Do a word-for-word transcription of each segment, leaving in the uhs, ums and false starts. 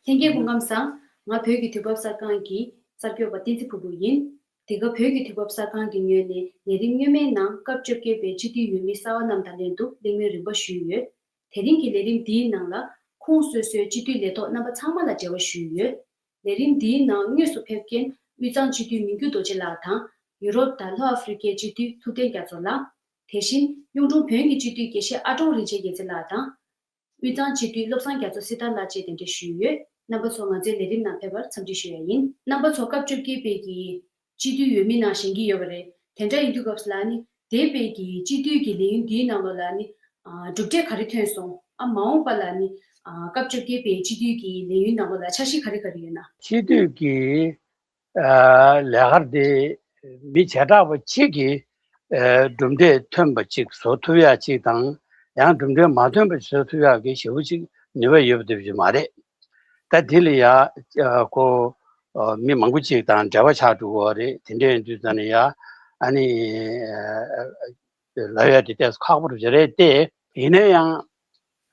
ལྷན་རྒྱས་སྐུ་ཁམས་བཟང་། ང་བོད་ཀྱི་དུས་བབ་གསར་ཁང་གི་གསར་འགོད་པ་བསྟན་འཛིན་ཕུར་བུ་ཡིན། འདི་ག་བོད་ཀྱི་དུས་བབ་གསར་ཁང་གི་ངོས་ནས་ལས་རིམ་སྔོན་མའི་ནང་སྐབས་བཅོ་བརྒྱད་པའི་སྤྱི་འཐུས་འོས་མི་གསར་བ་རྣམས་དང་ལྷན་དུ་གླེང་མོལ་རིམ་པ་ཞུས་ཡོད། དེ་རིང་གི་ལས་རིམ་འདིའི་ནང་ལ་ཁོངས་སོ་སོའི་སྤྱི་འཐུས་ལས་ཐོག་རྣམ་པ་ཚང་མ་ལ་འབྲེལ་བ་ཞུས་ཡོད། ལས་རིམ་འདིའི་ནང་དངོས་སུ་ཕེབས་མཁན་དབུས་གཙང་སྤྱི་འཐུས་མི་འགྱུར་རྡོ་རྗེ་ལགས་དང་། ཡུ་རོབ་དང་ལྷོ་ཨ་ཧྥེ་རི་ཁའི་སྤྱི་འཐུས་ཐུབ་བསྟན་རྒྱ་མཚོ་ལགས། དེ་བཞིན་གཡུང་དྲུང་བོན་གྱི་སྤྱི་འཐུས་དགེ་བཤེས་ཨ་ཀྲོང་རིན་ཆེན་རྒྱལ་མཚན་ལགས་དང་། དབུས་གཙང་སྤྱི་འཐུས་བློ་བཟང་རྒྱ་མཚོ་སྲི་ཐར་ལགས་བཅས་གདན་འདྲེན་ཞུས་ཡོད། རྣམ་པ་ཚོ་ང་ཚོའི་ལས་རིམ་ནང་ཕེབས་པར་འཚམས་འདྲི་ཞུ་ཡ་ཡིན། རྣམ་པ་ཚོ་སྐབས་བཅོ་བརྒྱད་པའི་གི་སྤྱི་འཐུས་འོས་མི་ནང་བཞེངས་ཀྱི་ཡོད་པ་རེད། དེ་འདྲ་ཡིན་དུས་སྐབས་སུ་ལ་ནི་འདས་པའི་གི་སྤྱི་འཐུས་ཀྱི་ལས་ཡུན་འདིའི་ནང་ལོགས་ལ་ནི་ཨ་གྲུབ་འབྲས་ག་རེ་ཐོན་སོང་། ཨ་མ་འོངས་པ་ལ་ནི་ཨ་སྐབས་བཅོ་བརྒྱད་པའི་སྤྱི་འཐུས་ཀྱི་ལས་ཡུན་ནང་ལོགས་ལ་འཆར་གཞི་ག་རེ་ག་རེ་ཡོད་ན། སྤྱི་འཐུས་ཀྱི་ཨ་ལས་ཀར་དེ་མི་བྱེ་བྲག་པ་གཅིག་གིས་ཨ་གྲུབ་འབྲས་ཐོན་པ་གཅིག་བཟོ་ཐུབ་ཡག་གཅིག་དང་། ཡང་གྲུབ་འབྲས་མ་ཐོན་པ་བཟོ་ཐུབ་ཡག་གི་ཞེ་པོ་གཅིག་ནུས་པ་ཡོད་པ་དེ་ཅིག་མ་རེད། ད་དེ་ལ་ཡ་ཨ་ཁོ་ཨ་མི་མང་པོ་གཅིག་དང་འབྲེལ་བ་ཆགས་འགྲོ་གི་ཡོད་རེད། དེ་འདྲ་ཡིན་དུས་ཙང་ནས་ཡ་ཨ་ནི་ཨ་ལབ་ཡ་དེ་ཏོག་ཙམ་ཁག་པོ་རེད་རེད་དེ། ཡིན་ན་ཡང་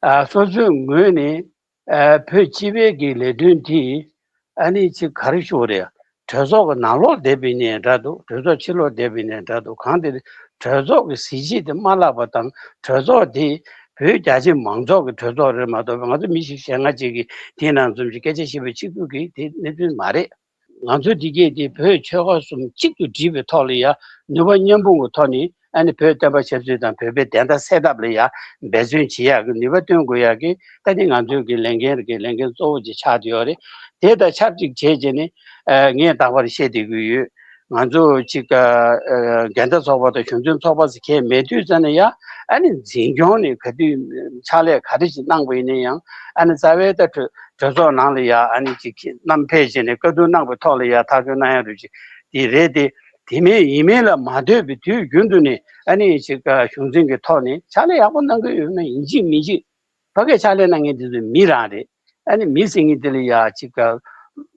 ཨ་སོ་སོའི་ངོས་ནས་ཨ་བོད་སྤྱི་པའི་གི་ལས་དོན་དེ་ཨ་ནི་ཅིག་ག་རེ་ཞུ་དགོས་རེད། གྲོས་ཚོགས་ཀྱི་ནང་ལོགས་བསྡད་པ་ཡིན་ནའི་འདྲ་འདུག་གྲོས་ཚོགས་ཕྱི་ལོགས་བསྡད་པ་ཡིན་ནའི་འདྲ་འདུག་གང་དེ་གྲོས་ཚོགས་ཀྱི་གཟི་བརྗིད་དེ་མ་བརླག་པ་དང་། གྲོས་ཚོགས་དེ་བོད་རྒྱ་ཆེ་མང་ཚོགས་ཀྱི་གྲོས་ཚོགས་རེད་མ་གཏོགས་པ། ང་ཚོ་མི་བཞི་ཞེ་ལྔ་ཅིག་གིས་དེའི་ནང་འཛོམས་ཀྱི་སྐད་ཆ་བཤད་པ་གཅིག་པུ་གི་དེ་གནས་ཚུལ་མ་རེད། ང་ཚོ་འདི་གས་དེ་བོད་ཆོལ་ཁ་གསུམ་གཅིག་ཏུ་སྒྲིལ་བའི་ཐོག་ལ་ཡ་ནུས་པ་མཉམ་སྤུངས་ཀྱི་ཐོག་ནས་ཨ་ནི་བོད་བསྟན་པ་ཆབ་སྲིད་དང་བོད་པའི་བདེན་མཐའ་གསལ་ཐབས་ལ་ཡ་འབད་བརྩོན་བྱེད་ཡག་གི་ནུས་པ་བཏོན་དགོས་ཡག་གི་ད་ནི་ང་ཚོའི་གི་ལས་འགན་རེད། ལས་འགན་གཙོ་བོ་ཅིག་ཆགས་བསྡད་ཡོད་རེད། དེ་དང་ཆབས་ཅིག་བྱས་བྱས་ནས་ཨ་ངས་རྟག་པར་བཤད་བསྡད་ཀྱི་ཡོད། ང་ཚོ་གཅིག་ཨ་ཨ་འགལ་ཟླ་ཚོགས་པ་དང་གཞུང་འཛིན་ཚོགས་པ་ཟེར་གང་ཡང་མེད་དུས་ཙམ་ནས་ཡ་ཨ་ནི་འཛིན་སྐྱོང་ནས་ག་དུས་ཕྱག་ལས་ག་རེ་ཞིག་གནང་བ་ཡིན་ན་ཡང་། ཨ་ནི་རྩ་བའི་ད་གྲོས་གྲོས་ཚོགས་ནང་ལ་ཡ་ཨ་ནི་གཅིག་གིས་བསྣམས་ཕེབས་བྱས་ནས་བཀའ་བསྡུར་གནང་བའི་ཐོག་ལ་ཡ་ཐག་གཅོད་གནང་ཡ་རུ་ཅིག་དེ་རེད་དེ། དེ་མིན་ཡིན་མིན་ལ་མ་ལྟོས་པའི་དུས་རྒྱུན་དུ་ནས་ཨ་ནི་གཅིག་གཞུང་འཛིན་གྱི་ཐོག་ནས་ཕྱག་ལས་ཡག་པོ་གནང་གི་ཡོད་ན་ཡིན་གཅིག་མིན་གཅིག་ཕ་གིའི་ཕྱག་ལས་གནང་མཁན་དེ་ཚོ་མི་རང་རེད། ཨ་ནི་མི་ཟེར་མཁན་དེ་ལ་ཡ་གཅིག་ག་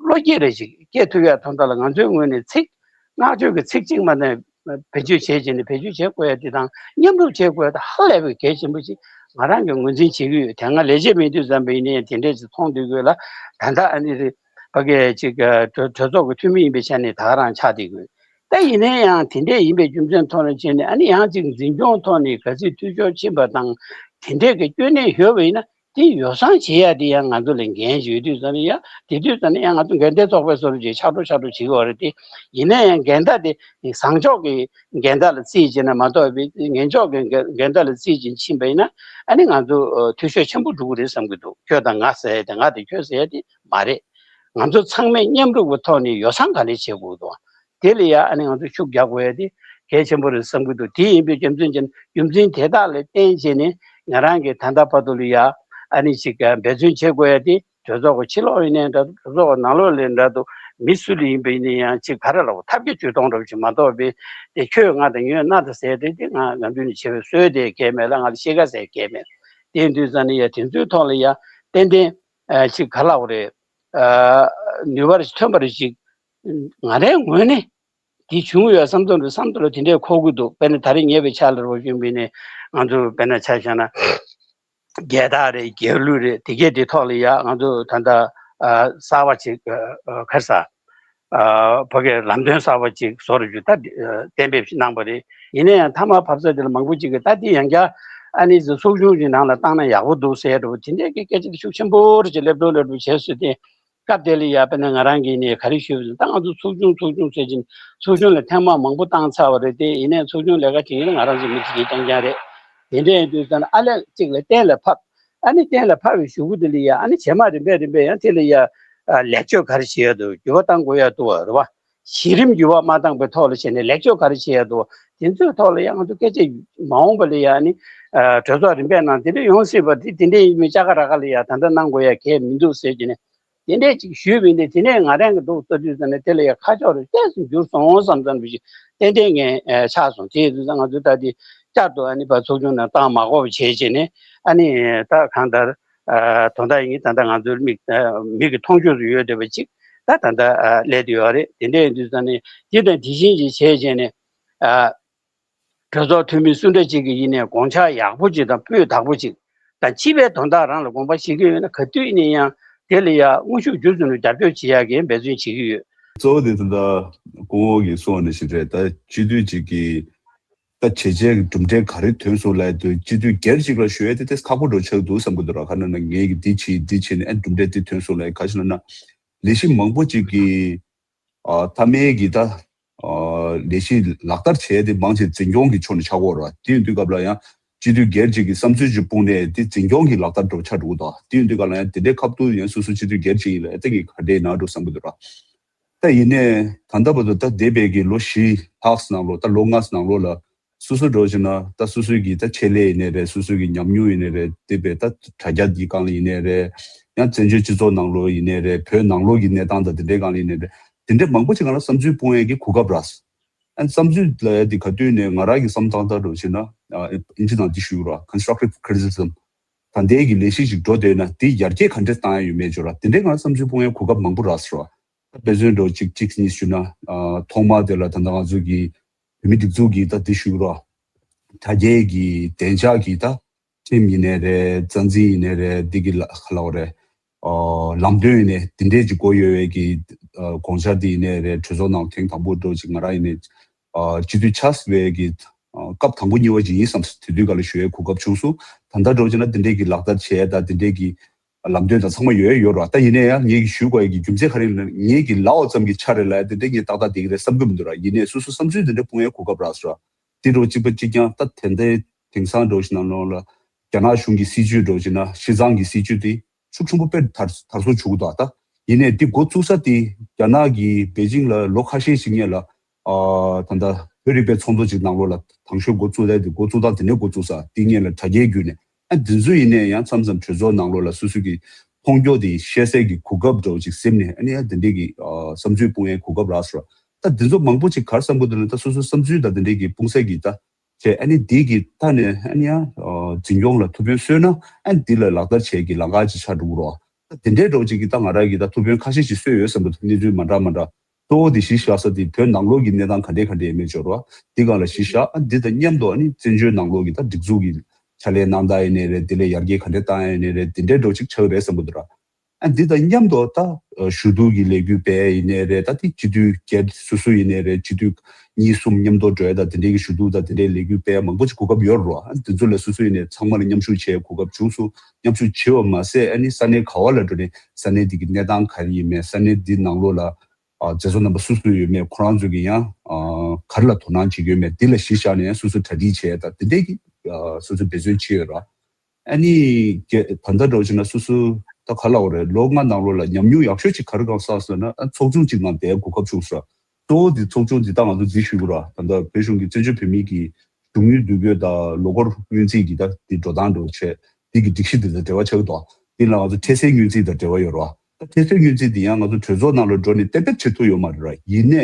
བློ་སྐྱེད་རེ་ཞིག་སྐྱེ་ཐུབ་ཡ་དོན་དག་ལ་ང་ཚོའི་ངོས་ནས་ཚིག་བསྔགས་བརྗོད་ཀྱི་ཚིག་གཅིག་མ་ནས་བེད་སྤྱོད་བྱས་བྱས་ནས་བེད་སྤྱོད་བྱེད་དགོས་ཡ་དེ་དང་མཉམ་རུབ་བྱེད་དགོས་ཡ་དེ་ཧ་ལས་པའི་གལ་ཆེན་པོ་ཞིག་ང་རང་གིས་ངོས་འཛིན་བྱེད་ཀྱི་ཡོད། དེ་སྔ་ལས་བྱེད་མེད་དུས་ཙམ་པ་ཡིན་ནའི་དེ་འདྲས་ཞིག་མཐོང་སྡོད་དགོས་ལ། ད་ལྟ་ཨ་ནི་རེད། ཕ་གིའི་གཅིག་གྲོས་གྲོས་ཚོགས་ཀྱི་འཐུས་མི་ཡིན་པའི་ཆ་ནས་ད་ག་རང་ཆགས་བསྡད་དགོས། ད་ཡིན་ན་ཡང་དེ་འདྲས་ཡིན་པའི་རྒྱུ་མཚན་ཐོག་ནས་བྱས་ནས་ཨ་ནི་ཡང་གཅིག་འཛིན་སྐྱོང་ཐོག་ནས་ག་ཚོད་འཐུས་ཤོར་ཕྱིན་པ་དང་དེ་འདྲས་ཀྱི་སྐྱོན་གནས་ཡོད་པ་ཡིན་ན། དེ་ཡོ་བསྲང་བྱེད་ཡ་དེ་ཡང་ང་ཚོ་ལ་འགན་ཡོད་དུས་ཙམ་ནས་ཡ། དེ་དུས་ཙམ་ནས་ཡང་ང་ཚོ་འགལ་ཟླའི་ཚོགས་པའི་བཟོ་འདྲ་ཅིག་ཆགས་འགྲོ་ཆགས་འགྲོ་བྱེད་ཀྱི་ཡོད་རེད་དེ། ཡིན་ན་ཡང་འགལ་ཟླ་དེ་བཟང་ཕྱོགས་ཀྱི་འགལ་ཟླ་ལ་བརྩིས་བྱས་ན་མ་གཏོགས་པའི་ངན་ཕྱོགས་ཀྱི་འགལ་འགལ་ཟླ་ལ་བརྩིས་བྱས་ཕྱིན་པ་ཡིན་ན། ཨ་ནི་ང་ཚོ་འཐུས་ཤོར་ཆེན་པོ་འགྲོ་གི་རེད་བསམ་གྱི་འདུག་ཁྱོད་དང་ང་ཟེར་ཡ་དེ། ང་དང་ཁྱོད་ཟེར་ཡ་དེ་མ་རེད། ང་ཚོ་ཚང་མས་མཉམ་རུབ་ཀྱི་ཐོག་ནས་ཡོ་བསྲང་ག་ལེར་བྱེད་དགོས་འདུག་དེ་ལ་ཡ་ཨ་ནི་ང་ཚོ་ཤུགས་རྒྱག་དགོས་ཡ་དེ་གལ་ཆེན་པོ་རེད་བསམ་གྱི་འདུག་དེ་ཡིན་པའི་རྒྱུ་མཚན་ཅན་རྒྱུ་མཚན་དེ་དག་ལ་བརྟེན་བྱས་ནས་ང་རང་གིས་ད་ལྟ་བར་དུ་ལ་ཡ་ཨ་ནི་ཅིག་འབད་བརྩོན་བྱེད་དགོས་ཡ་དེ། གྲོས་ཚོགས་ཀྱི་ཕྱི་ལོགས་ཡིན་ནའི་འདྲ་འདུག་གྲོས་ཚོགས་ཀྱི་ནང་ལོགས་ལ་འདྲ་འདུག་མི་སུ་ལ་ཡིན་པ་ཡིན་ན་ཡང་ཅིག་ག་རེ་ལབ་དགོས། ཐབས་བརྒྱ་ཇུས་སྟོང་འདྲ་བོ་ཅིག་མ་གཏོགས་པའི་དེ་ཁྱོད་ང་དང་ངོས་ན་ད་ཟེར་དེ་དེ་ང་ང་འདུས་ནས་བྱས་པའི་སྲོལ་དེ་གལ་མེད་ལ། ང་ལ་ཤེས་ཀ་ཟེར་གལ་མེད། དེ་ཡིན་དུས་ཙང་ནས་ཡ་དེ་ཚོའི་ཐོག་ལ་ཡ་ཏན་ཏན་ཨ་ཅིག་ག་ལབ་དགོས་རེད། ཨ་ནུས་པ་རེ་ཞིག་ཐོན་པ་རེ་ཞིག་ང་རའི་ངོས་ནས་དེ་བྱུང་ཡོད་བསམ་ཚོར་འདུག་བསམ་ཚོར་དེ་འདྲས་འཁོར་གི་འདུག་དཔེར་ན་ད་རེས་ཉེ་བའི་ཆར་ལ་རོ་བྱུང་བའི་ནས་ང་ཚོ་དཔེར་ན་ཆ་བཞག་ན། རྒྱལ་དར་རེད། རྒྱལ་གླུ་རེད། དེ་གས་དེ་ཐོག་ལ་ཡ་ང་ཚོ་ད་ལྟ་ཨ་གསར་བ་ཅིག་ཨ་ག་རེ་ཟ། ཨ་ཕ་གིའི་ལམ་སྟོན་གསར་བ་ཅིག་བཟོ་རུ་བཅུག་ད་འདི་ཨ་གཏན་འབེབས་ཤིག་གནང་བ་རེད། ཡིན་ན་ཡང་མཐའ་མ་ཕབ་ས་དེ་ལ་མང་པོ་ཅིག་གིས་ད་འདི་ཡང་བསྐྱར་ཨ་ནི་ཚོ་ཚོགས་ཆུང་ཅིག་ནང་ལ་བཏང་ན་ཡག་པོ་འདུག་ཟེར་འདྲ་བོ་དེ་འདྲས་ཀྱི་སྐད་ཆ་དེ་ཤུགས་ཆེན་པོ་རེ་ཅིག་སླེབས་འགྲོ་སླེབས་འགྲོ་བྱས་སྲིད་དེ། སྐབས་དེ་ལ་ཡ་དཔེར་ན་ང་རང་གིས་ནས་ག་རེ་ཞུས་པ་ཡིན་ན། ད་ང་ཚོ་ཚོགས་ཆུང་ཚོགས་ཆུང་ཟེར་གྱིན་ཚོགས་ཆུང་ལ་ཐེངས་མ་མང་པོ་བཏང་ཚར་བ་རེད་དེ། ཡིན་ནའི་ཚོགས་ཆུང་ལས་ཀ་བྱེད་མཁན་ང་རང་ཚོ་མི་དེ་གས་རྐྱང་རྐྱང་རེད། དེ་འདྲ་ཡིན་དུས་ཙང་ཨ་ལས་གཅིག་ལ་གཏན་ལ་ཕབ། ཨ་ནི་གཏན་ལ་ཕབ་པའི་གཞུག་གུ་དེ་ལ་ཡ་ཨ་ནི་རྗེས་མ་རིམ་པས་རིམ་པས་ཡང་དེ་ལ་ཡ་ལེགས་བཅོས་ག་རེ་བྱེད་ཡ་འདུག་འགྱུར་བ་གཏང་དགོས་ཡ་འདུག་བ་རེད་བ། གཞི་རིམ་འགྱུར་བ་མ་བཏང་པའི་ཐོག་ལ་བྱས་ནས་ལེགས་བཅོས་ག་རེ་བྱེད་ཡ་འདུག་དེ་ཚོའི་ཐོག་ལ་ཡ་ང་ཚོ་སྐད་ཆ་མ་འོངས་པ་ལ་ཡ་ཨ་ནི་གྲོས་ཚོགས་རིམ་པས་ནང་དེ་འདྲ་ཡོང་སྲིད་པ་དེ་དེ་འདྲ་ཡིན་མིན་ཅ་ག་ར་ག་ལ་ཡ་ད་ལྟ་གནང་དགོས་ཡ་གལ་མི་འདུག་ཟེར་གྱིན་ནས། དེ་འདྲས་ཅིག་ཞུས་པ་ཡིན་ཏེ། དེ་ནས་ང་རང་གི་འདུག་ལྟ་དུས་ཙམ་ནས་དེ་ལ་ཡ་ཁ་ཕྱོགས་རེ་ཏོག་ཙམ་འགྱུར་སོང་བསམ་ཙམ་ཞིག་ཏན་ཏན་ངས་ཨ་ཆགས་སོང་། དེ་ཡིན་དུས་ཙང་ང་ཚོས་ད་དེ་བསྐྱར་དུ་ཨ་ནི་ཕར་ཚོགས་ཆུང་ནང་བཏང་མ་དགོས་པ་བྱས་བྱས་ནས། ཨ་ནི་ད་གང་ལྟར་ཨ་དོན་དག་ཡིན་ད་ལྟ་ང་ཚོའི་མིག་ཨ་མིག་གི་མཐོང་ཆོས་སུ་ཡོད་བསྡད་པ་ཅིག་ད་ད་ལྟ་ཨ་སླེབས་བསྡད་ཡོད་རེད། དེ་འདྲས་ཡིན་དུས་ཙང་ནས་དེ་དང་དེ་བཞིན་ཅིག་བྱས་བྱས་ནས་ཨ། གྲོས་ཚོགས་འཐུས་མི་སུ་འདྲ་ཅིག་གིས་ཡིན་ནའི་དགོངས་འཆར་ཡག་པོ་ཅིག་དང་སྤུས་དག་པོ་ཅིག་དང་། སྤྱི་པའི་དོན་དག་རང་ལ་དགོངས་པ་བཞེས་ཀྱི་ཡོད་ན་ག་དུས་ཡིན་ན་ཡང་ དེ་ལ་ཡང་དངོས་ཤུགས་སྒྱུར་ཚུལ་ལ་རྒྱབ་སྐྱོར་བྱེད་ཡག་གི་འབད་བརྩོན་བྱེད་ཀྱི་ཡོད། གཙོ་བོ་དེ་ད་ལྟ་སྐུ་ངོ་གིས་གསུངས་པ་ནང་བཞིན་རེད། ད་སྤྱི་འཐུས་གཅིག་གིས་ད་བྱས་རྗེས་ཀྱི་གྲུབ་འབྲས་ག་རེ་ཐོན་སོང་ལབ་དུས་སྤྱི་འཐུས་སྒེར་གཅིག་ལ་ཞུ་ཡས་དེ་ཏོག་ཙམ་ཁག་པོ་འདྲ་ཆགས་འདུག་བསམ་གྱི་འདུག་ར། ག་རེ་ན་ངས་ཀྱིས་འདི་བྱས་འདི་བྱས་ནས་ཨ་གྲུབ་འབྲས་འདི་ཐོན་སོང་ལབ། ག་ཞིག་ལབ་ན་ལས་གཞི་མང་པོ་ཅིག་གི་ཨ་མཐའ་མའི་གི་ད་ཨ་ལས་གཞི་ལག་བསྟར་བྱས་ཏེ་མང་ཆེ་འཛིན་སྐྱོང་གི་ཕྱོགས་ནས་ཆགས་ཀྱི་ཡོད་རེད་བ། དེ་ཡིན་དུས་སྐབས་ལ་ཡང་སྤྱི་འཐུས་སྒེར་གཅིག་གིས་བསམ་ཚུལ་ཅིག་སྤུངས་ནས་དེ་འཛིན་སྐྱོང་གི་ལག་བསྟར་འདྲ་པོ་ཆགས་འགྲོ་གི་འདུག་དེ་ཡིན་དུས་སྐབས་ལ་ཡང་དེ་འདྲའི་ཁ་ཐུག་ཡང་སོ་སོ་སྤྱི་འཐུས་སྒེར་གཅིག་ཡིན་ལ་ཨེ་ད་ངས་ག་འདྲས་ན་འགྲོ་བསམ་གྱི་འདུག་ར། ད་ཡིན་ནའི་ད་ལྟ་བར་དུ་ད་འདས་པའི་གི་ལོ་བཞི་ལྷག་ནང་ལོགས་ད་ལོ་ལྔ་ནང་ལོགས་ལ་སོ་སོ་འདྲ་པོ་བྱས་ན་ད་སོ་སོའི་གི་ད་ཆེད་ལས་ཡིན་ནའི་རེད། སོ་སོའི་གི་ཉམས་མྱོང་ཡིན་ནའི་རེད། འདས་པའི་ད་དྲ་རྒྱ་འདིའི་སྒང་ལ་ཡིན་ནའི་རེད། ཡང་བཙན་བྱོལ་སྤྱི་ཚོགས་ནང་ལོགས་ཡིན་ནའི་རེད། བོད་ནང་ལོགས་ཀྱི་གནས་སྟངས་དང་དེ་འདྲའི་སྒང་ལ་ཡིན་ནའི་རེད། དེ་འདྲའི་མང་པོ་ཅིག་སྒང་ལ་བསམ་ཚུལ་སྤུངས་ཡས་ཀྱི་གོ་སྐབས་རག་སོང་། ཨ་བསམ་ཚུལ་ལབ་ཡ་དེ་ག་དུས་ནས་ང་རང་གི་བསམ་སྟངས་ལྟར་འདྲ་པོ་བྱས་ན་ཨ་ཨིན་ཇི་ནང་འདི་ཞུ་ར། constructive criticism། ད་ལྟའི་གི་ལས་གཞི་ཞིག་འགྲོ་བསྡད་ན་དེ་ཡར་རྒྱས་ག་འདྲས་བཏང་ཡ་ཡོད་མེད་ཅིག་ཡོད་ར། དེ་འདྲའི་སྒང་ལ་བསམ་ཚུལ་སྤུངས་ཡ་གོ་སྐབས་མང་པོ་རག་སོང་ར། ད་དཔེ་མཚོན་འདྲ་པོ་གཅིག་གཅིག་གཉིས་ཞུས་ན་ཨ་ཐོག་མ་དེ་ལ་ད་ལྟ་ང་ཚོ་གི་བོད་མི་སྒྲིག་འཛུགས་ཀྱི་ད་འདི་ཞུ་ར། དྲ་རྒྱའི་གི་བདེ་འཇགས་ཀྱི་ད་ཁྲིམས་ཡིན་ནའི་རེད། རྩ་འཛིན་ཡིན་ནའི་རེད། འདི་གི་ལ་ག་ལབ་དགོས་རེད། ཨོ་ལམ་སྟོན་ཡིན་ནའི་འདི་འདྲས་ཀྱི་དགོས་ཡོད་པའི་གི་ཨ་དགོངས་འཆར་འདི་ཡིན་ནའི་རེད། གྲོས་ཚོགས་ནང་ཐེངས་དང་པོ་འདྲ་པོ་ཅིག་ང་རང་ཡིན་ནའི་ཨ་སྤྱི་འཐུས་ཆགས་པའི་གི་ཨ་སྐབས་དང་པོ་གཉིས་པ་ཅིག་ཡིན་བསམ་སོང་། དེ་དུས་སྐབས་ལ་ཞུ་ཡའི་གོ་སྐབས་བྱུང་སོང་། ད་ལྟ་འདྲ་པོ་བྱས་ན་འདི་འདྲས་ཀྱི་ལག་བསྟར་བྱས་ད་འདི་འདྲས་ཀྱི་ལམ་སྟོན་དང་ཚང་མ་ཡོད་ཡོད་ར། ད་ཡིན་ནའི་ཡང་ངེད་ཀྱིས་ཞུ་དགོས་ཡ་གི་རྒྱུ་མཚན་ག་རེ་ཡིན་ན་ངེད་ཀྱིས་ལབ་པ་ཙམ་གྱི་ཆ་རེད་ལབ་ཡ་དེ་འདྲས་ངས་ཏག་ཏག་བསྡད་ཀྱི་རེད་བསམ་གྱི་མི་འདུག་ར། ཡིན་ནའི་སོ་སོ་བསམ་ཚུལ་དེ་འདྲས་སྤུངས་ཡའི་གོ་སྐབས་རག་སོང་ར། དེ་འདྲ་པོ་གཅིག་པ་གཅིག་རྐྱང་ད་དེ་འདྲའི་དེང་སང་འདྲ་པོ་ཞིག་ནང་ལོགས་ལ་རྒྱ་ནག་གཞུང་གི་སྲིད་བྱུས་འདྲ་པོ་ཞིག་ན་ཤིན་ཙང་གི་སྲིད་བྱུས་དེ་ཤུགས་ཆེན་པོ་དཔེ་དར་དར་སོང་བྱུང་གི་འདུག་ད་ཡིན་ནའི་དེ་འགོ་བཙུགས་ས་དེ་རྒྱ་ནག་གི་པེ་ཅིང་ལ་ལོ་ཁ་ཤས་ཤིག་སྔོན་ལ་ཨ་ད་ལྟ་བོད་རིག་པའི་ཚོགས་འདུ་ཅིག་ནང་ལོགས་ལ་དང་ཤོས་འགོ་བཙུགས་ཡ་དེ་འགོ་བཙུགས་སྟངས་དེ་ནས་འགོ་བཙུགས་ས་དེ་སྔོན་ལ་དྲ་རྒྱའི་བརྒྱུད་ནས་ཨ་དེ་ཚོ་ཡིན་ནའི་ཡང་མཚམས་མཚམས་གྲོས་ཚོགས་ནང་ལོགས་ལ་སོ་སོ་གི་མཐོང་རྒྱ་དེ་བཤད་སའི་གི་གོ་སྐབས་འདྲ་པོ་ཅིག་ཟིན་ནས་ཨ་ནི་ཡང་དེ་འདྲའི་གི་ཨ་བསམ་ཚུལ་སྤུངས་ཡའི་གོ་སྐབས་རག་སོང་། ད་དེ་ཚོ་མང་པོ་ཅིག་ག་རེ་བསམ་གྱི་འདུག་ན་ད་སོ་སོའི་བསམ་ཚུལ་དང་དེ་འདྲའི་གི་སྤུངས་ས་གི་ད་བྱས་ཨ་ནི་འདི་གི་མཐའ་ནས་ཨ་ནི་ཡང་འཛིན་སྐྱོང་ལ་ཐུགས་ཕན་གསོས་ན་ཨ་ནི་འདི་ལ་ལག་བསྟར་བྱེད་ཀྱི་ལམ་ཁ་ཅིག་ཆགས་འགྲོ་གི་རེད། ད་དེ་འདྲའི་འདྲ་པོ་ཅིག་གི་ད་ང་རང་གི་ད་ཐུགས་ཕན་ཁ་ཤས་ཤིག་གསོས་ཡོད་བསམ་གྱི་འདུག་གནས་ཚུལ་མ་འདྲ་མ་འདྲ་གཙོ་བོ་དེ་གཞི་བཞག་ས་དེ་བོད་ནང་ལོགས་ཀྱི་གནས་སྟངས་ག་འདྲས་ག་འདྲས་ཡིན་མིན་ཅིག་ཡོད་རེད་བ། འདི་སྒང་ལ་གཞི་བཞག་ཨ་འདི་དང་མཉམ་དུ་ཨ་ནི་བཙན་བྱོལ་ནང་ལོགས་ཀྱི་ད་སྒྲིག་འཛུགས་ཀྱི་ཕྱག་ལས་གནང་སྟངས་ཡིན་ནའི་རེད། དེ་ལས་ཡར་རྒྱས་ག་འདྲས་བཏང་ཡ་ཡིན་ནའི་རེད། དེ་འདྲའི་འདྲ་པོ་ཅིག་ཆགས་ཀྱི་རེད་བསམ་གྱི་འདུག་ར། ཨ་འདི་དང་མཉམ་དུ་ད་ཞུ་གཏུག་གི་ལས་འགུལ་སྤེལ་ཡིན་ནའི་རེད། ད་དེ་སྤྱི་འཐུས་སྒེར་སོ་སོ་ཡིན་ནའི་རེད། སྤྱི་འཐུས་གཉིས་གསུམ་མཉམ་དུ་འགྲོ་ཡ་ད་དེ་འདྲའི་གི་ཞུ་གཏུག་ད་དེ་འདྲའི་ལས་འགུལ་སྤེལ་ཡ་མང་པོ་ཅིག་གོ་སྐབས་ཡོད་རེད། ཨ་འདི་ཚོ་ལ་སོ་སོ་ཡིན་ནའི་ཚང་མ་ལ་མཉམ་ཞུགས་བྱེད་ཡའི་གོ་སྐབས་བྱུང་སོང་། མཉམ་ཞུགས་བྱེད་པ་མ་ཟད་ཨ་ནི་ས་གནས་ག་བ་ལ་འགྲོ་ནའི་ས་གནས་འདི་གི་གནས་སྟངས་ག་རེ་ཡིན་མིན། ས་གནས་འདི་ནང་ལོགས་ལ་ཨ་མཛད་གཙོ་རྣམ་པ་སུ་སུ་ཡོད་མེད། ཁོ་རང་ཚོ་གི་ཡང་ཨ་ག་རེ་ལ་དོ་སྣང་བྱེད་ཀྱི་ཡོད་མེད། འདི་ལ་གཞི་བཞག་ནས་ཡང་སོ་སོ་གྲ་སྒྲིག་བྱེད་ཡ་ད་དེ་འདྲའི་གི་ཨ་སོ་སོ་འབད་བརྩོན་བྱེད་ཡོད་རེད། ཨ་ནི་རྒྱ་ད་ལྟ་འདྲ་པོ་བྱས་ན་སོ་སོ་ད་ག་ལབ་དགོས་རེད། ལོ་ལྔ་ནང་ལོགས་ལ་ཉམས་མྱོང་ཡག་ཤོས་ཅིག་ག་རེ་གང་བསགས་སོང་ན་ཨ་ཚོགས་ཆུང་ཅིག་ནང་བསྡད་གོ་སྐབས་བྱུང་སོང་། གཙོ་བོ་འདི་ཚོགས་ཆུང་འདི་ད་ང་ཚོ་འཛུལ་ཞུགས་ར། ད་ལྟ་བོད་གཞུང་གི་བཙན་བྱོལ་བོད་མིའི་གི་གཞུང་དངུལ་བསྡུ་སྐྱོན་དང་ལོ་འཁོར་སྔོན་རྩིས་ཀྱི་ད་འདི་འགྲོ་སྟངས་འདྲ་པོ་བྱས་འདི་གི་སྒྲིག་གཞི་འདི་དང་འབྲེལ་བ་ཆགས་ཀྱི་འདུག་འདི་ལ་ང་ཚོ་འཕྲལ་སེལ་སྔོན་རྩིས་དང་འབྲེལ་བ་ཡོད་ར། ད་འཕྲལ་སེལ་སྔོན་རྩིས་འདི་ཡང་ང་ཚོ་གྲོས་ཚོགས་ནང་ལ་འགྲོ་ནས་གཏན་འབེབས་བྱེད་ཐུབ་ཡོད་མ་རེད་ར། ཡིན་ནའི་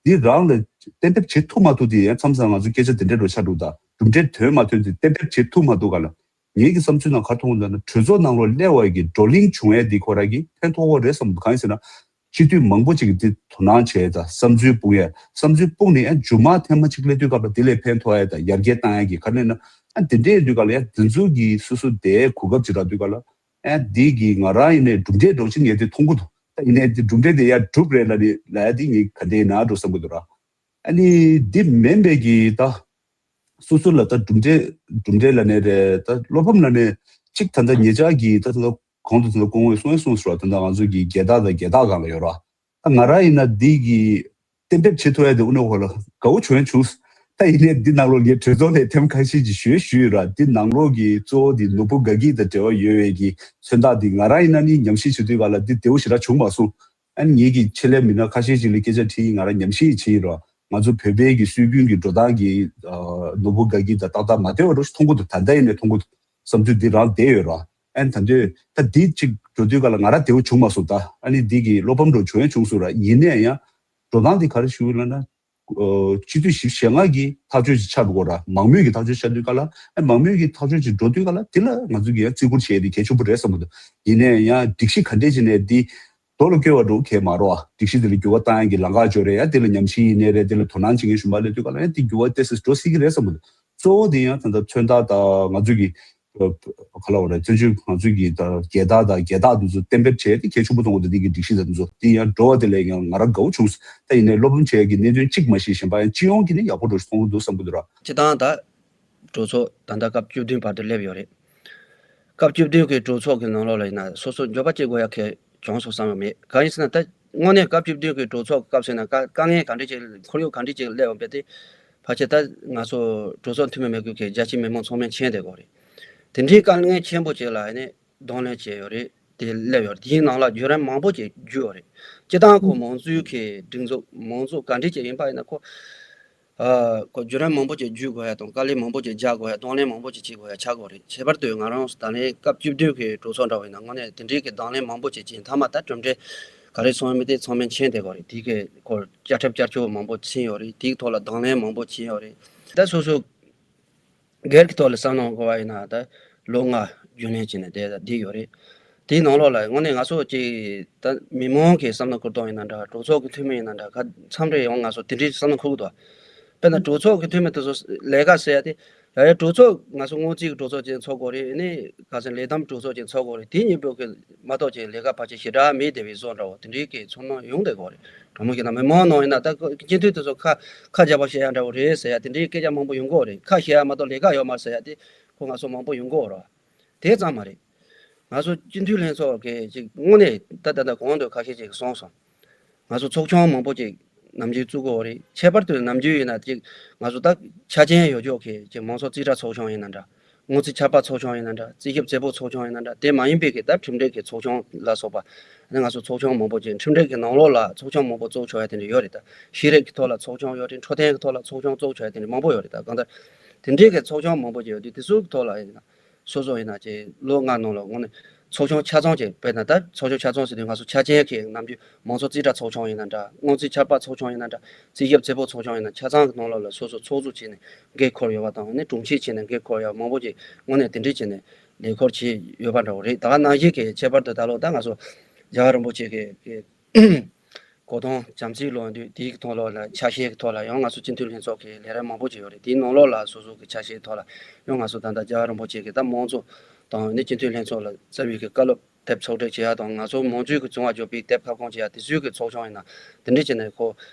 འདི་རང་ལ་གཏན་འབེབས་བྱེད་ཐུབ་མ་ཐུབ་དེ་ཡང་མཚམས་མཚམས་ང་ཚོ་སྐད་ཆ་དེ་འདྲ་འདྲ་ཆགས་འདུག་ད་གྲུབ་འབྲས་ཐོན་མ་ཐོན་དེ་གཏན་འབེབས་བྱེད་ཐུབ་མ་ཐུབ་ག་ལ། ངེད་ཀྱི་བསམ་ཚུལ་ནང་ག་རེ་མཐོང་གི་འདུག་ན་གྲོས་ཚོགས་ནང་ལོགས་སླེབས་པ་གི་བགྲོ་གླེང་བྱུང་ཡས་འདི་ཁོ་རང་གི་ཕན་ཐོགས་པ་རེད་བསམ་འདུག་གང་ཡིན་ཟེར་ན། སྤྱི་འཐུས་མང་པོ་ཅིག་གིས་འདི་དོ་སྣང་བྱས་དང་བསམ་ཚུལ་སྤུངས་ཡས་བསམ་ཚུལ་སྤུངས་ནས་ཡང་མཇུག་མ་ཐེངས་མ་གཅིག་སླེབས་དུས་སྐབས་ལ་དེ་ལས་ཕན་ཐོགས་ཡས་དང་ཡར་རྒྱས་བཏང་ཡས་ཀྱི་ག་རེ་ན་ཨ་དེ་འདྲས་ཡིན་དུས་སྐབས་ལ་ཡང་དེ་ཚོ་གི་སོ་སོ་དེའི་གོ་སྐབས་ཅིག་རག་དུས་སྐབས་ལ་ཨ་འདི་གི་ང་རང་ཡིན་ནའི་གྲུབ་འབྲས་འདྲ་པོ་ཅིག་ངས་དེ་མཐོང་གི་འདུག་ད་ཡིན་ནའི་དེ་གྲུབ་འབྲས་དེ་ཡར་གྲུབ་རེད་ལབ་ནས་ལབ་ཡ་དེ་ངས་ག་འདྲས་ཡིན་ན་འགྲོ་བསམ་གི་འདུག་ར། ཨ་ནི་འདི་མིན་པའི་གི་ད། སོ་སོ་ལ་ད་གྲུབ་འབྲས་གྲུབ་འབྲས་ལབ་ནའི་རེད། ད་བློ་ཕམ་ལབ་ནའི་གཅིག་ད་ལྟ་ཉེ་ཆར་གྱི་ད་ལྟ་གོང་དུ་ད་ལྟ་སྐུ་ངོས་གསུངས་ཡ་གསུངས་སོང་ར། ད་ལྟ་ང་ཚོ་གི་རྒྱལ་དར་དང་རྒྱལ་རྟགས་སྒང་ལ་ཡོད་ར། ད་ང་རང་ཡིན་ན་འདི་གི་གཏན་འབེབས་བྱེད་ཐུབ་ཡ་དེ་དབུ་ནས་འོག་ལ་དགའ་བོ་བྱུང་ཡ་བྱུང་། ད་ཡིན་ནའི་འདི་ནང་ལོགས་ངས་གྲོས་ཚོགས་ནས་ཐེངས་ཁ་ཤས་ཀྱིས་ཞུས་ཞུས་ར། འདི་ནང་ལོགས་ཀྱི་གཙོ་བོ་འདི་ནོར་བུ་དགའ་སྐྱིད་དང་འབྲེལ་བ་ཡོད་པའི་གི་མཚོན་རྟགས་འདི་ང་རང་ཡིན་ན་ནི་ཉམས་ཞིབ་བྱེད་དུས་སྒང་ལ་འདི་བདེ་བོ་ཞེ་དྲག་བྱུང་མ་སོང་། ཨ་ནི་ངེད་ཀྱི་ཆེད་ལས་མི་སྣ་ཁ་ཤས་ཅིག་ལ་སྐད་ཆ་དྲིས་ཡིན། ང་རང་ཉམས་ཞིབ་བྱས་ཡིན་རོགས། ང་ཚོ་བོད་པའི་གི་སྲོལ་རྒྱུན་གྱི་འགྲོ་སྟངས་ཀྱི་ཨ་ནོར་བུ་དགའ་སྐྱིད་དང་ཏག་ཏག་མ་བདེ་བ་འདྲ་ཞིག་མཐོང་གི་འདུག་ད་ལྟ་ཡིན་ནའི་མཐོང་གི་འདུག་བསམ་ཚུལ་འདི་རང་བསྡད་ཡོད་རོགས། ཨ་ནི་ད་དུས་ད་འདི་གཅིག་འགྲོ་དུས་སྒང་ལ་ང་རང་བདེ་བོ་བྱུང་མ་སོང་། ད་ཨ་ནི་འདི་གི་བློ་ཕམ་འདྲ་བྱུང་ཡང་བྱུང་སོང་ར། ཡིན་ནའི་ཡང་འགྲོ་སྟངས་འདི་ག་རེ་ཞུ་ལབ་ན། ཨ་སྤྱི་འཐུས་བཞི་བཅུ་ཞེ་ལྔ་གི་ཐག་གཅོད་ཅིག་ཆགས་འགྲོ་གི་ར། མང་མོས་ཀྱི་ཐག་གཅོད་ཆགས་དུས་སྒང་ལ་ཨ་མང་མོས་ཀྱི་ཐག་གཅོད་ཅིག་འགྲོ་དུས་སྒང་ལ་དེ་ལ་ང་ཚོ་གིས་ཡང་བརྩི་བཀུར་བྱེད་ཡ་དེ་གལ་ཆེན་པོ་རེད་བསམ་གི་འདུག་ཡིན་ནའི་ཡང་སྒྲིག་གཞི་ག་འདྲས་བྱས་ནའི་འདི་རྡོ་ལ་བརྐོས་པ་འདྲ་བོ་གང་ཡང་མ་རེད་བ། སྒྲིག་གཞི་དེ་ལ་འགྱུར་བ་བཏང་ཡ་གི་ལམ་ཁ་འཇོག་རེད། ཡང་དེ་ལ་ཉམས་ཞིབ་ཡིན་ནའི་རེད། དེ་ལ་དོ་སྣང་བྱེད་མཁན་གཞན་པ་སླེབས་དུས་སྒང་ལ་ཡང་དེ་འགྱུར་བ་ཏོག་ཙམ་འགྲོ་སྲིད་ཀྱི་རེད་བསམ་གི་འདུག་གཙོ་བོ་དེ་ཡང་ད་ལྟ་མཚོན་རྟགས་དང་ང་ཚོ་གི་ ག་ལ་བ་རེད། བཙན་བྱོལ་ང་ཚོའི་གི་ད་རྒྱལ་དར་དང་རྒྱལ་རྟགས་འདི་ཚོ་གཏན་འབེབས་བྱས་ཏེ་གལ་ཆེན་པོ་མཐོང་གི་འདུག་འདི་གི་སྒྲིག་གཞི་དང་འདི་ཚོ་འདི་ཡང་འགྲོ་བ་དེ་ལས་ཡང་ང་རང་དགའ་བོ་བྱུང་། ད་ཡིན་ནའི་སློབ་སྦྱོང་བྱེད་ཡ་གི་གནད་དོན་གཅིག་མ་ཤེས་གཞན་པ་ཡང་སྤྱི་ཡོངས་ཀྱི་ནི་ཡག་པོ་འགྲོ་ཞིག་མཐོང་གི་འདུག་བསམ་གི་འདུག་ར། སྤྱི་བཏང་ད་གྲོས་ཚོགས་ད་ལྟ་སྐབས་བཅུ་བདུན་བར་དུ་སླེབས་ཡོད་རེད། སྐབས་བཅུ་བདུན་གྱི་གྲོས་ཚོགས་ཀྱི་ནང་ལོགས་ལ་ཡིན་ན་སོ་སོ་འགྱོད་པ་སྐྱེ་དགོས་ཡ་གལ་བྱུང་སོང་བསམ་ཡོད་མེད། གང་ཡིན་ཟེར་ན་ད་དངོས་གནས་སྐབས་བཅུ་བདུན་གྱི་གྲོས་ཚོགས་སྐབས་ཟེར་ན་དཀའ་དཀའ་ངལ་ག་འདྲ་ཅིག་ཁོར་ཡུག་ག་འདྲ་ཅིག་སླེབས་ཡོང་པས་དེ་ཕལ་ཆེར་ད་ང་ཚོ་གྲོས་ཚོགས་འཐུས་མི་མེད་དགོས་ཀྱི་རྒྱ་ཆེའི་མི་མང་ཚང་མས་མཁྱེན་བསྡད་ཡོད་རེད། དེ་འདྲའི་དཀའ་ངལ་ཆེན་པོ་ཅིག་ལ་ཡིན་ནས་གདོང་ལེན་བྱས་ཡོད་རེད། དེ་སླེབས་ཡོད་རེད། དེའི་ནང་ལ་བརྒྱུད་རིམ་མང་པོ་ཅིག་བརྒྱུད་ཡོད་རེད། སྤྱི་བཏང་ཁོ་མང་གཙོའི་གི་སྒྲིག་འཛུགས་མང་གཙོ་ག་འདྲ་ཅིག་ཡིན་པ་ཡིན་ན་ཁོ་ཨ་ཁོ་བརྒྱུད་རིམ་མང་པོ་ཅིག་བརྒྱུད་དགོས་ཡ་དང་དཀའ་ལས་མང་པོ་ཅིག་རྒྱག་དགོས་ཡ་གདོང་ལེན་མང་པོ་ཅིག་བྱེད་དགོས་ཡ་ཆགས་དགོས་རེད། ཁྱད་པར་དུ་ང་རང་ད་ལན་སྐབས་བཅུ་བདུན་གི་གྲོས་ཚོགས་འདྲ་བ་ཡིན་ན་དངོས་གནས་དེ་འདྲའི་གི་གདོང་ལེན་མང་པོ་ཅིག་བྱས་མཐའ་མ་ད་གྲུབ་འབྲས་ག་རེ་སོང་ཡོད་མེད་དེ་ཚང་མས་མཁྱེན་བསྡད་ཡོད་རེད། དེའི་གི་ཁོ་བསྐྱར་ཁྲིད་བསྐྱར་བཅོས་མང་པོ་ཕྱིན་ཡོད་རེད། དེའི་ཐོག་ལ་གདོང་ལེན་མང་པོ་ཕྱིན་ཡོད་རེད། ད་སོ་སོ་སྒེར་གྱི་ཐོག་ལ་བསམ་བློ་འཁོར་བ་ཡིན་ན་ད་ལོ་ལྔ་རྒྱུན་ལས་བྱས་ནས་བསྡད་བསྡད་ཡོད་རེད། དེའི་ནང་ལོགས་ལ་དངོས་གནས་ང་ཚོ་ཅིག་ད་མི་མང་གི་བསམ་བློ་འཁོར་སྟངས་ཡིན་ན་འདྲ། གྲོས་ཚོགས་ཀྱི་འཐུས་མི་ཡིན་ན་འདྲ། ག་མཚམས་རེ་ཡང་ང་ཚོ་དེ་འདྲའི་བསམ་བློ་འཁོར་གི་འདུག་དཔེར་ན་གྲོས་ཚོགས་ཀྱི་འཐུས་མི་དེ་ཚོ་ལས་ཀ་ཟེར་ཡ་དེ་ཡ་ཡ་གྲོས་ཚོགས་ང་ཚོ་སྔོན་རྩིས་ཀྱི་གྲོས་ཚོགས་ཅིག་ཚོགས་དགོས་རེད། ཨ་ནི་ག་ཚོད་ལས་བསྡོམས་གྲོས་ཚོགས་ཅིག་ཚོགས་དགོས་རེད། དེ་གཉིས་པོ་གི་མ་གཏོགས་ཅིག་ལས་ཀ་ཕལ་ཆེར་ཞེ་དྲག་མེད་བསྡད་པའི་བཟོ་འདྲ་བོ་དེ་འདྲའི་གི་ཚོར་སྣང་ཡོང་བསྡད་ཡོད་རེད། གྲོས་མོལ་བྱས་ན་མི་མང་ནང་ཡིན་ན་ད་སྤྱི་འཐུས་དེ་ཚོ་ཁ་ཁ་རྒྱབ་པ་བཤད་ཡ་འདྲ་བོ་རེད་ཟེར་ཡ་དེ་འདྲའི་སྐད་ཆ་མང་པོ་ཡོང་གི་ཡོད་རེད། ཁ་བཤད་ཡ་མ་གཏོགས་ལས་ཀ་ཡོད་མ་རེད་ཟེར་ཡ་དེ་ཁོ་ང་ཚོ་མང་པོ་ཡོང་གི་ཡོད་རེད། དེ་ཙམ་མ་རེད། ང་ཚོ་སྤྱི་འཐུས་ལྷན་ཚོགས་ཀྱི་ཅིག་དངོས་གནས་ད་ད་ལྟ་གོང་དུ་ཁ་ཤས་ཅིག་གསུངས་སོང་། ང་ཚོ་ཚོགས་ཆུང་མང་པོ་ཅིག་ནམ་རྒྱུན་བཙུགས་ཀྱི་ཡོད་རེད། ཁྱད་པར་དུ་ནམ་རྒྱུན་ཡིན་ན་ཅིག་ང་ཚོ་ད་ཆ་རྐྱེན་ཡོད་ཆོག་གི་ཅིག་མང་ཚོགས་རྩིས་ཁྲ་ཚོགས་ཆུང་ཡིན་ན་འདྲ། སྔོན་རྩིས་ཆར་པ་ཚོགས་ཆུང་ཡིན་ན་འདྲ། རྩིས་ཞིབ་རྩེ་ཕོ་ཚོགས་ཆུང་ཡིན་ན་འདྲ། དེ་མ་ཡིན་པའི་གི་ད་ཁྲིམས་འབྲེལ་གྱི་ཚོགས་ཆུང་ལ་སོགས་པ། ཨ་ནི་ང་ཚོ་ཚོགས་ཆུང་མང་པོ་ཅིག་ཁྲིམས་འབྲེལ་གྱི་ནང་ལོགས་ལ་ཚོགས་ཆུང་མང་པོ་བཙུགས་ཆོག་ཡ་དེ་འདྲ་ཡོད་རེད། ད་ཤེས་རིག་གི་ཐོག་ལ་ཚོགས་ཆུང་ཡོད་རེད། འཕྲོད་བསྟེན་གྱི་ཐོག་ལ་ཚོགས་ཆུང་བཙུགས་ཆོག་ཡ་དེ་འདྲ་མང་པོ་ཡོད་རེད། ད་གང་ལྟར་དེ་འདྲའི་གི་ཚོགས་ཆུང་མང་པོ་ཅིག་ཡོད་དུས་དེ་ཚོའི་ཐོག་ལ་ཡིན་ན་སོ་སོ་ཡིན་ན་ཅིག་ལོ་ལྔ་ནང་ལ་དངོས་གནས་ཚོགས་ཆུང་ཆ་ཚང་ཅིག་དཔེར་ན་ད་ཚོགས་ཆུང་ཆ་ཚང་ཟེར་དུས་ང་ཚོ་ཆ་རྐྱེན་གྱི་ནམ་རྒྱུན་མང་ཚོགས་རྩིས་ཁྲ་ཚོགས་ཆུང་ཡིན་ན་འདྲ། སྔོན་རྩིས་ཆར་པ་ཚོགས་ཆུང་ཡིན་ན་འདྲ། རྩིས་ཞིབ་རྩེ་ཕོ་ཚོགས་ཆུང་ཡིན་ན་ཆ་ཚང་གི་ནང་ལོགས་ལ་སོ་སོ་ཚོགས་གཙོ་བྱས་ནས་འགན་འཁུར་ཡོད་པ་དང་། ཨ་ནི་དྲུང་ཆེ་བྱས་ནས་འགན་འཁུར་ཡོད་མང་པོ་ཅིག་དངོས་གནས་དེ་འདྲས་བྱས་ནས་ལས་འཁུར་བྱས་ཡོད་པ་འདྲ་བོ་རེད། ད་ག་ནང་བཞིན་གྱི་ཁྱད་པར་དུ་ད་ལོ་ད་ང་ཚོ་རྒྱལ་བ་རིན་པོ་ཆེ་གི་གི་གོ་སྟོན་བྱམས་བརྩེའི་ལོ་འདུས་དེའི་ཐོག་ལོགས་ལ་ཆ་ཤས་ཀྱི་ཐོག་ལ་ཡང་ང་ཚོ་སྤྱི་འཐུས་ལྷན་ཚོགས་ཀྱི་ལས་རིམ་མང་པོ་ཅིག་ཡོད་རེད། དེའི་ནང་ལོགས་ལ་སོ་སོ་གི་ཆ་ཤས་ཐོག་ལ་ཡང་ང་ཚོ་ད་ལྟ་རྒྱལ་བ་རིན་པོ་ཆེ་གི་ད་དམངས་གཙོ་དང་ནི་སྤྱི་འཐུས་ལྷན་ཚོགས་ལ་བསྩལ་བའི་གི་བཀའ་སློབ་དེབ་ཕྱོགས་སྒྲིག་བྱེད་ཡ་དང་། ང་ཚོ་མང་གཙོའི་གི་བྱུང་བ་བརྗོད་པའི་དེབ་ཁ་སྐོང་བྱེད་ཡ་དེ་ཚོའི་གི་ཚོགས་ཆུང་ཡིན་ན་དེ་འདྲས་བྱས་ནས་ཁོ་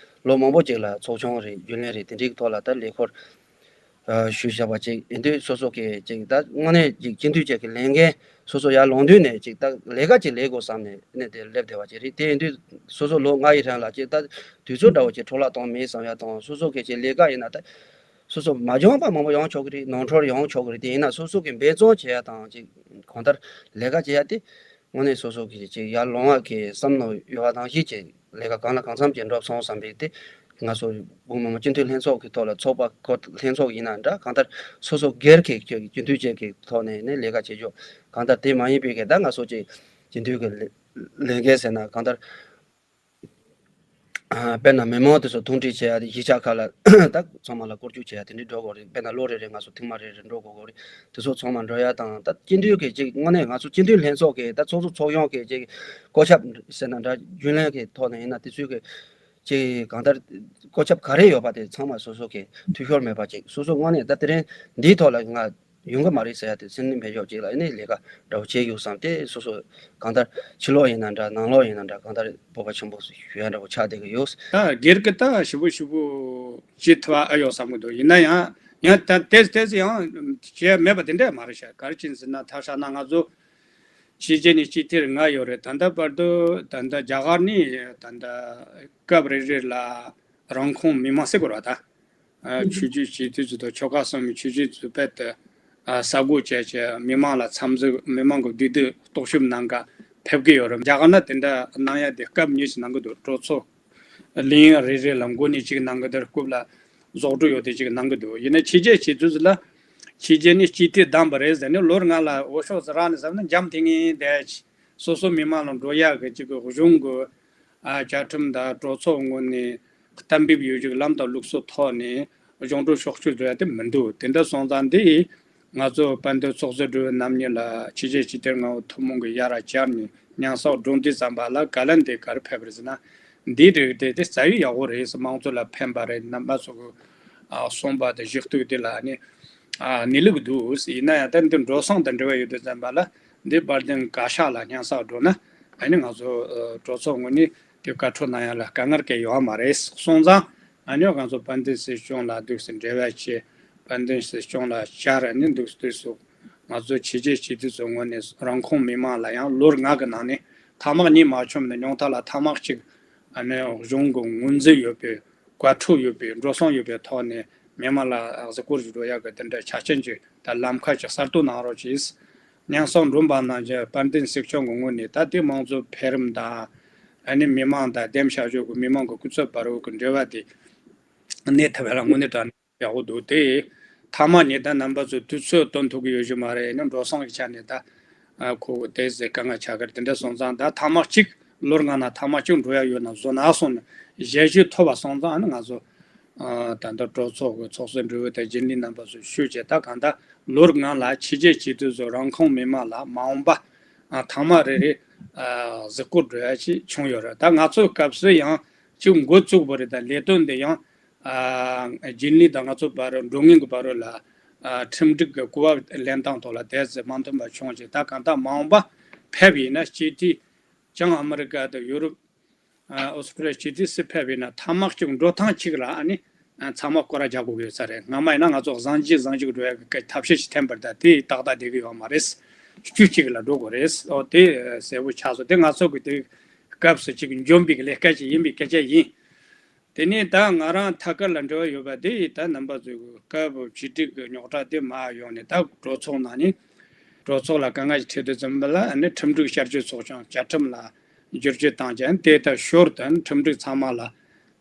ལོ་མང་པོ་ཅིག་ལ་ཚོགས་ཆུང་རེད། རྒྱུན་ལས་རེད། དེ་འདྲའི་གི་ཐོག་ལ་ད་ལས་འཁུར་ཞུས་བཞག་པ་ཅིག་ཡིན་དུས་སོ་སོ་གི་ཅིག་ད་དངོས་གནས་ཅིག་སྤྱི་འཐུས་ཅིག་གི་ལས་འགན་སོ་སོ་ཡར་ལངས་དུས་ནས་ཅིག་ད་ལས་ཀ་ཅིག་ལས་དགོས་བསམ་ནས་ནས་དེ་སླེབས་བསྡད་པ་ཅིག་རེད། དེ་ཡིན་དུས་སོ་སོ་ལོ་ལྔ་ཡི་རིང་ལ་ཅིག་ད་དུས་ཚོད་འདྲ་བོ་ཅིག་འཕྲོ་བརླག་གཏོང་མེད་བསམ་ཡ་དང་། སོ་སོ་གི་ཅིག་ལས་ཀ་ཡིན་ན་ད་སོ་སོ་མ་སྦྱངས་པ་མང་པོ་ཡོང་ཆོག་གི་རེད། ནོར་འཁྲུལ་ཡོང་ཆོག་གི་རེད། དེ་ཡིན་ན་སོ་སོ་གི་འབད་བརྩོན་བྱེད་ཡ་དང་ཅིག་གང་ལྟར་ལས་ཀ་བྱེད་ཡ་དེ་དངོས་གནས་སོ་སོ་གི་ཅིག་ཡར་ལངས་ཡ་གི་བསམ་བློ་ཡོད་པ་དང་། གཞིས་ཀྱི་ལས་ཀ་གང་ལ་གང་འཚམ་ཅིག་འགྲུབ་སོང་བསམ་པའི་དེ་ང་ཚོ་བོད་མི་མང་སྤྱི་འཐུས་ལྷན་ཚོགས་ཀྱི་ཐོག་ལ་ཚོགས་པ་ཁོ་ལྷན་ཚོགས་ཡིན་ན་འདྲ། གང་ལྟར་སོ་སོ་སྒེར་གྱི་སྤྱི་འཐུས་ཅིག་གི་ཐོག་ནས་ནས་ལས་ཀ་བྱེད་རྒྱུ། གང་ལྟར་དེ་མ་ཡིན་པའི་གི་ད་ང་ཚོ་ཅིག་སྤྱི་འཐུས་ཀྱི་ལས་ལས་འགན་ཟེར་ན་གང་ལྟར་ཨ་དཔེར་ན་མི་མང་དེ་ཚོ་མཐོང་ཁྲིད་བྱེད་ཡ་དེ་གཞིས་ཆགས་ཁག་ལ་ད་ཚང་མ་ལ་སྐོར་སྐྱོད་བྱེད་ཡ་དེ་འདྲའི་འགྲོ་དགོས་རེད། དཔེར་ན་ལོ་རེ་རེ་ང་ཚོ་ཐེངས་མ་རེ་རེ་འགྲོ་དགོས་དགོས་རེད། དེ་ཚོ་ཚང་མ་འགྲོ་ཡ་དང་། ད་སྤྱི་འཐུས་ཀྱི་ཅིག་དངོས་གནས་ང་ཚོ་སྤྱི་འཐུས་ལྷན་ཚོགས་ཀྱི་ད་ཚོགས་གཙོ་ཚོགས་གཞོན་གྱི་ཅིག་བཀོད་ཁྱབ་ཟེར་ན་འདྲ། རྒྱུན་ལས་ཀྱི་ཐོག་ནས་ཡིན་ན་དེ་ཚོའི་གི་ཅིག་གང་ལྟར་བཀོད་ཁྱབ་ག་རེ་ཡོད་པ་དེ་ཚང་མ་སོ་སོ་གི་འཐུས་ཤོར་མེད་པ་ཅིག་སོ་སོ་དངོས་གནས་ད་དེ་རིང་འདིའི་ཐོག་ལ་ང་ཡོང་གི་མ་རེད་ཟེར་ཡ་དེ་སེམས་ནས་མེད་ཡོད་ཅིག་ལ་ཨ་ནི་ལས་ཀ་འདྲ་བོ་བྱེད་ཡོད་བསམ་སྟེ། སོ་སོ་གང་ལྟར་ཕྱི་ལོགས་ཡིན་ན་འདྲ། ནང་ལོགས་ཡིན་ན་འདྲ། གང་ལྟར་སྤོབས་པ་ཆེན་པོ་ཞུ་ཡ་འདྲ་བོ་ཆགས་བསྡད་ཀྱི་ཡོད། ད་སྒེར་གྱི་ད་ཞིབ་པོ་ཞིབ་པོ་བྱེད་ཐུབ་པ་ཨེ་ཡོད་བསམ་གྱི་འདུག་ཡིན་ན་ཡང་ཡང་ད་ཏོག་ཙམ་ཏོག་ཙམ་ཡང་བྱས་མེད་པ་དེ་འདྲ་མ་རེད་ཤག་ག་རེ་བྱས་ཟེར་ན་ད་ཆ་ན་ང་ཚོ་ཕྱི་རྒྱལ་ནས་སྤྱི་འཐུས་ལྔ་ཡོད་རེད། ད་ལྟ་བར་དུ་ད་ལྟ་རྒྱ་གར་ནས་ད་ལྟ་སྐབས་རེ་རེ་ལ་རང་ཁོངས་མི་མང་ཟེར་དགོས་རེད་པ། ད་ཨ་ཆོས་བརྒྱུད་སྤྱི་འཐུས་ཚོ་དང་ཆོལ་ཁ་གསུམ་གྱི་ཆོས་བརྒྱུད་ཚོ་རྦད་དེ་ཨ་ས་སྒོ་བཅད་བྱས་མི་མང་ལ་འཚམས་འདྲི། མི་མང་གི་འདུས་སྡོད་རྟོག་ཞིབ་གནང་ག་ཕེབས་ཀྱི་ཡོད་རེད། རྒྱ་གར་ན་དེ་འདྲ་གནང་ཡ་དེ་སྐབས་གཉིས་ཤིག་གནང་གི་འདུག་གྲོས་ཚོགས་ལྷན་རེ་རེ་ལ་མགོ་ནས་གཅིག་གནང་གི། དེར་རྐུབ་ལ་ཟོག་འགྲོ་ཡོད་དེ་གཅིག་གནང་གི་འདུག་ཡིན་ན་ཕྱི་རྒྱལ་སྤྱི་འཐུས་ལ་ཕྱི་རྒྱལ་ནས་སྤྱི་འཐུས་བདམས་པ་རེད་ཟེར་ནས་ལོ་ལྔ་ལ་འོས་ཤོག་ཟ་རག་ནས་ཟ་ན་འཇམ་ཐིང་ངེ་བསྡད། སོ་སོ་མི་མང་ལ་འགྲོ་ཡག་གི་གཅིག་གི་གཞུང་གི་ཨ་བཅའ་ཁྲིམས་དང་གྲོས་ཚོགས་ངོས་ནས་གཏན་འབེབས་ཡོད་ཀྱི་ལམ་དང་ལུགས་སྲོལ་ཐོག་ནས་གཞུང་འབྲེལ་ཕྱོགས་སྐྱོད་བཟོ་ཡ་དེ་མི་འདུག་དེ་འདྲ་སོང་ཙང་འདི་ང་ཚོ་དཔལ་ལྡན་ཚོགས་གཙོ་སྦྲེལ་པོ་རྣམ་གཉིས་ལ་ཕྱི་རྒྱལ་སྤྱི་འཐུས་ལྔ་པོ་ཐུན་མོང་གི་ཡར་བཅར་ནས་མཉམ་ཞུགས་འགྲོ་འདི་ཙམ་པ་ལ་བཀའ་ལན་འདི་ག་རེ་ཕེབས་རེད་ཟེར་ན། འདིའི་རིགས་དེ་དེ་རྩ་བའི་ཡག་པོ་རེད། མང་གཙོ་ལ་ཕན་པ་རེད། རྣམ་པ་ཚོ་གི་ཨ་གསུངས་པ་དེ་གཞི་གཏུག་དེ་ལ་ནི་ ཨ་གནས་ལུགས་འདུག་ཡིན་ན་ཡང་ད་འདི་འགྲོ་སོང་དང་འབྲེལ་བ་ཡོད་དུས་ཙམ་པ་ལ་འདི་དཔལ་ལྡན་བཀའ་ཤག་ལ་སྙན་སེང་འགྲོ་ན་ཨ་ནི་ང་ཚོ་གྲོས་ཚོགས་ངོས་ནས་དེ་བཀའ་འཁྲོལ་གནང་ཡ་ལ་དཀའ་ངལ་གང་ཡོད་མ་རེད། སོང་ཙང་ཨ་ནི་ང་ཚོ་དཔལ་ལྡན་སྲིད་སྐྱོང་ལ་འདུག་སེ་འབྲེལ་བ་བྱས། དཔལ་ལྡན་སྲིད་སྐྱོང་ལ་བཅར་ཨ་ནི་འདུག་སེ་དུས་སུ་ང་ཚོ་ཕྱི་རྒྱལ་སྤྱི་འཐུས་ཚོའི་ངོས་ནས་རང་ཁོངས་མི་མང་ལ་ཡང་ལོ་ལྔ་གི་ནང་ནས་ཐ་མག་གཉིས་མ་བྱུང་ན་ཉུང་མཐའ་ལ་ཐ་མག་གཅིག་ཨ་ནི་གཞུང་གི་ངོས་འཛིན་ཡོད་པའི་བཀའ་འཁྲོལ་ཡོད་པའི་འགྲོ་སོང་ཡོད་པའི་ཐོག་ནས་མི་མང་ལ་གཟིགས་སྐོར་ཞིག་འགྲོ་ཡག་གི་དེ་འདྲ་ཆ་རྐྱེན་ཅིག་དང་ལམ་ཁ་ཅིག་གསར་གཏོད་གནང་རོགས་གྱིས། སྙན་སེང་འདྲ་པོ་གནང་རྗེས་དཔལ་ལྡན་སྲིད་སྐྱོང་གི་ངོས་ནས་ད་ལྟའི་དམངས་གཙོའི་འཕེལ་རིམ་དང་ཨ་ནི་མི་མང་དང་འདེམས་བྱ་ཕྱོགས་ཀྱི་མི་མང་གི་སྐུ་ཚབ་བར་དུ་གི་འབྲེལ་བ་དེ་གནས་ཐུབ་ཡ་ལ་དངོས་གནས་དྲང་གནས་ཡག་པོ་འདུག་དེ་ཐ་མག་ཉོས་ད་རྣམ་པ་ཚོས་དུས་ཚོད་སྟོན་ཐུབ་ཀྱི་ཡོད་ཀྱི་མ་རེད། ཨ་ནི་འགྲོ་སོང་གི་ཆ་ནས་ད་ཨ་ཁོ་དེ་ཟེར་དཀའ་ངལ་ཆགས་ཀྱི་རེད། དེ་འདྲ་སོང་ཙང་ད་ཐ་མག་གཅིག་ལོ་ལྔ་ནང་ཐ་མག་གཅིག་འགྲོ་ཡ་ཡོད་ན་བཟོ་ན་སོང་ནས་ཞལ་བཞེས་ཐོབ་པ་སོང་ཙང་ཨ་ནི་ང་ཚོ་ཨ་ད་ལྟ་གྲོས་ཚོགས་ཀྱི་ཚོགས་གཙོ་འདྲ་པོ་དང་རྒྱུན་ལས་རྣམ་པ་ཚོས་ཞུས་བྱས། ད་གང་ལྟར་ལོ་ལྔ་ལ་ཕྱི་རྒྱལ་སྤྱི་འཐུས་ཚོ་རང་ཁོངས་མི་མང་ལ་མ་འོངས་པ་ཨ་ཐ་མག་རེ་རེ་ཨ་གཟིགས་སྐོར་འགྲོ་ཡ་ཅིག་བྱུང་ཡོད་རེད། ད་ང་ཚོའི་སྐབས་སུ་ཡང་ཅིག་འགོ་བཙུགས་པ་རེད། ད་ལས་དོན་འདི་ཡང་ཨ་རྒྱུན་ལས་དང་ང་ཚོ་བར་འགྲོ་ངན་གྱི་བར་ལ་ཨ་ཁྲིམས་སྒྲིག་གི་གོ་བ་ལེན་སྟངས་ཐོག་ལ་དེ་ཚོ་མ་མཐུན་པ་བྱུང་རྗེས་ད་གང་ལྟར་མ་འོངས་པ་ཕེབས་ཡིན་ན་སྤྱི་འཐུས་བྱང་ཨ་མི་རི་ཀ་དང་ཡུ་རོབ། ཨོ་སི་ཁྲུ་ལི་ཡ་སྤྱི་འཐུས་སུ་ཕེབས་པ་ཡིན་ན་ཐ་མག་གཅིག་འགྲོ་ཐེངས་གཅིག་ལ་ཨ་ནི་ཚང་མ་སྐོར་ར་རྒྱག་དགོས་ཀྱི་ཡོད་ས་རེད། སྔ་མ་ཡིན་ན་ང་ཚོ་གཟའ་མཇུག་གཟའ་མཇུག་འགྲོ་ཡ་གི་ཐབས་ཤེས་ཤིག་འཐེན་པ་རེད། ད་དེ་ཏག་ཏག་བསྡད་ཀྱི་ཡོད་མ་རེད། དཀྱུས་གཅིག་ལ་འགྲོ་དགོས་རེད། ཨོ་དེ་གསལ་པོ་ཆགས་སོང་། དེ་ང་ཚོ་གི་དེ་སྐབས་སུ་གཅིག་འཇོན་པའི་གི་ལས་ཀ་ཅིག་ཡིན་པའི་སྐད་ཆ་ཡིན། དེ་ནས་ད་ང་རང་ཐད་ཀར་ལ་འབྲེལ་བ་ཡོད་པ་དེ་ཡིས་ད་རྣམ་པ་ཚོས་སྐབས་བཅུ་དྲུག་གི་རྙོག་དྲ་དེ་མར་ཡོང་ནས་ད་གྲོས་ཚོགས་ནང་ནས་གྲོས་ཚོགས་ལ་དཀའ་ངལ་ཞིག་འཕྲད་དུས་ཙམ་པ་ལ་ཨ་ནི་ཁྲིམས་སྒྲིག་བསྐྱར་བཅོས་ཚོགས་ཆུང་བཅའ་ཁྲིམས་ལ་བསྒྱུར་བཅོས་བཏང་རྗེས་དེ་ལྟར་ཞོར་དུ་ཁྲིམས་སྒྲིག་ཚང་མ་ལ་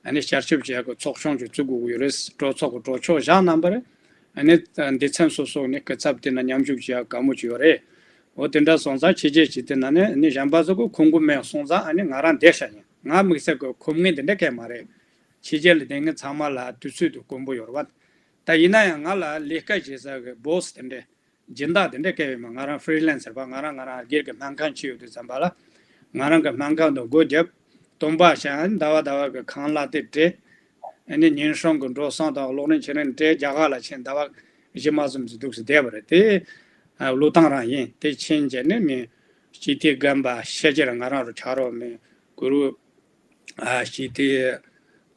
ཨ་ནི་བསྐྱར་ཞིབ་བྱེད་དགོས་ཚོགས་ཆུང་ཞིག་བཙུགས་དགོས་ཀྱི་ཡོད་རེད། གྲོས་ཚོགས་ཀྱི་གྲོས་ཆོད་བཞག་གནང་པ་རེད། ཨ་ནི་སྡེ་ཚན་སོ་སོ་ནས་སྐུ་ཚབ་དེ་ན་མཉམ་ཞུགས་བྱེད་ཡག་དགའ་མོ་ཅིག་ཡོད་རེད། འོ་དེ་འདྲ་སོང་ཙང་ཕྱི་རྒྱལ་སྤྱི་འཐུས་ན་ནི་ཨ་ནི་གཞན་པ་ཚོ་གི་ཁོམ་གི་མེད་སོང་ཙང་ཨ་ནི་ང་རང་བསྡད་བཞག་ཡིན། ང་དམིགས་བསལ་གི་ཁོམ་ངེས་འདི་འདྲ་གང་ཡང་མ་རེད། ཕྱི་རྒྱལ་ལ་བསྡད་མཁན་ཚང་མ་ལ་དུས་ཚོད་དེ་དཀོན་པོ་ཡོད་རེད་པ། ད་ཡིན་ན་ཡང་ང་ལ་ལས་ཀ་བྱེད་ས་གི་སྦོ་སི་དེ་འདྲ་སྦྱིན་བདག་དེ་འདྲ་གང་ཡང་ཡོད་མ། ང་རང་ཧྥི་རི་ལན་སར་པ། ང་རང་ང་རང་སྒེར་གི་སྨན་ཁང་ཅིག་ཡོད་དུས་ཙམ་པ་ལ་ང་རང་གི་སྨན་ཁང་དུ་སྒོ་བརྒྱབ། སྟོན་པ་ཞིག་ཟླ་བ་ཟླ་བ་གི་ཁང་གླ་དེ་སྤྲད། ཨ་ནི་ཉིན་སྲུང་གི་འགྲོ་སོང་དང་གློག་རིན་ཕྱི་རིན་སྤྲད། རྒྱ་གར་ལ་ཕྱིན་ཟླ་བ་བཞི་མ་ཙམ་ཞིག་འདུག་སེ་བསྡད་པ་རེད། དེ་ཨ་བློས་བཏང་རང་ཡིན། དེ་ཕྱིན་རྗེས་ནས་མི་སྤྱི་འཐུས་རྒན་པ་ཤེས་ཀྱི་རེད། ང་རང་རུ་ཆགས་རོགས་མི་གུ་རུ་ཨ་སྤྱི་འཐུས་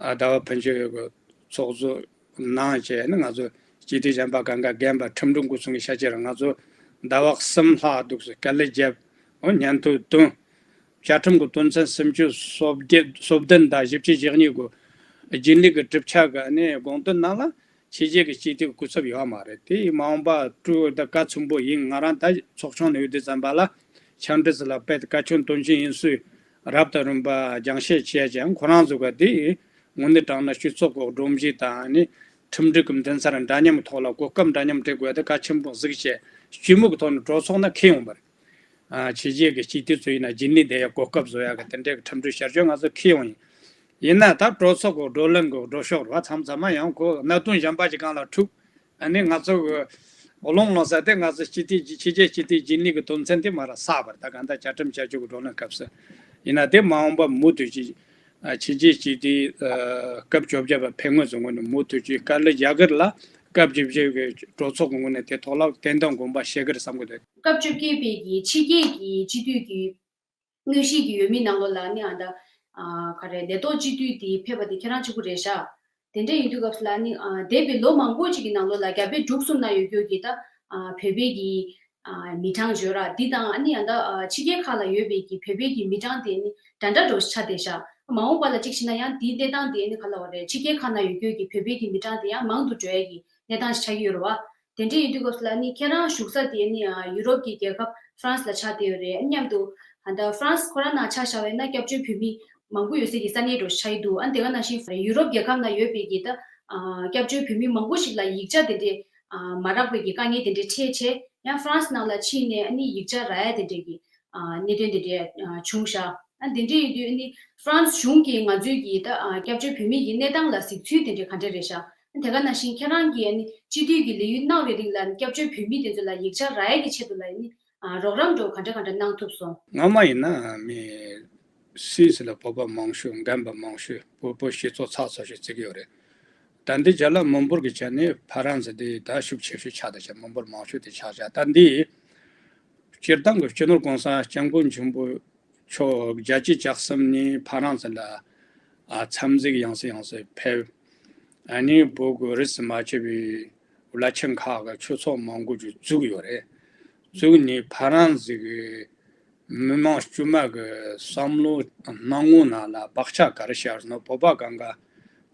ཨ་ཟླ་བ་ཕུན་ཚོགས་ཀྱི་ཚོགས་གཙོ་གནང་བྱས་ནས་ང་ཚོ་སྤྱི་འཐུས་གཞན་པ་གང་ག་རྒན་པ་ཁྲིམས་སྒྲིག་འགོ་ཚུགས་ཀྱི་ཤ་ཅེ་ར་ང་ཚོ་ཟླ་བ་གསུམ་ལྷག་འདུག་སེ་དཀའ་ལས་བརྒྱབ། འོ་སྙན་ཐོ་བཏོན། བཅའ་ཁྲིམས་ཀྱི་དོན་ཚན་སུམ་ཅུ་སོ་བརྒྱད་སོ་བདུན་དང་བཞི་བཅུ་ཞེ་གཉིས་ཀྱི་རྒྱུན་ལས་ཀྱི་གྲུབ་ཆ་གི་ནས་དགོངས་དོན་ནང་ལ་ཕྱི་རྒྱལ་གྱི་སྤྱི་འཐུས་ཀྱི་སྐུ་ཚབ་ཡོད་མ་རེད། དེ་མ་འོངས་པ་སྤྲོད་ད་གལ་ཆེན་པོ་ཡིན། ང་རང་ད་ཚོགས་ཆུང་ནས་ཡོད་དུས་ཙམ་པ་ལ་ཕྱག་འབྲེལ་ལ་དཔེ་བཀའ་ཆོས་དོན་ཆེན་ཡིན་ཚུལ་རབ་དང་རིམ་པ་སྦྱང་བཤད་བྱས་ཀྱང་ཁོ་རང་ཚོ་ག་དེ་དངོས་གནས་དྲང་གནས་སྤྱི་ཚོགས་ཀྱི་སྒྲོམ་གཞི་དང་ནི་ཁྲིམས་སྒྲིག་གི་མདུན་སར་འདྲ་མཉམ་ཐོག་ལ་གོ་སྐབས་འདྲ་མཉམ་སྤྲད་དགོས་ཏེ་གལ་ཆེན་པོ་གཟིགས་བྱས་སྤྱི་མོས་ཀྱི་ཐོག་ནས་གྲོས་ཚོགས་ནང་འཁྱེར་ཡོང་བ་རེད། ཨ་ཕྱི་རྒྱལ་གྱི་སྤྱི་འཐུས་ཚོ་ཡིན་ན་རྒྱུན་ལས་བསྡད་ཡ་གོ་སྐབས་བཟོ་ཡ་གི་དེ་འདྲའི་གི་ཁྲིམས་སྒྲིག་བསྐྱར་བཅོས་ང་ཚོ་འཁྱེར་ཡོང་ཡིན། ཡིན་ན་ད་གྲོས་ཚོགས་ཀྱི་བགྲོ་གླེང་གི་འགྲོ་ཕྱོགས་རེད་པ། མཚམས་མཚམས་མ་ཡང་ཁོ་གནད་དོན་གཞན་པ་ཞིག་སྒང་ལ་འཁྲུག་ཨ་ནི་ང་ཚོ་གི་བློང་བློང་ས་དེ་ང་ཚོ་སྤྱི་འཐུས་ཕྱི་རྒྱལ་སྤྱི་འཐུས་རྒྱུན་ལས་ཀྱི་དོན་ཚན་དེ་མར་བསགས་པ་རེད། ད་གང་ལྟར་བཅའ་ཁྲིམས་བསྐྱར་བཅོས་ཀྱི་བགྲོ་གླེང་སྐབས་སུ་ཡིན་ན་དེ་མ་འོངས་པ་མུ་མཐུད་ཀྱི་ཨ་ཕྱི་རྒྱལ་སྤྱི་འཐུས་ཨ་སྐབས་བཅོ་བརྒྱད་པ་ཕེབས་ངོས་སུ་ངོས་ནས་མུ་མཐུད་ཀྱི་དཀའ་ལས་རྒྱག་གི་རེད་ལ། སྐབས་བཅོ་བརྒྱད་ཀྱི་གྲོས་ཚོགས་ཀྱི་ངོས་ནས་དེ་ཐོག་ལ་ཏན་ཏན་དགོངས་པ་བཞེས་ཀྱི་རེད་བསམ་གྱི་འདུག་སྐབས་བཅོ་བརྒྱད་པའི་གི་ཕྱི་རྒྱལ་གྱི་སྤྱི་འཐུས་ཀྱི་དངོས་གཞི་གི་འོས་མི་ནང་ལོགས་ལ་ནི་ཨ་ད་ཨ་ག་རེ་ལས་ཐོག་སྤྱི་འཐུས་དེ་ཕེབས་པ་དེ་ཁྱེད་རང་གཅིག་པུ་རེད་ཤག་དེ་འདྲ་ཡིན་དུས་སྐབས་སུ་ལ་ནི་ཨ་འདས་པའི་ལོ་མང་པོ་ཅིག་གི་ནང་ལོགས་ལ་རྒྱ་བལ་འབྲུག་གསུམ་ན་ཡོད་རྒྱུ་གི་ད་ཨ་བོད་པའི་གི་ཨ་མི་གྲངས་བརྗོད་ར་འདི་དང་ཨ་ནི་ཨ་ད་ཨ་ཕྱི་རྒྱལ་ཁག་ལ་ཡོད་པའི་གི་བོད་པའི་གི་མི་གྲངས་དེ་ནི་འདྲ་འདྲ་འདྲ་བོ་ཆགས་བསྡད་ཤག་མ་འོངས་པ་ལ་གཅིག་བྱས་ན་ཡང་དེའི་གནས་སྟངས་དེ་ནི་ག་ལ་བ་རེད། ཕྱི་རྒྱལ་ཁག་ན་ཡོད་རྒྱུ་གི་བོད་པའི་གི་མི་གྲངས་དེ་ཡང་མང་དུ་འགྲོ་ཡ་གི་གནས་སྟངས་ཤིག་ཆགས་ཀྱི་ཡོད་རེད་བ། དེ་འདྲ་ཡིན་དུས་སྐབས་སུ་ལ་ནི་ཁྱེད་རང་བཞུགས་ས་དེ་ནི་ཨ་ཡུ་རོབ་ཀྱི་རྒྱལ་ཁབ་ཧྥ་རན་སི་ལ་ཆགས་བསྡད་ཡོད་རེད། མཉམ་དུ་ཨ་ད་ཧྥ་རན་སི་ཁོ་རང་ནང་ཆ་བཞག་པ་ཡིན་ན་སྐྱབས་བཅོལ་བོད་མི་མང་པོ་ཡོད་སའི་གི་ས་གནས་འདྲ་བོ་ཆགས་ཀྱི་འདུག་ཨ་དེ་ག་ནང་བཞིན་ཡུ་རོབ་རྒྱལ་ཁབ་ནང་ཡོད་པའི་གི་ད་ཨ་སྐྱབས་བཅོལ་བོད་མི་མང་པོ་ཞིག་ལ་ཡིག་ཆ་དེ་འདྲས་ཨ་མ་རག་པའི་གི་དཀའ་ངལ་དེ་འདྲས་འཕྲད་བྱས། ཡང་ཧྥ་རན་སི་ནང་ལ་ཕྱིན་ནས་ཨ་ནི་ཡིག་ཆ་རག་ཡ་དེ་འདྲས་གི་ཨ་གནད་དོན་དེ་འདྲས་ཨ་བྱུང་ཤག་ཨ་དེ་འདྲས་ཡིན་དུས་ཨ་ནི་ཧྥ་རན་སི་གཞུང་གིས་ང་ཚོའི་གི་ད་ཨ་སྐྱབས་བཅོལ་བོད་མི་གི་གནས་སྟངས་ལ་གཟིགས་ཚུལ་དེ་འདྲས་ག་འདྲས་རེད་ཤག་དེ་ག་ནང་བཞིན་ཁྱེད་རང་གིས་ཨ་ནི་སྤྱི་འཐུས་ཀྱི་ལས་ཡུན་གནང་བའི་རིང་ལ་སྐྱབས་བཅོལ་བོད་མི་དེ་ཚོ་ལ་ཡིག་ཆ་རག་ཡ་གི་ཆེད་དུ་ལ་ཨ་ནི་ཨ་རོགས་རམ་འདྲ་བོ་ག་འདྲ་ག་འདྲ་གནང་ཐུབ་སོང་། སྔ་མ་ཡིན་ན་མི་སུད་སི་ལ་བོད་པ་མང་ཤོས། རྒན་པ་མང་ཤོས། བོད་པ་སྤྱི་ཚོགས་ཚགས་ཚུད་ཅིག་བརྩི་གི་ཡོད་རེད། ད་འདི་རྒྱ་ལ་མི་འབོར་གྱི་ཆ་ནས་ཕ་རན་སི་དེ་ད་ཤུགས་ཆེ་ཤོས་ཆགས་ད་ཆ་མི་འབོར་མང་ཤོས་དེ་ཆགས་ཆགས་ད་འདི། སྤྱིར་བཏང་གི་སྤྱི་ནོར་གོང་ས་སྐྱབས་མགོན་ཆེན་པོ་མཆོག་བརྒྱད་ཅུ་གྱ་གསུམ་ནས་ཕ་རན་སི་ལ་ཨ་འཚམས་གཟིགས་ཡང་སེ་ཡང་སེ་ཕེབས། ཨ་ནི་བོད་ཀྱི་རིས་སུ་མ་ཆད་པའི་བླ་ཆེན་ཁག་གི་ཆོས་ཚོགས་མང་པོ་ཅིག་བཙུགས་ཡོད་རེད། བཙུགས་ནས་ཕ་རན་སི་གི་མི་མང་དཀྱུས་མ་གི་བསམ་བློ་སྣང་ངོ་ནང་ལ་བག་ཆགས་ག་རེ་ཤར་སོང་ན། བོད་པ་གང་ག་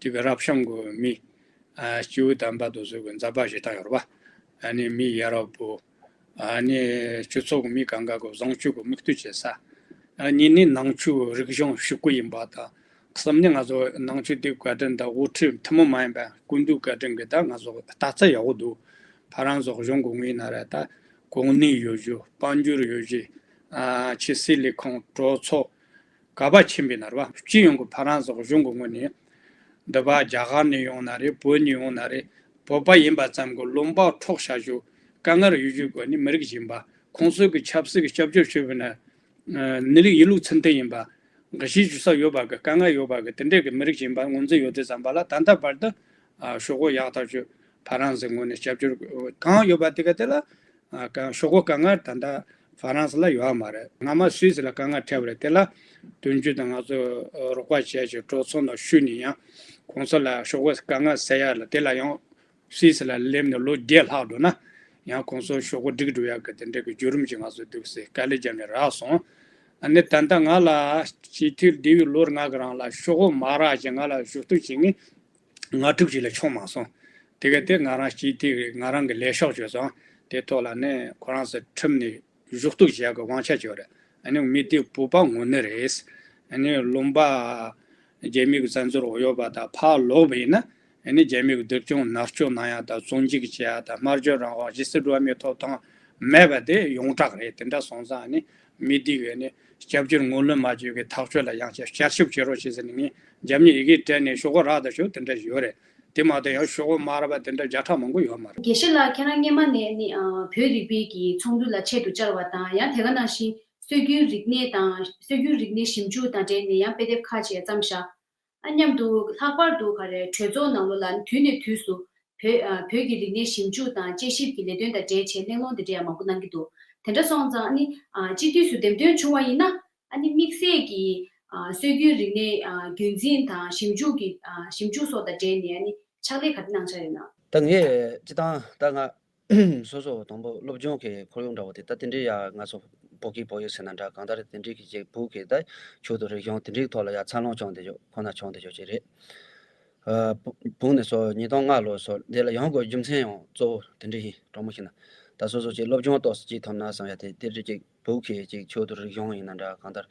དེ་གི་རབ་བྱུང་གི་མི་ཨ་སྐྱེས་བུ་དམ་པ་དེ་ཚོ་གི་མཛད་པ་བཞེས་སྟངས་ཡོད་རེད་པ། ཨ་ནི་མི་ཡ་རབས་པོ། ཨ་ནི་སྤྱི་ཚོགས་ཀྱི་མི་གང་ག་གི་བཟང་སྤྱོད་ཀྱི་མིག་ལྟོས་བྱེད་ས། ཨ་ནི་ནི་ནང་ཆོས་རིག་གཞུང་ཕྱུག་པོ་ཡིན་པ་དང་། གསུམ་ནི་ང་ཚོ་ནང་ཆོས་དེ་བཀའ་དྲིན་དང་དབུ་ཁྲིད་ཐུན་མོང་མ་ཡིན་པ་སྐུ་མདུན་བཀའ་དྲིན་གྱི་ད་ང་ཚོ་ལྟ་ཚུལ་ཡག་པོ་འདུག་ཕ་རན་སི་གཞུང་གི་ངོས་ན་རེད། ད་གོ་གནས་ཡོད་རྒྱུ། དཔལ་འབྱོར་ཡོད་རྒྱུ། ཨ་ཆོས་སྲིད་ལས་ཁུངས། གྲོས་ཚོགས། ག་པར་ཕྱིན་པའི་ན་རེད་པ། སྤྱི་ཡོངས་ཀྱི་ཕ་རན་སི་གཞུང་གི་ངོས་ནས། འདི་པ་རྒྱ་གར་ནས་ཡོང་ན་རེད། བོད་ནས་ཡོང་ན་རེད། བོད་པ་ཡིན་པ་ཙམ་གྱི་ལུང་པ་འཕྲོག་བྱ་རྒྱུ། དཀའ་ངལ་ཡོད་རྒྱུ་གི་ནི་མི་རིགས་ཡིན་པ། ཁོང་ཚོ་གི་ཆབ་སྲིད་ཀྱི་སྐྱབས་བཅོལ་ཞུས་པ་ན། ཨ་ནི་ལུགས་ཡིན་ལུགས་ཚུལ་མཐུན་ཡིན་པ། གཞིས་བཞུགས་ས་ཡོད་པ་གི་དཀའ་ངལ་ཡོད་པ་གི་དེ་འདྲས་ཀྱི་མི་རིགས་ཡིན་པ་ངོས་འཛིན་ཡོད་དུས་ཙམ་པ་ལ། ད་ལྟ་བར་དུ་ཨ་ཤོག་གུ་ཡག་ཐག་ཆོད་ཕ་རན་སི་ངོས་ནས་སྐྱབས་བཅོལ་གང་ཡོད་པ་དེ་ག་དེ་ལ། ཨ་གང་ཤོག་གུ་དཀའ་ངལ་ད་ལྟ་ཧྥ་རན་སི་ལ་ཡོད་མ་རེད། སྔ་མ་སུད་སི་ལ་དཀའ་ངལ་འཕྲད་པ་རེད། དེ་ལ་དོན་གཅོད་དང་ང་ཚོ་རོགས་པ་བྱས་ཀྱི་གྲོས་ཚོགས་ནང་ཞུས་ནས་ཡང་ཁོང་ཚོ་ལ་ཤོག་གུ་དཀའ་ངལ་སེལ་ཡ་ལ། དེ་ལ་ཡང་སུད་སི་ལ་སླེབས་ནས་ལོ་བརྒྱད་ལྷག་འགྲོ་ན་ཡང་ཁོང་ཚོ་ཤོག་གུ་སྒྲིག་འགྲོ་ཡ་གི་དེ་འདྲ་གི་བརྒྱུད་རིམ་ཅིག་ང་ཚོ་འདུག་སེ་དཀའ་ལས་བརྒྱབ་ནས་རག་སོང་། ཨ་ནི་ད་ལྟ་ང་ལ་སྤྱི་འཐུས་བསྡུས་པའི་ལོ་ལྔ་གི་རིང་ལ་ཤོག་གུ་མ་རག་ཅིང་ང་ལ་ཞུ་གཏུག་བྱེད་མཁན་ལྔ་དྲུག་ཅིག་ལས་ཆུང་མ་སོང་། དེ་ག་དེ་ང་རང་སྤྱི་འཐུས་ང་རང་གི་ལས་ཤོག་བྱོས་སོང་། དེ་ཐོག་ལ་ནི་ཁོ་རང་ཚོ་ཁྲིམས་ནས་ཞུ་གཏུག་བྱེད་ཡག་གི་དབང་ཆ་ཅིག་ཡོད་རེད། ཨ་ནི་མི་དེ་བོད་པ་དངོས་གནས་རེད། ཨ་ནི་ལུང་པ་རྒྱ་མི་གི་བཙན་འཛུལ་འོག་ཡོད་པ་དང་ཕར་ལོག་པ་ཡིན་ན། ཨ་ནི་རྒྱ་མི་གི་སྡུག་སྦྱོང་མནར་གཅོད་གནང་ཡག་དང་བཙོན་འཇུག་བྱེད་ཡག་དང་སྨྲ་བརྗོད་རང་དབང་། ཇི་སྲིད་འགྲོ་བ་མིའི་ཐོབ་ཐང་མེད་པ་དེ་ཡོངས་གྲགས་རེད། དེ་འདྲ་སོང་ཙང་ཨ་ནི་མི་དེ་གི་ཨ་ནི་སྐྱབས་བཅོལ་ངོ་ལོག་མ་བྱེད་ཀྱི་ཐག་གཅོད་ལ་ཡང་བསྐྱར་བསྐྱར་ཞིབ་བྱེད་རོགས་བྱེད་ཟེར་ནས་ངས་རྒྱབ་གཉེར་ཡི་གེ་སྤྲད་ནས་ཤོག་གུ་རག་ད་ཆོག་དེ་འདྲ་ཡོད་རེད། དེ་མ་གཏོགས་ཡང་ཤོག་གུ་མ་རག་པ་དེ་འདྲ་བརྒྱ་ཕྲག་མང་པོ་ཡོད་མ་རེད། དགེ་བཤེས་ལགས། ཁྱེད་རང་སྔོན་མ་ནས་ནི་ཨ་བོད་རིག་པའི་གི་ཚོགས་འདུ་ལ་ཆེད་དུ་བཅར་བ་དང་། ཡང་དེ་ག་ནང་བཞིན་སྲོལ་རྒྱུན་རིག་གནས་དང་སྲོལ་རྒྱུན་རིག་གནས་ཞིབ་འཇུག་དང་འབྲེལ་ནས་ཡང་དཔེ་དེབ་ཁག་ཅིག་བརྩམས་བཞག་ཨ་མཉམ་དུ་ལྷག་པར་དུ་ག་རེ་གྲོས་ཚོགས་ནང་ལོགས་ལ་དུས་ནས་དུས་སུ་བོད་ཨ་བོད་ཀྱི་རིག་གནས་ཞིབ་འཇུག་དང་དཔྱད་ཞིབ་ཀྱི་ལས་དོན་དང་འབྲེལ་བྱས་གླེང་སློང་དེ་འདྲ་ཡང་མང་པོ་གནང་གི་འདུག་དེ་འདྲ་སོང་ཙང་ཨ་ནི་ཨ་སྤྱི་འཐུས་སུ་འདེམས་ཐོན་བྱུང་བ་ཡིན་ན། ཨ་ནི་དམིགས་བསལ་གྱི་ཨ་སྲོལ་རྒྱུན་རིག་གནས་ཨ་རྒྱུན་འཛིན་དང་ཞིབ་འཇུག་གི་ཨ་ཞིབ་འཇུག་སོགས་དང་འབྲེལ་ནས་ཨ་ནི་ཕྱག་ལས་ག་རེ་གནང་འཆར་ཡོད་ན། ད་ངས་སྤྱི་བཏང་ད་ང་སོ་སོ་དང་པོ་སློབ་སྦྱོང་གི་ཁོར་ཡུག་འདྲ་བོ་དེ་ད་དེ་འདྲའི་ཡ་ང་ཚོ་བོད་སྐད་བོད་ཡིག་ཟེར་ན་འདྲ། གང་ལྟར་དེ་འདྲའི་གི་ཅིག་བོད་ཀྱི་ད་ཆོས་དང་རིག་གཞུང་དེ་འདྲའི་ཐོག་ལ་ཡ་འཚར་ལོངས་བྱུང་བསྡད་ཆོག་ཁོ་ན་བྱུང་བསྡད་ཆོག་ཅིག་རེད། ཨ་བོ་བོད་ནས་སོ་ཉིས་སྟོང་ལྔ་ལོ་སོ་དེ་ལ་ཡོང་དགོས་རྒྱུ་མཚན་ཡང་གཙོ་བོ་དེ་འདྲ་ཡིན། དྲང་མོ་བཤད་ན་ད་སོ་སོ་ཅིག་སློབ་སྦྱོང་ཏོག་ཙམ་བྱེད་ཐུབ་ན་བསམ་ཡ་དེ་དེ་འདྲ་ཅིག་བོད་ཀྱི་ཅིག་ཆོས་དང་རིག་གཞུང་ཡིན་ན་འདྲ། གང་ལྟར་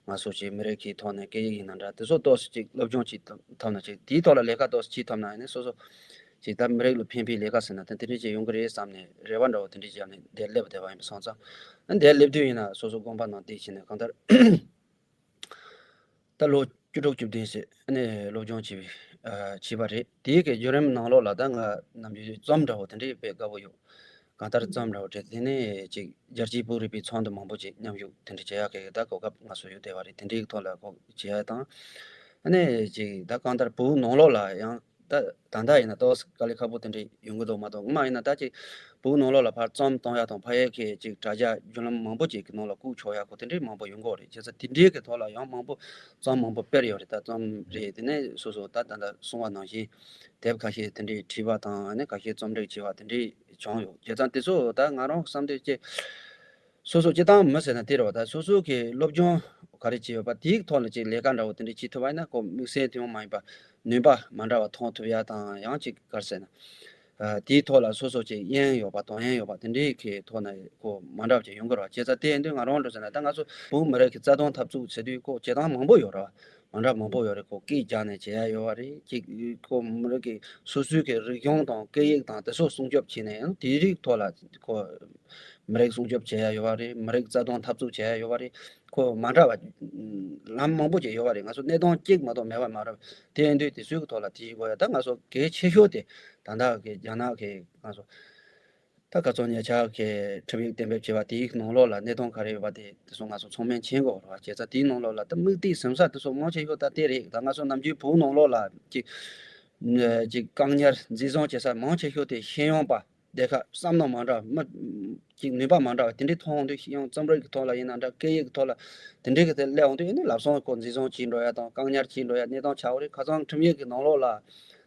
ང་ཚོ་ཅིག་མི་རིགས་ཀྱི་ཐོག་ནས་སྐད་ཡིག་ཡིན་ན་འདྲ། དེ་ཚོ་ཏོག་ཙམ་ཅིག་སློབ་སྦྱོང་བྱེད་ཐུབ་ཐུབ་ན་ཅིག་དེའི་ཐོག་ལ་ལས་ཀ་ཏོག་ཙམ་བྱེད་ཐུབ་ན་ཡིན་ན་སོ་སོ་ཅིག་ད་མི་རིགས་ལ་ཕན་པའི་ལས་ཀ་ཟེར་ན་ད་དེ་འདྲ་ཅིག་ཡོང་གི་རེད་བསམ་ནས་རེ་བ་འདྲ་བོ་དེ་འདྲ་ཅིག་བྱས་ནས་འདིར་སླེབས་བསྡད་པ་ཡིན་པ་སོང་ཙང་། འདིར་སླེབས་དུས་ཡིན་ན་སོ་སོ་དགོངས་པ་ནང་བསྡད་བྱས་ནས་གང་ལྟར། ད་ལོ་བཅུ་དྲུག་བཅུ་བདུན་ཟེར་ཨ་ནི་སློབ་སྦྱོང་བྱས་པའི་ཨ་བྱས་པ་རེད། དེའི་གི་བརྒྱུད་རིམ་ནང་ལོགས་ལ་ད་ང་ནམ་རྒྱུན་རྩོམ་འདྲ་བོ་དེ་འདྲའི་དཔེ་དགའ་བོ་ཡོད། གང་ལྟར་རྩོམ་འདྲ་བོ་བྲིས། དེ་ནས་ཅིག་རྒྱལ་སྤྱིའི་བོད་རིག་པའི་ཚོགས་འདུ་མང་པོ་ཅིག་མཉམ་ཞུགས་དེ་འདྲ་བྱེད་ཡག་གི་ད་གོ་སྐབས་ང་ཚོ་ཡོད་བསྡད་པ་རེད། དེ་འདྲའི་ཐོག་ལ་གོ་བྱེད་ཡག་དང་། ཨ་ནི་ཅིག་ད་གང་ལྟར་བོད་ནང་ལོགས་ལ་ཡང་ད་ད་ལྟ་ཡིན་ན་ཏོག་ཙམ་དཀའ་ལས་ཁག་པོ་དེ་འདྲ་ཡོང་གི་འདུག་མ་གཏོགས། སྔོན་མ་ཡིན་ན་ད་ཅིག་བོད་ནང་ལོགས་ལ་ཕར་རྩོམ་གཏོང་ཡག་དང་ཕ་ཡུལ་གྱི་ཅིག་དྲ་རྒྱ་བརྒྱུད་ལམ་མང་པོ་ཅིག་གི་ནང་ལ་བཀོད་ཆོག་ཡག་གོ་དེ་འདྲའི་མང་པོ་ཡོང་གི་ཡོད་རེད། བྱས་ཙང་དེ་འདྲའི་གི་ཐོག་ལ་ཡང་མང་པོ་རྩོམ་མང་པོ་སྤེལ་ཡོད་རེད། ད་རྩོམ་རེད། དེ་ནས་སོ་སོ་ད་ད་ལྟ་གསུངས་པ་ནང་བཞིན་དེབ་ཁ་ཤས་དེ་འདྲའི་བྲིས་པ་དང་། ཨ་ནི་ཁ་ཤས་རྩོམ་སྒྲིག་བྱས་པ་དེ་འདྲའི་བྱུང་ཡོད། བྱས་ཙང་དེ་ཚོ་ད་ང་རང་བསམ་དུས་ཀྱི་སོ་སོ་སྤྱི་བཏང་མི་ཟེར་ན་དེ་རེད་བ། ད་སོ་སོ་གི་སློབ་སྦྱོང་ག་རེ་བྱས་ཡོད་པ་དེའི་ཐོག་ལ་ཅིག་ལས་ཀ་འདྲ་བོ་དེ་འདྲ་བྱེད་ཐུབ་པ་ཡིན་ན་ཁོ་དམིགས་བསལ་དེ་མོ་མ་ཡིན་པ་ནུས་པ་མ་འདྲ་བ་ཐོན་ཐུབ་ཡ་དང་། ཡང་ཅིག་ག་རེ་ཟེར་ན། ཨ་དེའི་ཐོག་ལ་སོ་སོ་ཅིག་དབྱིངས་ཡོད་པ་དང་དོན་ཡོད་པ་དེ་འདྲའི་གི་ཐོག་ནས་ཁོ་མ་འདྲ་བ་ཅིག་ཡོང་གི་རེད་བ། བྱས་ཙང་དེ་ཡིན་དུས་ང་རང་འདྲ་ཟེར་ན་ད་ང་ཚོ་བོད་མི་རིགས་ཀྱི་རྩ་དོན་འཐབ་རྩོད་བྱེད་དུས་ཁོ་བྱེད་སྟངས་མང་པོ་ཡོད་རེད་བ། མ་འདྲ་མང་པོ་ཡོད་རེད། ཁོ་སྐད་རྒྱག་ནས་བྱེད་ཡ་ཡོད་པ་རེད། ཅིག་ཁོ་མི་རིགས་ཀྱི་སོ་སོའི་གི་རིག་གཞུང་དང་སྐད་ཡིག་དང་དེ་ཚོ་སྲུང་སྐྱོབ་བྱས་ནས་ཡང་དེའི་རིགས་ཐོག་ལ་ཁོ་མི་རིགས་སྲུང་སྐྱོབ་བྱེད་ཡ་ཡོད་པ་རེད། མི་རིགས་རྩ་དོན་འཐབ་རྩོད་བྱེད་ཡ་ཡོད་པ་རེད། ཁོ་མ་འདྲ་བ་ལམ་མང་པོ་ཅིག་ཡོད་པ་རེད། ང་ཚོ་གནད་དོན་གཅིག་མ་གཏོགས་མེད་པ་མ་རེད། དེ་ཡིན་དུས་དེ་ཚོའི་གི་ཐོག་ལ་དེ་ཞིག་དགོས་ཡ། ད་ང་ཚོ་གལ་ཆེ་ཤོས་དེ་ད་ལྟ་གི་རྒྱ་ནག་གི་ང་ཚོ་ད་ག་ཚོད་ཉེ་ཆར་གི་ཁྲིམས་ཡིག་གཏན་འབེབས་བྱས་པ་དེའི་ནང་ལོགས་ལ་གནད་དོན་ག་རེ་ཡོད་པ་དེ་དེ་ཚོ་ང་ཚོ་ཚང་མས་མཁྱེན་དགོས་རེད་བ། བྱས་ཙང་དེའི་ནང་ལོགས་ལ་ད་དམིགས་གཏད་ཟིན་ས་དེ་ཚོ་མང་ཆེ་ཤོས་ད་དེ་རེད། ད་ང་ཚོ་ནམ་རྒྱུན་བོད་ནང་ལོགས་ལ་ཅིག་ ཅིག་བཀག་ཉར་འཛིན་བཟུང་བྱེད་ས་མང་ཆེ་ཤོས་དེ་ཤེས་ཡོན་པ། སྡེ་ཁག་བསམ་མནོ་མ་འདྲ་བ། མི་ཅིག་ནུས་པ་མ་འདྲ་བ་དེ་འདྲའི་མཐོང་དུས། ཤེས་ཡོན་རྩོམ་རིག་གི་ཐོག་ལ་ཡིན་ན་འདྲ། སྐད་ཡིག་གི་ཐོག་ལ་དེ་འདྲའི་གི་དེ་སླེབས་འོང་དུས། ཨ་ནི་ལབ་སོང་ཁོ་འཛིན་བཟུང་བྱེད་འགྲོ་ཡ་དང་བཀག་ཉར་བྱེད་འགྲོ་ཡ་གནས་སྟངས་ཆགས་ཡོད་རེད། ཁ་སང་ཁྲིམས་ཡིག་གི་ནང་ལོགས་ལ་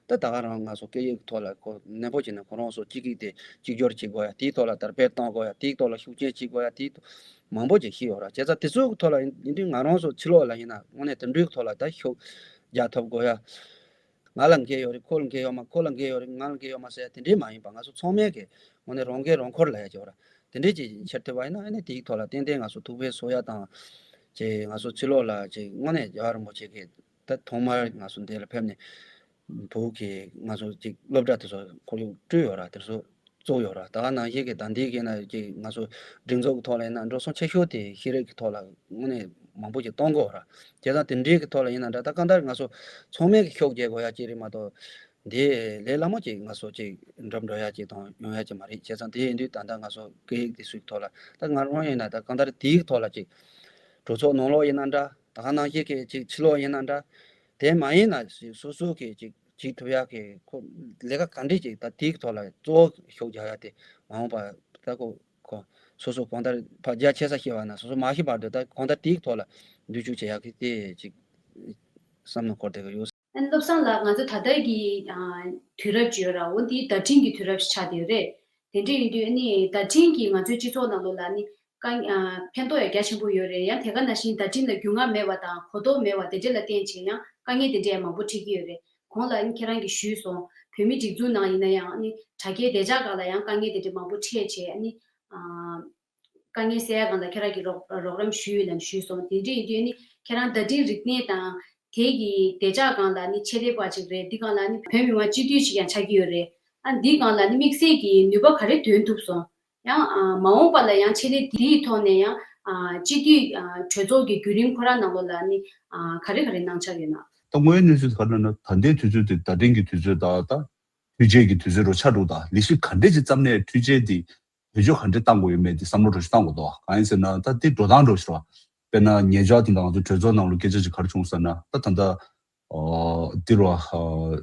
ད་ད་ག་རང་ང་ཚོ་སྐད་ཡིག་གི་ཐོག་ལ་ཁོ་ནན་པོ་བྱས་ནས་ཁོ་རང་ཚོ་གཅིག་གིས་དེ་གཅིག་སྦྱོར་བྱེད་དགོས་ཡ། དེའི་ཐོག་ལ་དར་སྤེལ་གཏོང་དགོས་ཡ། དེའི་ཐོག་ལ་ཤུགས་རྐྱེན་བྱེད་དགོས་ཡ། དེའི་ཐོག་མང་པོ་ཅིག་ཤེས་ཡོད་ར། བྱས་ཙང་དེ་ཚོའི་ཐོག་ལ་ཡིན་ཡིན་དུས་ང་རང་ཚོ་ཕྱི་ལོགས་ལ་ཡིན་ན་དངོས་གནས་དེ་འདྲའི་ཐོག་ལ་ད་ཤུགས་རྒྱག་ཐུབ་དགོས་ཡ། ང་ལ་འགན་ཡོད་རེད། ཁོ་ལ་འགན་ཡོད་མ། ཁོ་ལ་འགན་ཡོད་རེད། ང་ལ་འགན་ཡོད་མ་ཟེར་དེ་འདྲས་མ་ཡིན་པ། ང་ཚོ་ཚང་མས་ཀྱི་དངོས་གནས་རང་འགན་རང་འཁུར་ལབ་ཡ་ཅིག་ཡོད་ར། དེ་འདྲས་ཅིག་འཁྱེར་ཐུབ་པ་ཡིན་ན། ཨ་ནི་དེའི་ཐོག་ལ་ཏན་ཏན་ང་ཚོ་ཐུགས་ཕན་གསོ་ཡ་དང་། ཅིག་ང་ཚོ་ཕྱི་ལོགས་ལ་ཅིག་དངོས་གནས་རྒྱལ་བ་རིན་པོ་ཆེ་གིས་ད་ཐོག་མར་ང་ཚོ་འདི་ལ་ཕེབས་ནས་བོད་ཀྱི་ང་ཚོ་ཅིག་སློབ་གྲྭ་དེ་ཚོ་ཁོར་ཡུག་བསྐྲུན་ཡོད་ར། དེ་ཚོ་བཙུགས་ཡོད་ར། ད་ག་ནང་བཞིན་གྱི་ད་འདི་གི་ན་ཅིག་ང་ཚོ་སྒྲིག་འཛུགས་ཀྱི་ཐོག་ལ་ཡིན་ན་འགྲོ་སོང་ཆེ་ཤོས་དེ་ཤེས་རིག་གི་ཐོག་ལ་དངོས་གནས་མང་པོ་ཅིག་གཏོང་དགོས་ར། བྱས་ཙང་དེ་འདྲའི་གི་ཐོག་ལ་ཡིན་ན་འདྲ། ད་གང་ལྟར་ང་ཚོ་ཚང་མས་གི་ཤུགས་རྒྱག་དགོས་ཡ་ཅིག་རེད་མ་གཏོགས། འདི་ལས་སླ་མོ་ཅིག་ང་ཚོ་ཅིག་འགྲུབ་འགྲོ་ཡ་ཅིག་དང་ཡོང་ཡ་ཅིག་མ་རེད། བྱས་ཙང་དེ་ཡིན་དུས་ད་ལྟ་ང་ཚོ་སྐད་ཡིག་དེ་ཚོའི་ཐོག་ལ་ད་ང་རང་ཡིན་ན་ད་གང་ལྟར་དེའི་ཐོག་ལ་ཅིག་གྲོས་ཚོགས་ནང་ལོགས་ཡིན་ན་འདྲ། ད་ག་ནང་བཞིན་གྱི་ཅིག་ཕྱི་ལོགས་ཡིན་ན་འདྲ། དེ་མ་ཡིན་ན་སོ་སོ་གི་ཅིག་བྱེད་ཐུབ་ཡ་གི་ཁོ་ལས་ཀ་ག་འདྲས་ཅིག་ད་དེའི་ཐོག་ལ་གཙོ་བོ་ཤུགས་རྒྱག་ཡ་དེ་མ་འོངས་པ་ད་ཁོ་ཁོ་སོ་སོ་གང་ལྟར་ཕར་རྒྱ་ཆེ་ས་ཤེས་པ་ན་སོ་སོ་མ་ཤེས་བར་དུ་ད་གང་ལྟར་དེའི་ཐོག་ལ་འདུས་བཅུག་བྱེད་ཡ་གི་དེ་ཅིག་བསམ་བློ་འཁོར་བསྡད་ཀྱི་ཡོད། ཨ་ནི་བློ་བཟང་ལགས། ང་ཚོ་ད་ལྟ་གི་ཨ་དུས་རབས་ཅིག་ཡོད་ར། འོ་འདི་བརྡ་འཕྲིན་གྱི་དུས་རབས་ཤིག་ཆགས་བསྡད་ཡོད་རེད། དེ་འདྲ་ཡིན་དུས་ཨ་ནི་བརྡ་འཕྲིན་གྱིས་ང་ཚོའི་སྤྱི་ཚོགས་ནང་ལོགས་ལ་ཨ་ནི་དཀའ་ཨ་ཕན་ཐོགས་ཡང་རྒྱ་ཆེན་པོ་ཡོད་རེད། ཡང་དེ་ག་ནང་བཞིན་བརྡ་འཕྲིན་ལ་རྒྱུས་མངའ་མེད་པ་དང་གོ་རྟོགས་མེད་པ་དེ་འདྲ་ལ་བརྟེན་བྱས་ཡང་དཀའ་ངལ་དེ་འདྲ་ཡང་མང་པོ་འཕྲད་ཀྱི་ཡོད་རེད། གོང་ལ་ཨ་ནི་ཁྱེད་རང་གིས་ཞུས་སོང་། བོད་མིའི་སྒྲིག་འཛུགས་ནང་ཡིན་ན་ཡང་ཨ་ནི་དྲ་རྒྱའི་བདེ་འཇགས་སྒང་ལ་ཡང་དཀའ་ངལ་དེ་འདྲ་མང་པོ་འཕྲད་བྱས་ཨ་ནི་ཨ། དཀའ་ངལ་སེལ་ཡ་སྒང་ལ་ཁྱེད་རང་གིས་རོགས་རོགས་རམ་ཞུས་ཡོད་ལབ་ཞུས་སོང་། དེ་འདྲ་ཡིན་དུས་ནི་ཁྱེད་རང་བརྡ་འཕྲིན་རིག་གནས་དང་དེ་གི་བདེ་འཇགས་སྒང་ལ་ནི་ཆེད་ལས་པ་ཅིག་རེད། འདི་སྒང་ལ་ནི་བོད་མི་མང་སྤྱི་འཐུས་ཤིག་ཡང་ཆགས་ཀྱི་ཡོད་རེད། ཨ་འདི་སྒང་ལ་ནི་དམིགས་བསལ་གྱི་ནུས་པ་ག་རེ་འདོན་ཐུབ་སོང་། ཡང་ཨ་མ་འོངས་པ་ལ་ཡང་ཆེད་ལས་འདིའི་ཐོག་ནས་ཡང་ཨ་སྤྱི་འཐུས་ཨ་གྲོས་ཚོགས་ཀྱི་བརྒྱུད་རིམ་ཁོ་རང་ནང་ལོགས་ལ་ནི་ཨ་ག་རེ་ག་རེ་གནང་འཆར་ཡོད་ན། ད་དངོས་ཡོད་གནས་ཚུལ་ག་རེ་ལབ་ན། ད་ལྟའི་དུས་ཚོད་དེ་བརྡ་འཕྲིན་གྱི་དུས་ཚོད་དང་ད་འཕྲུལ་ཆས་ཀྱི་དུས་ཚོད་རུ་ཆགས་འདུག་ད་ལས་གཞི་ག་འདྲས་ཅིག་བརྩམས་ནས་འཕྲུལ་ཆས་འདི་བེད་སྤྱོད་ག་འདྲས་བཏང་དགོས་ཡོད་མེད་འདི་བསམ་བློ་འདྲ་ཞིག་བཏང་དགོས་འདུག་གང་ཡིན་ཟེར་ན་ད་འདི་འགྲོ་སྟངས་འདྲ་ཞིག་རེད། དཔེར་ན་ཉེ་ཆར་དེ་འདྲ་ང་ཚོ་གྲོས་ཚོགས་ནང་ལ་སྐད་ཆ་ཅིག་ག་རེ་བྱུང་ཟེར་ན། ད་ད་ལྟ་ཨོ་འདི་རུ་ཨ་ཨོ་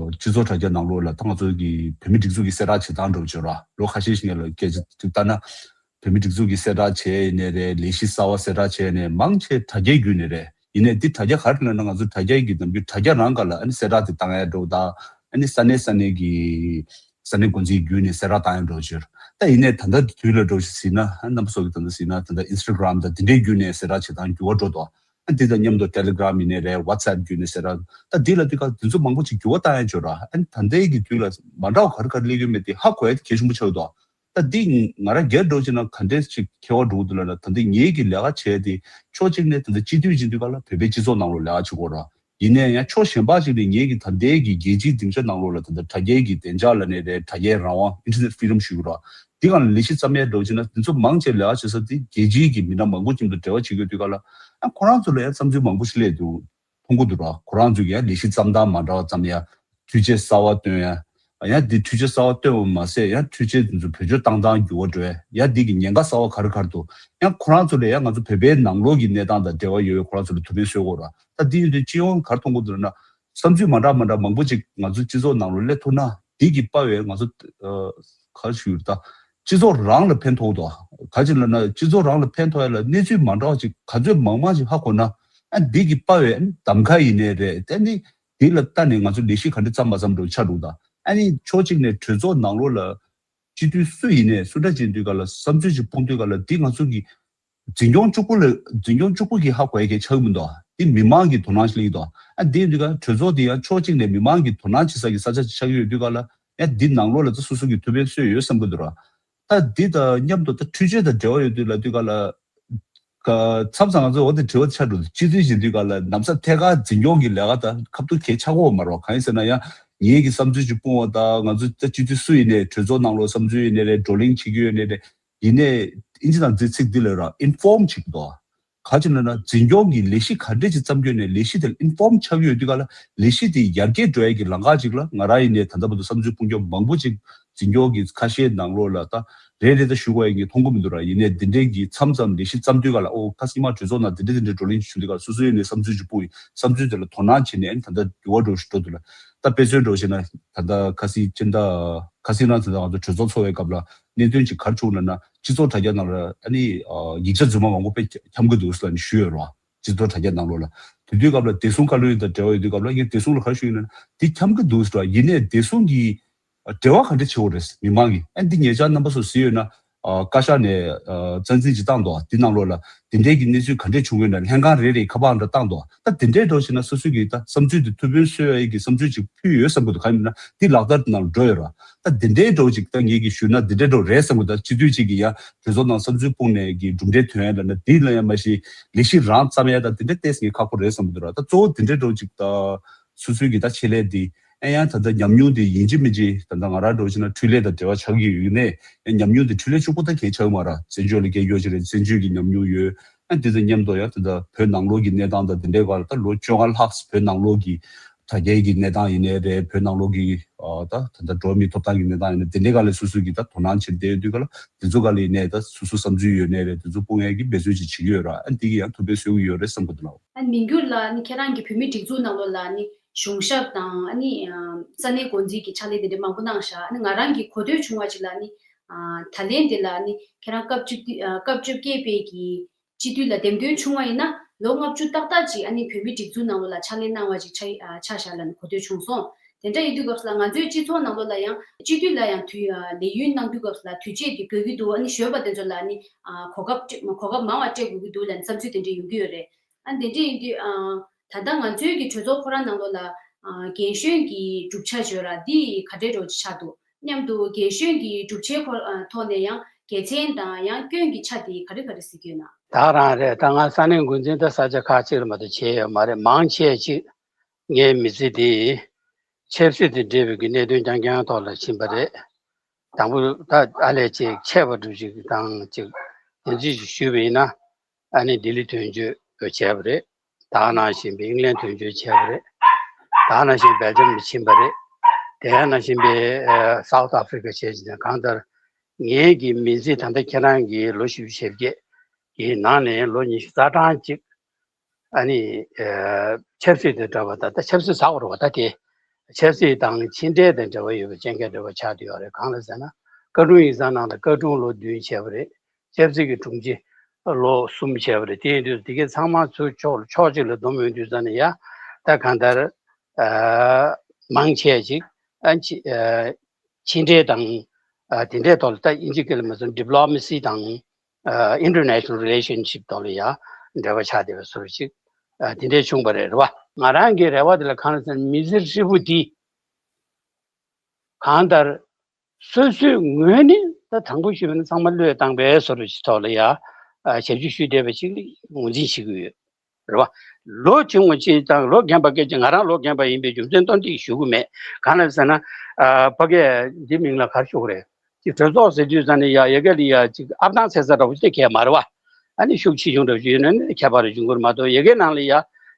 སྤྱི་ཚོགས་དྲ་རྒྱ་ནང་ལོགས་ལ་ད་ང་ཚོ་གི་བོད་མི་སྒྲིག་འཛུགས་ཀྱི་གསལ་བསྒྲགས་བྱེད་སྟངས་འདྲ་བོ་ཅིག་རེད། ལོ་ཁ་ཤས་ཤིག་སྔོན་ལ་སྐད་ཆ་ཅིག་བལྟས་ན། བོད་མི་སྒྲིག་འཛུགས་ཀྱི་གསལ་བསྒྲགས་བྱས་ཡིན་ནའི་རེད། ལས་གཞི་གསར་བ་གསལ་བསྒྲགས་བྱས་ནས་མང་ཆེ་དྲ་རྒྱའི་བརྒྱུད་ནས་རེད། ཡིན་ནའི་འདི་དྲ་རྒྱ་ག་རེ་ལབ་ན་ང་ཚོ་དྲ་རྒྱ་གི་ནམ་རྒྱུན་དྲ་རྒྱ་རང་ག་ལ་ཨ་ནི་གསལ་བསྒྲགས་དེ་བཏང་ཡ་འགྲོ་ད། ཨ་ནི་ས་གནས་ས་གནས་ཀྱི་ས་གནས་འགོ་འཛིན་བརྒྱུད་ནས་གསལ་བསྒྲགས་བཏང་ཡ་འགྲོ་ཕྱིར། ད་ཡིན་ནའི་ད་ལྟ་དུས་ལ་འགྲོ་ཞིག་ཟིན་ན། ཨ་རྣམ་པ་ཚོ་གི་ད་ལྟ་ཟིན་ན་ད་ལྟ་ཨིན་སི་ཊ་གྷ་རམ་དང་འདི་འདྲའི་བརྒྱུད་ནས་གསལ་བསྒྲགས་བྱེད་སྟངས་འགྱུར་བ་འགྲོ་འདུག་ཨ་འདི་དང་མཉམ་དུ་ཊེ་ལི་གྷ་རམ་ཡིན་ནའི་རེད། ཝ་ཊི་སི་ཨེབ་བརྒྱུད་ནས་གསལ་བསྒྲགས། ད་འདི་ལ་དུས་སྐབས་དེ་ཚོ་མང་པོ་ཅིག་འགྱུར་བ་བཏང་ཡ་ཅིག་ཡོད་ར། ཨ་ནི་ད་ལྟའི་གི་དུས་ལ་མ་འདྲ་བ་ག་རེ་ག་རེ་སླེབས་ཡོད་མེད་དེ་ཧ་གོ་ཡ་དེ་གལ་ཆེན་པོ་ཆགས་ཡོད་འདུག་ད་འདི་ང་རང་སྒེར་འགྲོ་ཕྱིན་ན་ག་འདྲས་ཞིག་ཁྱད་པར་འགྲོ་གི་འདུག་ལབ་ན། ད་འདི་ངེད་ཀྱི་ལས་ཀ་བྱས་ཏེ་ཕྱོགས་གཅིག་ནས་ད་ལྟ་སྤྱི་འཐུས་ཡིན་དུས་ག་ལ་བོད་པའི་སྤྱི་ཚོགས་ནང་ལོགས་ལས་ཀ་བྱེད་དགོས་ར། ཡིན་ནའི་ཡང་ཕྱོགས་གཞན་པ་ཅིག་ནས་ངེད་ཀྱི་ད་ལྟའི་གི་རྒྱལ་སྤྱིའི་སྡིངས་ཆ་ནང་ལོགས་ལ་ད་ལྟ་དྲ་རྒྱའི་གི་བདེ་འཇགས་ལབ་ནའི་རེད། དྲ་རྒྱའི་རང་དབང་internet freedom ཞུ་གི་ར། འདི་སྒང་ལ་ལས་གཞི་བརྩམ་ཡས་འགྲོ་ཕྱིན་ན་འདི་ཚོ་མང་ཆེ་ལས་ཀ་བྱེད་ས་དེ་རྒྱལ་སྤྱིའི་གི་མི་སྣ་མང་པོ་མཉམ་དུ་འབྲེལ་བ་བྱེད་ཀྱི་ཡོད་དུས་ག་ལ། ཡང་ཁོ་རང་ཚོ་ལ་ཡང་བསམ་ཚུལ་མང་པོ་ཞིག་སླེབས་འདུག་མཐོང་གི་འདུག་ར། ཁོ་རང་ཚོས་ཀྱང་ལས་གཞི་བརྩམ་སྟངས་མ་འདྲ་བ་བརྩམ་ཡ། འཕྲུལ་ཆས་གསར་བ་བཏོན་ཡ། ཡང་འདི་འཕྲུལ་ཆས་གསར་བ་བཏོན་པ་མ་ཟད་ཡང་འཕྲུལ་ཆས་འདི་ཚོ་བེད་སྤྱོད་བཏང་སྟངས་འགྱུར་བ་འགྲོ་ཡ། ཡང་འདི་གི་ཉེན་ཁ་གསར་བ་ག་རེ་ག་རེ་འདུག་ཡང་ཁོ་རང་ཚོ་ལ་ཡང་ང་ཚོ་བོད་པའི་ནང་ལོགས་ཀྱི་གནས་སྟངས་དང་འབྲེལ་བ་ཡོད་པའི་ཁོ་རང་ཚོ་ལ་ཐུགས་ཕན་གསོས་དགོས་ར། ད་འདི་ཡིན་དུས་སྤྱི་ཡོངས་ག་རེ་མཐོང་གི་འདུག་ན། བསམ་ཚུལ་མ་འདྲ་མ་འདྲ་མང་པོ་ཅིག་ང་ཚོ་སྤྱི་ཚོགས་ནང་ལོགས་སླེབས་ཐུབ་ན། འདི་གི་དཔའ་བའི་ང་ཚོ་ཨ་ག་རེ་ཞུ་ད། སྤྱི་ཚོགས་རང་ལ་ཕན་ཐོགས་དོ། ག་ཅི་ལབ་ན་སྤྱི་ཚོགས་རང་ལ་ཕན་ཐོགས་ཡ་ལ་གནས་ཚུལ་མ་འདྲ་བ་ཅིག་ག་ཚོད་མང་མང་ཅིག་ཧ་གོ་ན། ཨ་འདི་གི་དཔའ་བའི་གདམ་ཁ་ཡིན་ནའི་རེད། དེ་ནི་འདི་ལ་ལྟ་ནས་ང་ཚོ་ལས་གཞི་ག་འདྲ་བརྩམས་མ་བརྩམས་འགྲོ་ཆགས་འདུག་ད་ཨ་ནི་ཕྱོགས་གཅིག་ནས་གྲོས་ཚོགས་ནང་ལོགས་ལ་སྤྱི་འཐུས་སུ་ཡིན་ནའི་སུ་འདྲ་ཅིག་ཡིན་དུས་ག་ལ་བསམ་ཚུལ་ཅིག་སྤུངས་དུས་ག་ལ་འདི་ང་ཚོ་གི་འཛིན་སྐྱོང་གཅིག་པུ་ལ་འཛིན་སྐྱོང་གཅིག་པུ་གིས་ཧ་གོ་ཡ་གི་ཆགས་ཀྱི་མི་འདུག་འདི་མི་མང་གི་དོ་སྣང་ཞིག་སླེབས་ཀྱི་འདུག་ཨ་འདི་ཡིན་དུས་ག་གྲོས་ཚོགས་འདི་ཡང་ཕྱོགས་གཅིག་ནས་མི་མང་གི་དོ་སྣང་བྱེད་ས་གི་ས་ཆ་ཅིག་ཆགས་ཀྱི་ཡོད་དུས་ག་ལ་ཡང་འདི་ནང་ལོགས་ལ་ད་སོ་སོ་གི་ཐུགས་ཕན་གསོས་ཡོད་བསམ་གྱི་འདུག་ར། ད་འདི་དང་མཉམ་དུ་ད་འཕྲུལ་ཆས་དང་འབྲེལ་བ་ཡོད་དུས་ལབ་དུས་ག་ལ། ག་མཚམས་མཚམས་ང་ཚོ་འོ་དེ་དྲི་བ་ཆགས་འགྲོ་འདུག་སྤྱི་འཐུས་ཡིན་དུས་ག་ལ་ནམ་ས་ཐད་ཀར་འཛིན་སྐྱོང་གི་ལས་ཀ་དང་ཁ་ཐུག་གལ་ཆགས་ཀྱི་ཡོད་མ་རེད། གང་ཡིན་ཟེར་ན་ཡང་ངེད་ཀྱི་བསམ་ཚུལ་ཅིག་སྤུངས་པ་དང་། ང་ཚོ་ད་སྤྱི་འཐུས་སུ་ཡིན་ནའི་གྲོས་ཚོགས་ནང་ལོགས་བསམ་ཚུལ་ཡིན་ནའི་རེད། བགྲོ་གླེང་བྱེད་ཀྱི་ཡོད་ནའི་རེད། ཡིན་ནའི་ཨིན་ཇི་ནང་འདི་ཚིག་འདི་ལབ་ར། ཨིན་ཕོམ་བྱེད་ཀྱི་འདུག་ག་ཅི་ལབ་ན་འཛིན་སྐྱོང་གི་ལས་གཞི་ག་འདྲས་ཅིག་བརྩམས་ཀྱི་ཡོད་ནའི་ལས་གཞི་དེ་ལ་ཨིན་ཕོམ་ཆགས་ཀྱི་ཡོད་དུས་ག་ལ་ལས་གཞི་དེ་ཡར་རྒྱས་འགྲོ་ཡ་གི་ལམ་ཁ་ཅིག་ལ་ང་རང་ཡིན་ནའི་ད་ལྟ་བར་དུ་བསམ་ཚུལ་སྤུངས་རྒྱུ་མང་པོ་ཅིག་འཛིན་སྐྱོང་གི་ཁ་ཤས་ནང་ལོགས་ལ་ད་ རེད་རེད་ད་ཞུ་དགོས་ཡ་གི་མཐོང་གི་མི་འདུག་ར། ཡིན་ནའི་འདི་འདྲའི་གི་མཚམས་མཚམས་ལས་གཞི་བརྩམས་དུས་ག་ལ་ཨོ་ཁ་སང་ཉི་མ་གྲོས་ཚོགས་ནང་འདི་འདྲ་འདི་འདྲའི་བགྲོ་གླེང་བྱུང་དུས་ག་ལ་སོ་སོའི་ཡིན་ནའི་བསམ་ཚུལ་ཅིག་སྤུངས་ཡིན། བསམ་ཚུལ་དེ་ལ་དོ་སྣང་བྱས་ནས་ཨ་ནི་ད་ལྟ་འགྱུར་བ་འགྲོ་ཞིག་འགྲོ་འདུག་ལ། ད་དཔེ་མཚོན་འགྲོ་བྱས་ན་ད་ལྟ་ཁ་སང་སྤྱི་ཟླ་ཁ་སང་རང་ད་ལྟ་ང་ཚོ་གྲོས་ཚོགས་ཚོགས་པའི་སྐབས་ལ་གནད་དོན་ཅིག་ག་རེ་བྱུང་ལབ་ན་སྤྱི་ཚོགས་དྲ་རྒྱ་ནང་ལ་ཨ་ནི་ཡིག་ཆ་རྫུན་མ་མང་པོ་དཔེ་འཁྱམ་གི་འདུག་ཟེར་ནས་ཞུས་ཡོད་རེད་བ། སྤྱི་ཚོགས་དྲ་རྒྱ་ནང་ལོགས་ལ། དེ་དུས་སྐབས་ལ་བདེ་སྲུང་བཀའ་བློན་དང་འབྲེལ་བ་ཡོད་དུས་སྐབས་ལ་ངས་བདེ་སྲུང་ལ་ག་རེ་ཞུས་ཡོད་ན་འདི་འཁྱམ་གི་འདུག་ཟེར་བ། ཡིན་ནའི་བདེ་སྲུང་གི་འབྲེལ་བ་ག་འདྲ་བྱེད་དགོས་རེད་མི་མང་གིས། ཨ་འདི་ཉེ་ཆར་རྣམ་པ་ཚོ་གཟིགས་ཡོད་ན་ཨ་བཀའ་ཤག་ནས་ཨ་རྩ་འཛིན་ཅིག་བཏང་འདུག་འདི་ནང་ལོགས་ལ་འདི་འདྲའི་གི་གནས་ཚུལ་ག་འདྲས་བྱུང་ཡོད་ན་ལྷན་ཁང་རེ་རེའི་ཁ་པར་འདྲ་བཏང་འདུག་ད་འདི་འདྲའི་འགྲོ་བྱས་ན་སོ་སོའི་གི་ད་བསམ་ཚུལ་འདི་ཐུགས་ཕན་གསོས་ཡ་ཡི་གི་བསམ་ཚུལ་ཅིག་ཕུལ་ཡོད་བསམ་གི་འདུག་གང་ཡིན་ན་འདི་ལག་བསྟར་ནང་འགྲོ་ཡོད་ར། ད་འདི་འདྲའི་འགྲོ་ཅིག་ད་ངེད་ཀྱིས་ཞུས་ན་འདི་འདྲའི་འགྲོ་རེད་བསམ་གི་འདུག་ད་སྤྱི་འཐུས་ཅིག་གིས་ཡ་གྲོས་ཚོགས་ནང་བསམ་ཚུལ་སྤུངས་ནས་གི་གྲུབ་འབྲས་ཐོན་ཡ་ལབ་ན་འདི་ལ་ཡ་མ་གཞི་ལས་གཞི་རང་བརྩམས་ཡ་ད་འདི་འདྲ་ཏོག་ཙམ་ངས་ཁག་པོ་རེད་བསམ་གི་འདུག་ར། ད་གཙོ་བོ་འདི་འདྲའི་འགྲོ་ཅིག་ད་སོ་སོའི་གི་ད་ཆེད་ལས་འདི་ཨེ་ཡང་ད་ལྟ་ཉམས་མྱོང་འདི་ཡིན་གཅིག་མིན་གཅིག་ད་ལྟ་ང་རང་འགྲོ་ཕྱིན་ན་འཕྲུལ་ལས་དང་འབྲེལ་བ་ཆགས་ཀྱི་ཡོད་ནས་ཨེ་ཉམས་མྱོང་འདི་འཕྲུལ་ལས་གཅིག་པོ་ད་གང་ཡང་ཆགས་ཀྱི་མ་རེད། བཙན་བྱོལ་ལ་སྐད་སྒྱུར་བྱས་རེད། བཙན་བྱོལ་གྱི་ཉམས་མྱོང་ཡོད། ཨ་འདི་དང་མཉམ་དུ་ཡང་ད་ལྟ་བོད་ནང་ལོགས་ཀྱི་གནས་སྟངས་དང་འདི་འདྲའི་སྐོར་ལ་ད་ལོ་བཅོ་ལྔ་ལྷག་བོད་ནང་ལོགས་ཀྱི་དྲ་རྒྱའི་གི་གནས་སྟངས་ཡིན་ནའི་རེད། བོད་ནང་ལོགས་ཀྱི་ཨ་ད་ད་ལྟ་འགྲོ་བ་མིའི་ཐོབ་ཐང་གི་གནས་སྟངས་ཡིན་ནའི་འདི་འདྲའི་སྐོར་ལ་སོ་སོ་གི་ད་དོ་སྣང་བྱེད་བསྡད་ཡོད་དུས་སྐབས་ལ་འདི་ཚོ་སྐོར་ལ་ཡིན་ནའི་ད་སོ་སོ་བསམ་ཚུལ་ཡོད་ནའི་རེད། འདི་ཚོ་སྤུངས་ཡས་ཀྱི་འབད་བརྩོན་ཅིག་བྱེད་ཀྱི་ཡོད་ར། ཨ་འདི་གི་ཡང་ཐུགས་ཕན་གསོས་ཀྱི་ཡོད་རེད་བསམ་གི་འདུག་ལགས། ཨ་མི་འགྱུར་ལགས་ནི་ཁྱེད་རང་གི་བོད་མིའི་སྒྲིག་འཛུགས་ནང་ལོགས་ལ་ནི་གཞུང་ཞབས་དང་ཨ་ནི་ཨ་ས་གནས་འགོ་འཛིན་གྱི་ཕྱག་ལས་དེ་འདྲ་མང་པོ་གནང་ཤག་ཨ་ནི་ང་རང་གི་གོ་ཐོས་བྱུང་བ་ཅིག་ལ་ནི་ཨ་ད་ལན་དེ་ལ་ནི་ཁྱེད་རང་སྐབས་བཅུ་བདུན་ཨ་སྐབས་བཅོ་བརྒྱད་པའི་གི་སྤྱི་འཐུས་ལ་འདེམས་ཐོན་བྱུང་བ་ཡིན་ན་ལོ་ལྔ་བཅུ་ཏག་ཏག་ཅིག་ཨ་ནི་བོད་མིའི་སྒྲིག་འཛུགས་ནང་ལོགས་ལ་ཕྱག་ལས་གནང་བ་ཅིག་ཆགས་ཨ་ཆགས་ཤག་ལབ་ནས་གོ་ཐོས་བྱུང་སོང་། དེ་འདྲ་ཡིན་དུས་སྐབས་སུ་ལ་ང་ཚོའི་སྤྱི་ཚོགས་ནང་ལོགས་ལ་ཡང་སྤྱི་འཐུས་ལ་ཡང་དུས་ཨ་ལས་ཡུན་གནང་དུས་སྐབས་སུ་ལ་དུས་ཆད་དེ་དགོས་ཀྱི་འདུག་ཨ་ནི་གཞོན་པ་དེ་ཚོ་ལ་ནི་ཨ་གོ་སྐབས་སྤྲད་གོ་སྐབས་མང་བ་སྤྲད་དགོས་ཀྱི་འདུག་ལབ་ནས་བསམ་ཚུལ་དེ་འདྲ་ཡོང་གི་ཡོད་རེད། ཨ་དེ་འདྲ་ཡིན་དུས་ཨ་ད་ལྟ་ང་ཚོའི་གི་གྲོས་ཚོགས་ཁོ་རང་ནང་ལོགས་ལ་ཨ་རྒན་གཞོན་གྱི་གྲུབ་ཆ་བརྗོད་ར་འདི་ག་འདྲའི་འདྲ་བོ་ཅིག་ཆགས་འདུག་མཉམ་དུ་རྒན་གཞོན་གྱི་གྲུབ་ཆའི་ཁོ་ཨ་ཐོག་ནས་ཡང་དགེ་མཚན་དང་ཡང་སྐྱོན་གྱི་ཆ་དེ་ག་རེ་ག་རེ་གཟིགས་ཀྱི་ཡོད་ན། ད་རང་རེད། ད་ང་ས་གནས་འགོ་འཛིན་ད་ས་ཆ་ཁག་གཅིག་ལ་མ་གཏོགས་བྱས་ཡོད་མ་རེད། མང་ཆེ་ཅིག་ངའི་མི་ཚེ་དེ་ཆབ་སྲིད་དང་འབྲེལ་བའི་གི་གནད་དོན་རྐྱང་རྐྱང་ཐོག་ལ་ཕྱིན་པ་རེད། དང་པོ་ད་ཨ་ལས་ཅིག་ཆད་པ་འགྲོ་ཅིག་དང་ཅིག་དེ་ཚོ་ཞིག་ཞུས་པ་ཡིན་ན། ཨ་ནི་ལྡི་ལི་དོན་གཅོད་བྱས་པ་རེད། ད་ག་ནང་བཞིན་པའི་ཨིང་ལན་དོན་གཅོད་བྱས་པ་རེད། ད་ག་ནང་བཞིན་སྦེལ་ཇམ་ལ་ཕྱིན་པ་རེད། དེ་ག་ནང་བཞིན་པའི་ཨ་སའུ་ཐི་ཨ་ཧྥི་རི་ཀ་བྱས་ཅིག་ནས་གང་ལྟར་ངེད་ཀྱི་མི་ཚེ་ད་ལྟ་ཁྱེད་རང་གི་ལོ་བཞི་བཅུ་ཞེ་བརྒྱད་ཀྱི་ནང་ནས་ལོ་ཉི་ཤུ་རྩ་གྲངས་ཅིག་ཨ་ནི་ཨ་ཆབ་སྲིད་དང་འབྲེལ་བ་ད་ལྟ་ཆབ་སྲིད་ཟ་བ་རེད་བ། ད་དེ་ཆབ་སྲིད་དང་ཕྱི་འབྲེལ་དང་འབྲེལ་བ་ཡོད་པའི་རྐྱེན་གྱིས་འབྲེལ་བ་ཆགས་བསྡད་ཡོད་རེད། གང་ལ་ཟེར་ན་བཀའ་དྲུང་ཡིག་ཚང་ནང་ལ་བཀའ་དྲུང་ལོ་བདུན་བྱས་པ་རེད། ཆབ་སྲིད་ཀྱི་དྲུང་ཆེ་ལོ་གསུམ་བྱས་པ་རེད། དེ་ཡིན་དུས་དེ་གའི་ཚང་མ་ཚུར་ཕྱོགས་ཕྱོགས་གཅིག་ལ་བསྡོམས་ཡོང་དུས་ཙམ་ནས་ཡ་ད་གང་ལྟར་ཨ་མང་ཆེ་ཅིག་ཨ་ཕྱི་ཨ་ཕྱི་འབྲེལ་དང་ཨ་དེ་འདྲའི་ཐོག་ལ་ད་དབྱིན་ཇི་སྐད་ལ་མ་སོང་ཌི་པི་ལོ་མ་སི་དང་ཨ་ཨིན་ཊར་ནེ་ཤ་ནལ་རི་ལེ་ཤན་ཤིབ་ཐོག་ལ་ཡ་འབྲེལ་བ་ཆགས་བསྡད་པའི་བཟོ་འདྲ་ཅིག་ཨ་དེ་འདྲའི་བྱུང་བ་རེད། རེད་བ། ང་རང་གི་རེ་བ་དེ་ལ་གང་ལ་ཟེར་ན་མི་ཚེ་ཧྲིལ་པོ་འདི་གང་ལྟར་སོ་སོའི་ངོས་ནས་ད་དྲང་པོ་ཞུས་པ་ན་ཚང་མ་བློས་བཏང་པའི་བཟོ་འདྲ་ཞིག་ཐོག་ལ་ཡ་ཨ་ཞབས་ཞུ་ཞུས་བསྡད་པ་ཞིག་ལ་ངོས་འཛིན་བྱེད་ཀྱི་ཡོད། རེད་བ། ལོ་ཆུང་ངུ་ཅིག་དང་ལོ་རྒན་པ་སྐད་ཅིག་ང་རང་ལོ་རྒན་པ་ཡིན་པའི་རྒྱུ་མཚན་ཏན་ཏིག་ཞུ་གི་མེད། གང་ལ་ཟེར་ན་ཨ་ཕ་གིས་འདི་མིང་ལ་ག་རེ་ཞུ་གི་རེད། ཅིག་གྲོས་ཚོགས་ཟེར་དུས་ཙམ་ནས་ཡ་ཡ་གི་ལ་ཡ་ཅིག་ཨབ་ཐང་ཚད་ས་འདྲ་བོ་ཞིག་གང་ཡང་མ་རེད་བ། ཨ་ནི་ཤུགས་ཆེ་ཆུང་འདྲ་བོ་ཞིག་ཡོད་ན་ནི་ཁྱད་པར་འབྱུང་གི་རེད་མ་གཏོགས་ཡ་གི་ནང་ལ་ཡ་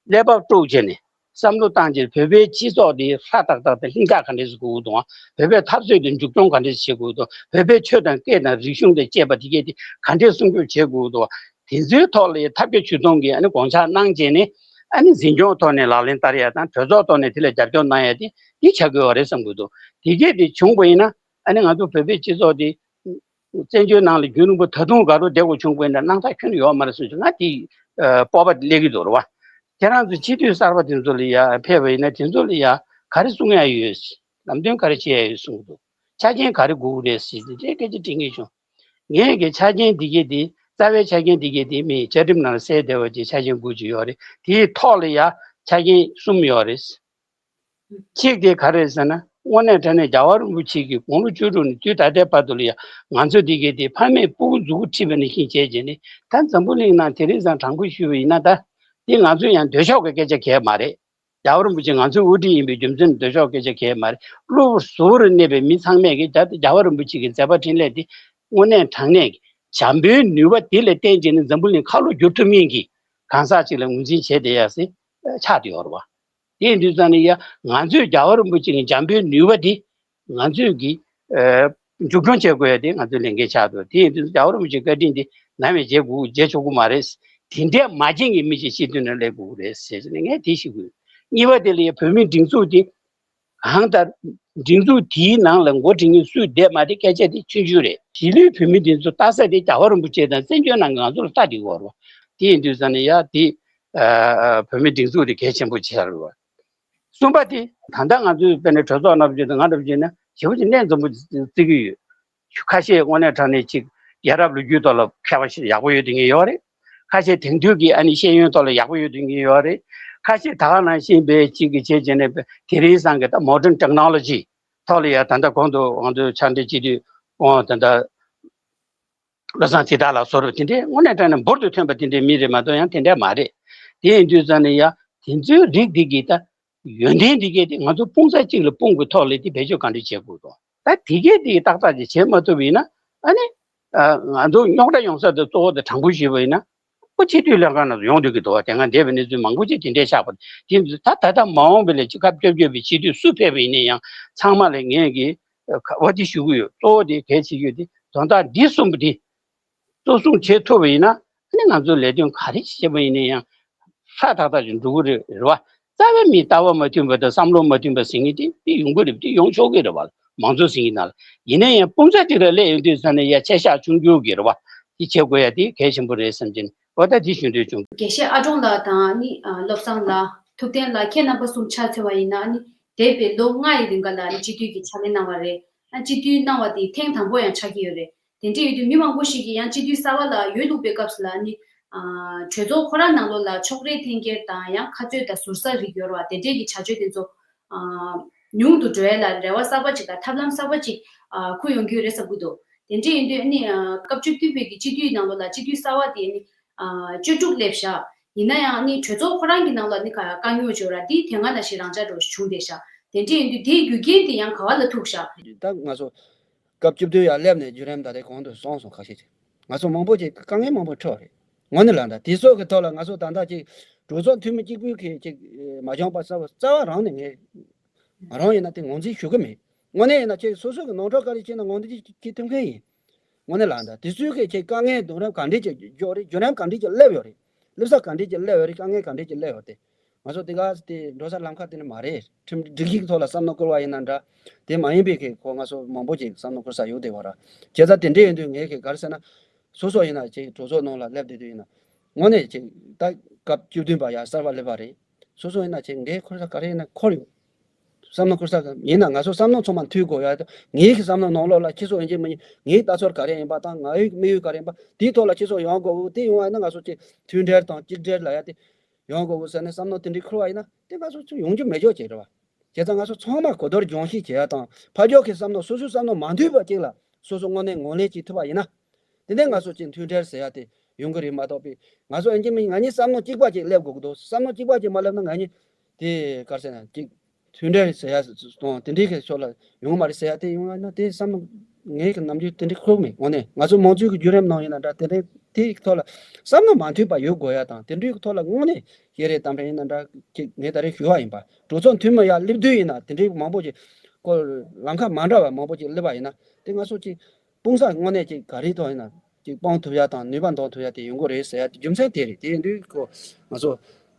ཀླད་པ་དཀྲུགས་བྱས་ནས་བསམ་བློ་བཏང་བྱས་བོད་པའི་སྤྱི་ཚོགས་འདི་ཧྲ་ཏག་ཏག་དང་ལྷིང་འཇགས་ག་འདྲས་སེ་དགོས་ཀྱི་འདུག་བ། བོད་པའི་འཐབ་རྩོད་འདི་མཇུག་སྐྱོང་ག་འདྲས་སེ་བྱེད་དགོས་ཀྱི་འདུག་བོད་པའི་ཆོས་དང་སྐད་དང་རིག་གཞུང་དང་བཅས་པ་དེ་གས་དེ་ག་འདྲས་སྲུང་སྐྱོབ་བྱེད་དགོས་ཀྱི་འདུག་དེ་ཚོའི་ཐོག་ལ་ཡ་ཐབས་བརྒྱ་ཇུས་སྟོང་གིས་ཨ་ནི་དགོངས་འཆར་གནང་བྱས་ནས་ཨ་ནི་འཛིན་སྐྱོང་ཐོག་ནས་ལག་ལེན་བསྟར་ཡ་དང་གྲོས་ཚོགས་ཐོག་ནས་དེ་ལ་རྒྱབ་སྐྱོར་གནང་ཡ་དེ་འདི་ཆགས་དགོས་པ་རེད་བསམ་གྱི་འདུག་དེ་གས་དེ་བྱུང་བ་ཡིན་ན་ཨ་ནི་ང་ཚོ་བོད་པའི་སྤྱི་ཚོགས་དེ་བཙན་བྱོལ་ནང་ལ་རྒྱུན་རིང་པོ་ད་དུང་དགའ་རབ་བདེ་པོ་བྱུང་དགོས་ན་སྣང་དག་ཁྱོན་ནས་ཡོད་མ་རེད་གསུངས་བྱུང་། ང་དེ་སྤོབས་པ་སླེབས་ཀྱི་འདུག་རེད་བ། ཁྱེད་རང་ཚོ་སྤྱི་འཐུས་གསར་པ་དེ་ཚོ་ལ་ཡ་ཕེབས་པ་ཡིན་ན་དེ་ཚོ་ལ་ཡ་ག་རེ་གསུང་ཡ་ཡོད། ལམ་སྟོན་ག་རེ་བྱེད་ཡ་ཡོད་གསུང་གི་འདུག་ཆ་རྐྱེན་ག་རེ་དགོས་ཀྱི་རེད་ཟེར་ཏེ་དེ་སྐད་ཆ་དྲི་མཁན་བྱུང་། ངས་ཀྱི་ཆ་རྐྱེན་འདི་གས་དེ་རྩ་བའི་ཆ་རྐྱེན་འདི་གས་དེ་མི་བཅའ་ཁྲིམས་ནང་ལ་གསལ་བསྡད་པ་ཅིག་ཆ་རྐྱེན་དགུ་ཅིག་ཡོད་རེད། དེའི་ཐོག་ལ་ཡ་ཆ་རྐྱེན་གསུམ་ཡོད་རེད། གཅིག་དེ་ག་རེ་རེད་ཟེར་ན་དངོས་གནས་དྲང་གནས་རྒྱལ་བ་རིན་པོ་ཆེ་གི་དགུང་ལོ་བཅུ་དྲུག་ནས་དུས་ད་ལྟའི་བར་དུ་ལ་ཡ་ང་ཚོ་འདི་གས་དེ་ཕ་མས་སྤུ་གུ་མཛུ་གུ་ཁྲིད་པ་ནང་བཞིན་བྱས་བྱས་ནས་ད་འཛམ་བུ་གླིང་ནང་དེ་རིང་སང་དྲང་པོ་ཞུས་པ་ཡིན་ན་ད་དེ་ང་ཚོ་ཡང་འདོད་ཕྱོགས་ཀྱི་སྐད་ཆ་གང་ཡང་མ་རེད། རྒྱལ་བ་རིན་པོ་ཆེ་ང་ཚོའི་དབུ་ཁྲིད་ཡིན་པའི་རྒྱུ་མཚན་འདོད་ཕྱོགས་སྐད་ཆ་གང་ཡང་མ་རེད། གློ་བུར་ཟུར་དུ་གནས་པའི་མི་ཚང་མས་ཀྱི་རྒྱལ་བ་རིན་པོ་ཆེ་གི་མཛད་པ་འཕྲིན་ལས་འདི་དངོས་གནས་དྲང་གནས་ཀྱི་བྱམས་པའི་ནུས་པ་འདི་ལ་བརྟེན་བྱས་ནས་འཛམ་བུ་གླིང་ཁ་ལོ་བསྒྱུར་ཐུབ་མཁན་གྱི་གང་ཟག་ཅིག་ལ་ངོས་འཛིན་བྱས་བསྡད་ཡག་སེ་ཆགས་བསྡད་ཡོད་རེད་བ། དེ་ཡིན་དུས་ཙང་ནས་ཡ་ང་ཚོས་རྒྱལ་བ་རིན་པོ་ཆེ་གི་བྱམས་པའི་ནུས་པ་འདི་ང་ཚོས་ཀྱི་ཨ་ མཇུག་སྐྱོང་བྱེད་དགོས་ཡ་དེ་ང་ཚོའི་ལས་འགན་ཆགས་འདུག་དེ་ཡིན་དུས་རྒྱལ་བ་རིན་པོ་ཆེའི་བཀའ་དྲིན་དེ་ནམ་ཡང་བརྗེད་དགོས་བརྗེད་ཆོག་གི་མ་རེད། དེ་འདྲའི་མ་བརྗེད་མཁན་མི་ཞིག་སྤྱི་འཐུས་ནང་སླེབས་དགོས་རེད་ཟེར་ནས་ངས་དེ་ཞུ་གི་ཡོད། གཉིས་པ་དེ་ལ་ཡ་བོད་མིའི་སྒྲིག་འཛུགས་དེ་གང་ལྟར་སྒྲིག་འཛུགས་དེའི་ནང་ལ་འགོ་ཁྲིད་མཁན་སུས་བསྡད་མ་བསྡད་སྐད་ཆ་དེ་ཆུང་ཆུང་རེད། གཞིས་ལུས་བོད་མི་དེ་ཚོ་ལྟ་ས་དེ་རྒྱལ་བ་རིན་པོ་ཆེ་དང་བཙན་བྱོལ་ནང་གི་ང་ཚོ་ལ་ལྟ་བསྡད་ཡོད་རེད་བ། དེ་ཡིན་དུས་ཙང་ནས་ཡ་དེ་བོད་མི་སྒྲིག་འཛུགས་དེ་གལ་ཆེན་པོ་ཆགས་རེད་བ། གསུམ་པ་དེ་ད་ལྟ་ང་ཚོའི་དཔེར་ན་གྲོས་ཚོགས་ནང་བརྗོད་དང་ང་འདྲ་བརྗོད་ན་ཞེ་པོ་ཅིག་གནད་འཛོམས་པོ་བརྩི་གི་ཡོད། ཁ་ཤས་དངོས་གནས་དྲང་གནས་ཅིག་རྒྱལ་རབས་ལོ་རྒྱུས་ཐོག་ལ་མཁས་པ་ཞིག་ཡག་པོ་ཡོད་དེ་ངེས་ཡོད་རེད། ཁ་ཤས་དེང་དུས་ཀྱི་ཨ་ནི་ཤེས་ཡོན་ཐོག་ལ་ཡག་པོ་ཡོད་དེ་ངེས་ཡོད་རེད། ཁ་ཤས་ད་ག་ནང་བཞིན་པའི་ཅིག་གི་བྱས་བྱས་ནས་དེ་རིང་སང་གི་ད་modern technology་ཐོག་ལ་ཡ་ད་ལྟ་གོང་དུ་ང་ཚོའི་ཕྱག་སྦྲེལ་སྤྱི་འཐུས་ཨོ་ད་ལྟ་བློ་བཟང་ཚེ་བདག་ལགས་སོགས་དེ་འདྲའི་དངོས་གནས་དྲང་གནས་འབུར་དུ་ཐོན་པ་དེ་འདྲའི་མི་རེད་མ་གཏོགས་ཡང་དེ་འདྲ་མ་རེད། དེ་ཡིན་དུས་ཙང་ནས་ཡ་དེ་ཚོའི་རིགས་དེ་གི་ད་ཡོན་ཏན་དེ་གས་དེ་ང་ཚོ་དཔུང་ཚོགས་གཅིག་ལ་སྤུངས་པའི་ཐོག་ལ་དེ་བེད་སྤྱོད་ག་འདྲ་བྱེད་དགོས་དོ། ད་དེ་གས་དེ་ཏག་ཏག་ཅིག་བྱེད་མ་ཐུབ་པ་ཡིན་ན་ཨ་ནི་ང་ཚོ་རྙོག་དྲ་ཡོང་ས་དེ་གཙོ་བོ་དེ་དྲང་པོ་ཞུས་པ་ཡིན་ན་ཁོ་སྤྱི་འཐུས་ལྷན་ཁང་ནང་ཡོང་འདོད་ཀྱི་འདུག་བ། དེ་སྔ་འདས་པའི་གནས་ཚུལ་མང་པོ་ཅིག་དེ་འདྲའི་ཆགས་པ་དེ་ད་ད་ལྟ་མ་འོངས་པ་ལ་ཅིག་སྐབས་བཅོ་བརྒྱད་པའི་སྤྱི་འཐུས་སུ་ཕེབས་པ་ཡིན་ན་ཡང་ཚང་མ་ལ་ངས་ཀྱི་ཁ་བ་དེ་ཞུ་གི་ཡོད། གཙོ་བོ་དེ་གལ་ཆེ་ཤོས་དེ་དོན་དག་འདི་གསུམ་པོ་དེ་གཙོ་བཟུང་བྱེད་ཐུབ་པ་ཡིན་ན་ཨ་ནི་ང་ཚོའི་ལས་དོན་ག་རེ་བྱེད་པ་ཡིན་ན་ཡང་ཧྲ་ཐག་ཐག་ཅིག་འགྲོ་གི་རེད་རེད་བ། རྩ་བའི་མི་ལྟ་བ་མ་མཐུན་པ་དང་བསམ་བློ་མ་མཐུན་པ་ཟེར་མཁན་དེ་དེ་ཡོང་གི་རེད། དེ་ཡོང་ཆོག་གི་རེད་བ། མང་གཙོ་ཟེར་མཁན་ནང་ལ་ཡིན་ན་ཡང་དཔུང་ཚོགས་དེ་ལ་སླེབས་ཡོང་དུས་ཙང་ནས་ཡ་ཆེ་ཤག་ཆུང་ཆུང་གི་རེད་བ། དེ་བྱེད་དགོས་ཡ་དེ་གལ་ཆེན་པོ་རེད་བསམ་གྱིན་འོ་ད་དེ་ཞུ་འདོད་བྱུང་། དགེ་བཤེས་ཨ་ཀྲོང་ལགས་དང་ནི་བློ་བཟང་ལགས་ཐུབ་བསྟན་ལགས་ཁྱེད་རྣམ་པ་གསུམ་ཆ་མཚོན་པ་ཡིན་ན་ནི་འདས་པའི་ལོ་ལྔ་ཡི་རིང་ག་ལ་ནི་སྤྱི་འཐུས་ཀྱི་ཕྱག་ལས་གནང་བ་རེད། ཨ་སྤྱི་འཐུས་གནང་བ་དེ་ཐེངས་དང་པོ་ཡང་ཆགས་ཀྱི་ཡོད་རེད། དེ་འདྲ་ཡོད་དུས་མི་མང་པོ་ཞིག་གིས་ཡང་སྤྱི་འཐུས་གསར་པ་ལ་འོས་བླུགས་པའི་སྐབས་སུ་ལ་ནི་ཨ་གྲོས་ཚོགས་ཁོ་རང་ནང་ལོགས་ལ་ཕྱོགས་རིས་འཐེན་འཁྱེར་དང་ཡང་ཁ་རྩོད་དང་ཟུར་ཟ་རིགས་ཡོད་རེད་བ། དེ་འདྲས་ཀྱི་བྱ་སྤྱོད་དེ་ཚོ་ཨ་ཉུང་དུ་འགྲོ་ཡ་ལ་རེ་བ་གསར་པ་ཅིག་དང་ཐབས་ལམ་གསར་པ་ཅིག་ཨ་འཁུར་ཡོང་གི་ཡོད་རེད་བསམ་གྱི་འདུག་དེ་འདྲས་ཡིན་དུས་ནི་ཨ་སྐབས་བཅུ་བདུན་པའི་གི་སྤྱི་འཐུས་ནང་ལོགས་ལ་སྤྱི་འཐུས་གསར་པ་དེ་ནི་ཨ་བཅུ་དྲུག་སླེབས་ཤག་ཡིན་ན་ཡང་ནི་གྲོས་ཚོགས་ཁོ་རང་གི་ནང་ལ་ནི་ག་དཀའ་རྙོག་ཅིག་ཡོད་ར། དེ་དེ་སྔ་ནང་བཞིན་རང་འཇགས་འགྲོ་བྱུང་བསྡད་ཤག་དེ་འདྲས་ཡིན་དུས་དེའི་རྒྱུ་རྐྱེན་དེ་ཡང་ག་བ་ལ་ཐུག་ཤག་ད་ང་ཚོ་སྐབས་བཅུ་བདུན་ཡར་སླེབས་ནས་བརྒྱུད་རིམ་ད་ལྟའི་གོང་དུ་སོང་སོང་ཁ་ཤས་ཅིག་ང་ཚོ་མང་པོ་ཅིག་དཀའ་ངལ་མང་པོ་འཕྲད་པ་རེད། དངོས་གནས་ལགས་ད་དེ་ཚོ་གི་ཐོག་ལ་ང་ཚོ་ད་ལྟ་ཅིག་གྲོས་ཚོགས་འཐུས་མི་གཅིག་པུས་གི་ཅིག་མ་འཇོན་པ་རྩ་བ་རྩ་བ་རང་ནས་ངས་ང་རང་ཡིན་ན་དེ་ངོས་འཛིན་ཞུ་གི་མེད། དངོས་གནས་ཡིན་ན་ཅིག་སོ་སོ་གི་ནོར་འཁྲུལ་ག་རེ་བྱས་ན་ངོས་འཛིན་བྱེད་ཐུབ་མཁན་ཡིན། དངོས་གནས་ལགས་ད་དེ་ཚོའི་གི་ཅིག་དཀའ་ངལ་བརྒྱུད་རིམ་ག་འདྲས་ཅིག་འཇོག་རེད། བརྒྱུད་རིམ་ག་འདྲས་ཅིག་སླེབས་ཡོད་རེད། སླེབས་ས་ག་འདྲས་ཅིག་སླེབས་ཡོད་རེད། དཀའ་ངལ་ག་འདྲས་ཅིག་སླེབས་ཡོད་དེ། ང་ཚོ་དེ་ག་དེ་འགྲོ་ས་ལམ་ཁ་དེ་ནི་མ་རེད། ཁྲིམས་སྒྲིག་གཞི་གི་ཐོག་ལ་བསམ་བློ་བསྐོར་བ་ཡིན་ན་འདྲ། དེ་མ་ཡིན་པའི་གི་གོ་ང་ཚོ་མང་པོ་ཅིག་བསམ་བློ་བསྐོར་ས་ཡོད་དེ་བ་ར། བྱས་ཙང་དེ་འདྲས་ཡིན་དུས་ངས་གི་ག་རེ་ཟེར་ན། སོ་སོ་ཡིན་ན་ཅིག་གྲོས་ཚོགས་ནང་ལ་སླེབས་བསྡད་དུས་ཡིན་ན། དངོས་གནས་ཅིག་ད་སྐབས་བཅུ་བདུན་པ་ཡར་གསར་པ་སླེབས་པ་རེད། སོ་སོ་ཡིན་ན་ཅིག་འགན་འཁུར་ས་ག་རེ་ཡིན་ན་འཁུར་ཡོད། བསམ་བློ་འཁོར་ས་གི་ཡིན་ན་ང་ཚོ་བསམ་བློ་ཚང་མ་མཐུན་དགོས་ཡ། ངའི་གི་བསམ་བློ་ནང་ལོགས་ལ་ཁྱེད་ཚོ་ཡིན་གཅིག་མིན་གཅིག་ངའི་ལྟ་ཚུལ་ག་རེ་ཡིན་པ་དང་ངའི་དམིགས་ཡུལ་ག་རེ་ཡིན་པ་དེའི་ཐོག་ལ་ཁྱེད་ཚོ་ཡོང་དགོས་གི། དེ་ཡོང་བ་ཡིན་ན་ང་ཚོ་ཅིག་མཐུན་སྒྲིལ་དང་གཅིག་སྒྲིལ་ལ་ཡ་དེ་ཡོང་དགོས་གི་ཟེར་ནས་བསམ་བློ་དེ་འདྲའི་འཁོར་བ་ཡིན་ན་དེ་ང་ཚོ་ཅིག་ཡོང་རྒྱུ་མེད་ཆོག་ཅིག་རེད་བ། བྱས་ཙང་ང་ཚོ་ཚང་མ་གོ་བསྡུར་སྦྱོང་བཤད་བྱེད་ཡ་དང་ཕར་ཕྱོགས་ཀྱི་བསམ་བློ་སོ་སོའི་བསམ་བློ་མ་མཐུན་པ་ཅིག་ལ་སོ་སོ་དངོས་གནས་ངོས་ལེན་བྱེད་ཐུབ་པ་ཡིན་ན། དེ་ནས་ང་ཚོ་ཅིག་མཐུན་སྒྲིལ་ཟེར་ཡ་དེ་ཡོང་གི་རེད་མ་གཏོགས་པའི་ང་ཚོ་ཡིན་གཅིག་མིན་ང་གཉིས་བསམ་བློ་གཅིག་པ་ཅིག་སླེབས་དགོས་ཀྱི་འདུག་བསམ་བློ་གཅིག་པ་ཅིག་མ་སླེབས་ན་ང་གཉིས་དེ་ག་རེ་ཟེར་ན་ཅིག་མཐུན་སྒྲིལ་ཟེར་ཡ་དང་དེ་འདྲའི་གི་ཕྱོགས་ལ་ཡོང་གི་མ་རེད་ཟེར་ཡ་དེ་ཡོང་བ་ན་དེ་བསམ་བློ་ངའི་གི་ནམ་རྒྱུན་དེ་འདྲའི་འཁོར་མེད། དངོས་གནས་ང་ཚོ་མང་གཙོའི་གི་བརྒྱུད་རིམ་ནང་ཡིན་ན་འདྲ་དེ་འདྲའི་དེའི་ཐོག་ལ་བསམ་བློ་མ་མཐུན་པ་ཡོད་དགོས་ཡ་དང་དེ་འདྲའི་གི་ཐོག་ལ་དངོས་གནས་ཤེས་རེ་གཏམ་རེ་ཡིན་ན་འདྲ་ཅིག་ངས་ད་རེས་ཞུ་བ་ཡིན་པ། གྲོས་ཚོགས་འཐུས་མི་ཡར་སླེབས་དུས་ཡིན་ན་དེ་འདྲའི་མང་པོ་ཅིག་ཁོ་ལམ་ཁ་མ་འདྲ་བ་མང་པོ་ཅིག་སླེབས་པ་ཡིན་ན་དེ་ང་ཚོ་ཅིག་དཔུང་ས་དངོས་གནས་ཅིག་ག་རེའི་ཐོག་ཡིན་ན་ཅིག་སྤང་ཐུབ་ཡ་དང་ནུས་པ་འདོན་ཐུབ་ཡ་དེ་ཡོང་གི་རེད་ཟེར་ཡ་དེ་རྒྱུ་མཚན་དེ་རེད། དེ་ཡིན་དུས་ཁོ་ང་ཚོ་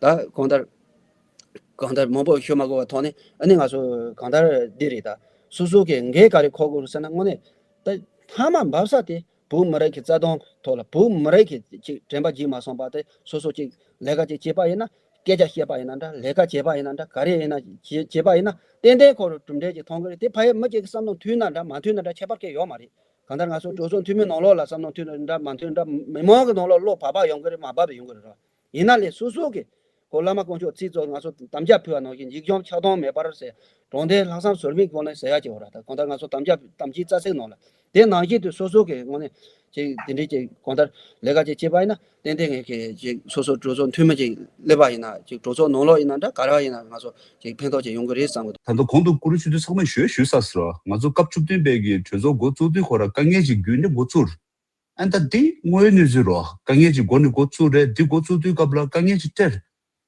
ད་གང་ལྟར་གང་ལྟར་མང་པོ་ཤོད་མ་དགོས་པ་ཐོག་ནས་ཨ་ནི་ང་ཚོ་གང་ལྟར་འདི་རེད། ད་སོ་སོ་གི་འགན་ག་རེ་འཁུར་དགོས་རེད་ཟེར་ན་དངོས་གནས་ད་མཐའ་མ་འབབ་ས་དེ་བོད་མི་རིགས་ཀྱི་རྩ་དོན་ཐོག་ལ་བོད་མི་རིགས་ཀྱི་ཅིག་དྲན་པ་བརྗེད་མ་སོང་བ་དེ་སོ་སོ་ཅིག་ལས་ཀ་ཅིག་བྱེད་པ་ཡིན་ན། སྐད་ཆ་བཤད་པ་ཡིན་ན་འདྲ། ལས་ཀ་བྱེད་པ་ཡིན་ན་འདྲ། ག་རེ་ཡིན་ན་བྱེད་བྱེད་པ་ཡིན་ན་ཏན་ཏན་ཁོ་རང་གྲུབ་འབྲས་ཅིག་མཐོང་གི་རེད། དེ་ཕ་ཡུལ་མི་གཅིག་གི་བསམ་བློ་མཐུན་ན་འདྲ་མ་མཐུན་ན་འདྲ་ཁྱད་པར་གང་ཡོད་མ་རེད། གང་ལྟར་ང་ཚོ་གྲོས་ཚོགས་འཐུས་མི་ནང་ལོགས་ལ་བསམ་བློ་མཐུན་ན་འདྲ་མ་མཐུན་འདྲ་མི་མང་གི་ནང་ལོགས་བློ་བག་ཕེབས་ཡོང་གི་རེད། མ་བབས་པ་ཡོང་གི་རེད་ར། ཡིན་ན་ལས་སོ་སོ་གི་ཁོ་བླ་མ་དཀོན་མཆོག་ཚིག་གཙོ་ང་ཚོ་དམ་བཅའ་ཕུལ་བ་ནང་བཞིན་འཇིགས་བྱང་ཆགས་སྡང་མེད་པར་ཟེར། གྲོང་སྡེ་ལྷག་བསམ་ཟོལ་མེད་སྒོ་ནས་ཟེར་ཡ་ཅིག་ཡོད་ར། ད་གང་ལྟར་ང་ཚོ་དམ་བཅའ་དམ་སྤྱིའི་རྩ་ཚིག་ནང་ལ་དེ་ནང་བཞིན་དུ་སོ་སོ་གི་དངོས་གནས་ཅིག་དེ་འདྲའི་ཅིག་གང་ལྟར་ལས་ཀ་ཅིག་བྱེད་པ་ཡིན་ན་ཏན་ཏན་ངས་ཀྱི་ཅིག་སོ་སོ་གྲོས་ཚོགས་འཐུས་མི་ཅིག་སླེབས་པ་ཡིན་ན་ཅིག་གྲོས་ཚོགས་ནང་ལོགས་ཡིན་ན་འདྲ་ག་རེ་བ་ཡིན་ན་ང་ཚོ་ཅིག་ཕན་ཐོགས་ཅིག་ཡོང་གི་རེད་བསམ་གི་འདུག་ད་ལྟ་གོང་དུ་བཀུར་འོས་ཞུ་དུས་ཚང་མས་ཞུས་ཞུས་ས་ཟེར་བ། ང་ཚོ་སྐབས་བཅུ་བདུན་པའི་གི་གྲོས་ཚོགས་འགོ་བཙུགས་དུས་ཁོ་ར་དཀའ་ངལ་ཅིག་བརྒྱུད་ནས་འགོ་བཙུགས། ཨ་ད་འདི་དངོས་ཡོད་གནས་ཚུལ་རོ། དཀའ་ངལ་ཅིག་འགོ་ནས་འགོ་བཙུགས་རེད། འདི་འགོ་བཙུགས་དུས་སྐབས་ལ་དཀའ་ངལ་ཅིག་འཕྲད།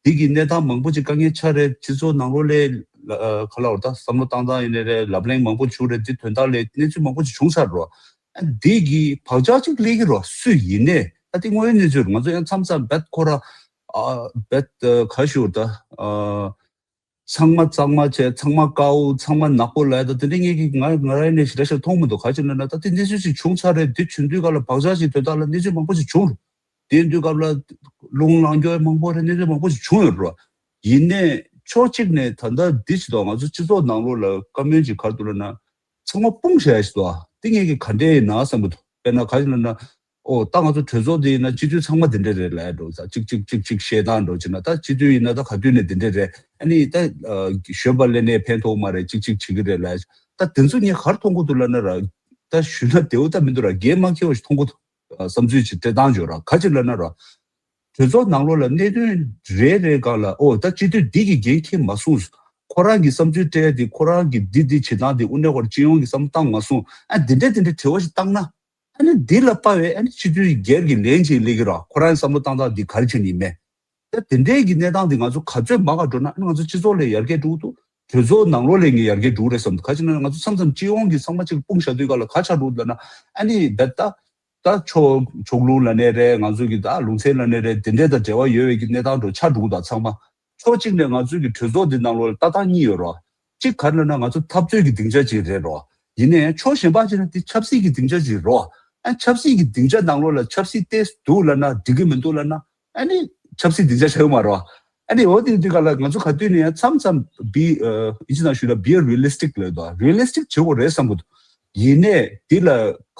འདི་གི་གནས་སྟངས་མང་པོ་ཅིག་དཀའ་ངལ་ཆགས་རེད། སྤྱི་ཚོགས་ནང་ལོགས་ལ་ ལ་ཨ་ག་ལ་བར་ད་བསམ་བློ་བཏང་སྟངས་ཡིན་ནའི་རེད། ལབ་གླེང་མང་པོ་བྱུང་རེད། འདི་དོན་དག་ལས་གནས་ཚུལ་མང་པོ་ཞིག་བྱུང་ཚར་རོ། ཨ་འདི་གི་བག་ཆགས་ཅིག་སླེབས་ཀྱི་རོ། སུ་ཡིན་ནའི་ད་འདི་དངོས་ཡོད་གནས་ཚུལ་རེད། ང་ཚོ་ཡང་མཚམས་མཚམས་བེད་ཁོ་ར་ཨ་བེད་ཨ་ག་ཞུ་ད་ཨ། ཚང་མ་གཙང་མ་བྱས། ཚང་མ་དཀར་པོ། ཚང་མ་ནག་པོ་ལབ་ཡ་ད་དེ་འདྲ་ངས་ཀྱི་ང་ང་རང་ནས་ཞེ་དྲག་ཞིག་མཐོང་མི་འདུག་ག་ཅི་ལབ་ན་ད་དེ་གནས་ཚུལ་ཞིག་བྱུང་ཚར་རེད། དེ་བྱུང་དུས་སྐབས་ལ་བག་ཆགས་ཤིག་དོན་དག་ལ་གནས་ཚུལ་མང་པོ་ཞིག་བྱུང་རེད། དེ་དུས་སྐབས་ལ་རླུང་ལངས་རྒྱུ་མང་པོ་རེད། གནས་ཚུལ་མང་པོ་ཞིག་བྱུང་ཡོད་རེད། ཡིན་ནའི་ཕྱོགས་གཅིག་ནས་ད་ལྟ་འདི་ཞིག་འདུག་ང་ཚོ་སྤྱི་ཚོགས་ནང་ལོགས་ལ་བཀའ་མོལ་ཅིག་ག་རེ་འདུག་ལབ་ན། ཚང་མ་སྤུངས་བཞག་ཡ་ཞིག་འདུག་དེ་ངས་ཀྱི་ག་འདྲས་ཡིན་ན་བསམ་གྱི་འདུག་དཔེར་ན་ག་ཅི་ལབ་ན། ཨོ་ད་ང་ཚོ་གྲོས་ཚོགས་འདི་ཡིན་ན་སྤྱི་འཐུས་ཚང་མ་འདི་འདྲས་རེད་ལབ་འགྲོ་ཙང་། གཅིག་གཅིག་གཅིག་གཅིག་བཤད་སྟངས་འགྲོ་ཅི་ན། ད་སྤྱི་འཐུས་ཡིན་ན་ད་ག་དུས་ནས་འདི་འདྲས་རེད། ཨ་ནི་ད་ཨ་གཞོན་པ་སླེབས་ནས་ཕན་ཐོགས་མ་རེད། གཅིག་གཅིག་བྱེད་ཀྱི་རེད་ལབ། ད་དེ་ཚོ་ངས་ག་རེ་མཐོང་གི་འདུག་ལབ་ན་ར། ད་ཞུས་ན་བདེ་པོ་ད་མི་འདུག་ར། འགན་མ་འཁྱེར་བ་ཞིག་མཐོང་གི་འདུག་ཨ་བསམ་ཚུལ་ཅིག་སྤྲད་སྟངས་ཅིག་ཡོད་ར། ག་ཅི་ལབ་ན་ར། གྲོས་ཚོགས་ནང་ལོགས་ལ་གནད་དོན་རེ་རེ་སྒང་ལ་ཨོ་ད་སྤྱི་འཐུས་འདི་གིས་འགན་འཁྱེར་མ་སོང་། ཁོ་རང་གི་བསམ་ཚུལ་སྤྲད་ཡ་དེ། ཁོ་རང་གི་འདི་འདི་བྱེད་སྟངས་དེ་དངོས་གནས་ཁོ་རང་སྤྱི་ཡོངས་ཀྱི་བསམ་བློ་བཏང་མ་སོང་། ཨ་འདི་འདྲས་འདི་འདྲས་དྲི་བ་ཞིག་བཏང་ན། ཨ་ནི་འདི་ལ་དཔའ་བའི་ཨ་ནི་སྤྱི་འཐུས་སྒེར་གྱི་ལན་ཅིག་སླེབས་ཀྱི་ར། ཁོ་རང་བསམ་བློ་བཏང་སྟངས་འདི་ག་རེ་བྱས་ནས་ཡིན་མེད། ད་དེ་འདྲའི་གི་གནས་སྟངས་འདི་ང་ཚོ་ག་ཚོད་མང་ག་འགྲོ་ན། ཨ་ནི་ང་ཚོ་སྤྱི་ཚོགས་ལ་ཡར་རྒྱས་འགྲོ་གི་འདུག་གྲོས་ཚོགས་ནང་ལོགས་ལ་ངས་ཡར་རྒྱས་འགྲོ་གི་རེད་བསམ་འདུག་ག་ཅི་ན་ང་ཚོ་མཚམས་མཚམས་སྤྱི་ཡོངས་ཀྱི་ཚང་མ་གཅིག་སྤུངས་བཞག་དུས་སྐབས་ལ་ག་ཆགས་འགྲོ་གི་འདུག་ལབ་ན། ཨ་ནི་ད་ད་ད་ཕྱོགས་ཕྱོགས་ལྷུང་ལབ་ནའི་རེད། ང་ཚོ་གི་ད་ལུང་ཚན་ལབ་ནའི་རེད། དེ་འདྲའི་ད་འབྲེལ་བ་ཡོད་པའི་གི་གནས་སྟངས་འགྲོ་ཆགས་འགྲོ་གི་འདུག་ཚང་མ་ཕྱོགས་གཅིག་ནས་ང་ཚོའི་གི་གྲོས་ཚོགས་འདི་ནང་ལོགས་ལ་ལྟ་སྟངས་གཉིས་ཡོད་རོ། གཅིག་ག་རེ་ལབ་ན་ང་ཚོ་འཐབ་རྩོད་ཀྱི་སྡིངས་ཆ་ཅིག་རེད་རོ། ཡིན་ནའི་ཕྱོགས་གཞན་པ་ཅིག་ནས་དེ་ཆབ་སྲིད་ཀྱི་སྡིངས་ཆ་ཅིག་རོ། ཨ་ཆབ་སྲིད་ཀྱི་སྡིངས་ཆ་ནང་ལོགས་ལ་ཆབ་སྲིད་ཏོག་ཙམ་འདུག་ལབ་ན་འགྲིག་གི་མི་འདུག་ལབ་ན། ཨ་ནི་ཆབ་སྲིད་སྡིངས་ཆ་ཆགས་ཀྱི་མ་རེད་བ། ཨ་ནི་འོ་དེ་དུས་སྐབས་ལ་ང་ཚོ་ག་དུས་ནས་ཡང་མཚམས་མཚམས་be ཨ་ཨིན་ཇི་ནང་ཞུས་ན་be a realistic ལབ་འདུག realistic བྱེད་དགོས་རེད་བསམ་གྱི་འདུག་ཡིན་ནའི་དེ་ལ་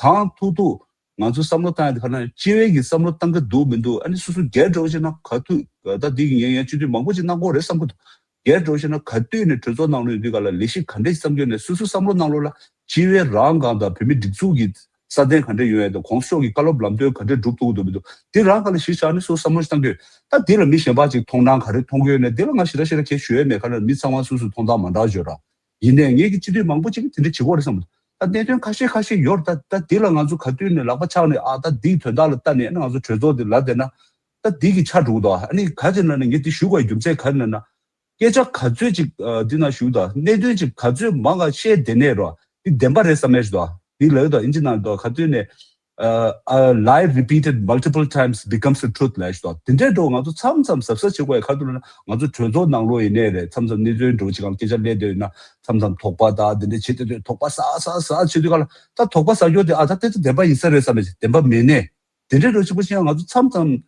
གང་ཐུབ་ཐུབ་ང་ཚོ་བསམ་བློ་བཏང་ཡ་དེ་ག་ན་སྤྱི་བའི་གི་བསམ་བློ་བཏང་གི་འདུག་མི་འདུག་ཨ་ནི་སོ་སོ་སྒེར་འདྲ་བོ་བྱས་ན་ག་དུས་ད་འདི་གི་ངས་ཡང་སྤྱི་འཐུས་མང་པོ་ཅིག་གནང་དགོས་རེད་བསམ་གྱི་འདུག་སྒེར་འདྲ་བོ་བྱས་ན་ག་དུས་ནས་གྲོས་ཚོགས་ནང་ལོགས་ཡོད་དུས་སྐབས་ལ་ལས་གཞི་ག་འདྲས་བསམ་རྒྱུ་ནས་སོ་སོ་བསམ་བློ་ནང་ལོགས་ལ་སྤྱི་བའི་རང་སྒང་དང་བོད་མི་སྒྲིག་འཛུགས་ཀྱི་སྲ་བརྟན་ག་འདྲས་ཡོང་ཡ་དང་། གོང་ས་མཆོག་གི་བཀའ་སློབ་ལམ་སྟོན་ག་འདྲས་སྒྲུབ་ཐུབ་ཀྱི་འདུག་མི་འདུག་དེ་རང་སྒང་ལ་གཞི་བཞག་ནས་སོ་སོ་བསམ་བློ་ཞིག་བཏང་གི་ཡོད། ད་དེ་ལ་མི་གཞན་པ་ཅིག་མཐོང་སྣང་ག་རེ་མཐོང་གི་ཡོད་ནས་དེ་ལ་ང་ཞེ་དྲག་ཞེ་དྲག་ཁྱད་ཞུ་ཡ་མེད། ག་ལ་མི་ཚང་མ་སོ་སོའི་མཐོང་སྟངས་མ་འདྲ་བ་ཡོད་ར། ཡིན་ནའི་ངེད་ཀྱི་སྤྱི་འཐུས་མང་པོ་ཅིག་གིས་དེ་འདྲ་བྱེད་ཀྱི་ཡོད་རེད་བསམ་གྱི་འདུག་ད་གནད་དོན་ཁ་ཤས་ཁ་ཤས་ཡོད་རེད། ད་ད་དེ་ལ་ང་ཚོ་ག་དུས་ནས་ལག་པ་འཆང་ནས་ཨ་ད་འདིའི་དོན་དག་ལ་ལྟ་ནས་ཨ་ནི་ང་ཚོ་གྲོས་ཚོགས་འདི་ལ་བསྡད་ན་ད་འདི་གི་ཆགས་འགྲོ་གི་འདུག་ཨ་ནི་ག་ཅི་ལབ་ན་ངས་འདི་ཞུ་དགོས་རྒྱུ་མཚན་ག་རེ་ལབ་ན། སྐད་ཆ་ག་ཚོད་ཅིག་ཨ་འདི་ན་ཞུ་དང་གནད་དོན་ཅིག་ག་ཚོད་མང་ག་བཤད་བསྡད་ནས་རོ། འདི་བདེན་པ་རེད་བསམ་ཡས་ཞིག་འདུག་འདི་ལབ་ཡོད་དོ། ཨིན་ཇི་ནང་དུ་ག་དུས་ནས་ཨ་ཨ་lie repeated multiple times becomes the truth ལབ་ཡས་ཞིག་འདུག་དེ་འདྲའི་འགྲོ་ང་ཚོ་མཚམས་མཚམས་གཟབ་གཟབ་བྱེད་དགོས་ཡ་ག་དུས་ལབ་ན་ང་ཚོ་གྲོས་ཚོགས་ནང་ལོགས་ཡིན་ནའི་རེད། མཚམས་མཚམས་གནས་ཚུལ་འགྲོ་ཅིག་གང་སྐད་ཆ་སླེབས་བསྡད་ཡོད་ན་མཚམས་མཚམས་དོགས་པ་དང་དེ་འདྲ་བྱེད་བསྡད་དུས་དོགས་པ་ཟ་ཟ་ཟ་བྱེད་དུས་ག་ལ་ད་དོགས་པ་ཟ་རྒྱུ་དེ་ཨ་ད་དེ་ཚོ་བདེན་པ་ཡིན་ས་རེད་བསམ་པའི་བདེན་པ་མེད་ནའི་དེ་འདྲའི་འགྲོ་ཅིག་པོ་ཞིག་ང་ཚོ་མཚམས་མཚམས།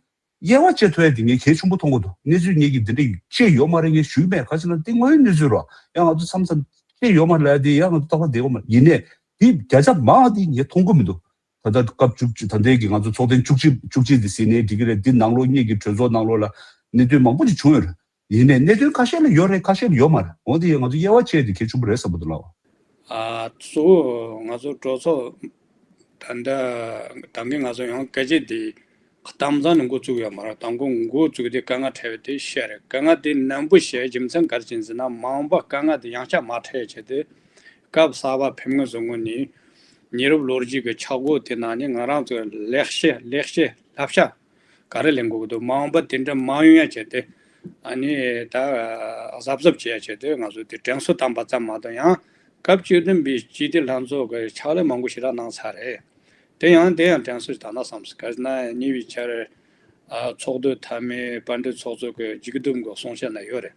དབྱེ་བ་ཕྱེ་ཐུབ་ཡ་དེ་ངས་གལ་ཆེན་པོ་མཐོང་གི་འདུག་གནས་ཚུལ་ངས་ཀྱིས་འདི་འདྲ་བཤད་ཡོད་མ་རེད་ངས་ཞུས་མེད། ག་ཅི་ན་འདི་དངོས་ཡོད་གནས་ཚུལ་རོ། ཡང་ང་ཚོ་མཚམས་མཚམས་བཤད་ཡོད་མ་རེད་ལ་དེ་ཡང་ང་ཚོ་རྟོག་པ་བསྡད་ཡོད་མ་རེད། ཡིན་ནའི་འདི་བརྒྱ་ཆ་མང་བ་དེ་ངས་མཐོང་གི་མི་འདུག་ད་ལྟ་སྐབས་བཅུ་གཅིག་ད་ལྟའི་གི་ང་ཚོ་ཚོགས་ཐེངས་བཅུ་གཅིག་བཅུ་གཅིག་འདི་ཟིན་ནའི་འགྲིག་གི་རེད། འདི་ནང་ལོགས་སྔོན་གྱི་གྲོས་ཚོགས་ནང་ལོགས་ལ་གནད་དོན་མང་པོ་ཞིག་བྱུང་ཡོད་རེད། ཡིན་ནའི་གནད་དོན་ཁ་ཤས་ལ་ཡོད་རེད། ཁ་ཤས་ལ་ཡོད་མ་རེད། འོ་དེ་ཡང་ང་ཚོ་དབྱེ་བ་ཕྱེ་དེ་གལ་ཆེན་པོ་རེད་བསམ་པ་འདུག་ལགས། ཨ་གཙོ་བོ་ང་ཚོ་གྲོས་ཚོགས་ད་ལྟ་ད་གིན་ང་ཚོ་ཡང་སྐད་ཆ་དེ་གཏམ་བཟང་ནས་འགོ་བཙུགས་ཡོད་མ་རེད། དང་པོ་འགོ་བཙུགས་དེ་དཀའ་ངལ་འཕྲད་པའི་དེ་བཤད་རེད། དཀའ་ངལ་དེ་ནན་པོ་བཤད་རྒྱུ་མཚན་ག་རེ་བྱས་ཟེར་ན་མ་འོངས་པ་དཀའ་ངལ་དེ་ཡང་བསྐྱར་མ་འཕྲད་ཡ་ཆེད་དུ་སྐབས་གསར་པ་ཕེབས་ངེས་བཟོ་དགོས་ནི་ཉེ་རབས་ལོ་རྒྱུས་ཀྱི་ཆག་སྒོ་དེ་ནང་ནས་ང་རང་ཚོའི་ལེགས་བཤད་ལེགས་བཤད་བསླབ་བྱ་ག་རེ་ལེན་དགོས་ཀྱི་འདུག་མ་འོངས་པ་དེ་འདྲ་མ་ཡོང་ཡ་བྱས་ཏེ་ཨ་ནི་ད་གཟབ་གཟབ་བྱེད་ཡ་བྱས་ཏེ་ང་ཚོ་དེ་དྲན་གསོ་བཏང་པ་ཙམ་མ་གཏོགས་ཡང་སྐབས་བཅུ་བདུན་པའི་སྤྱི་འཐུས་ལྷན་ཚོགས་ཀྱི་ཕྱག་ལས་མང་པོ་ཞེ་དྲག་གནང་ཚར་རེད། དེ་ཡང་དེ་ཡང་དྲན་གསོ་ཞིག་བཏང་ན་བསམ་སོང་། ག་ཟེར་ན་ཉེ་བའི་ཆར་ཨ་ཚོགས་འདུ་མཐའ་མའི་དཔལ་འབྱོར་ཚོགས་གཙོ་གི་མཇུག་བསྡོམས་གི་གསུང་བཤད་ན་ཡོད་རེད།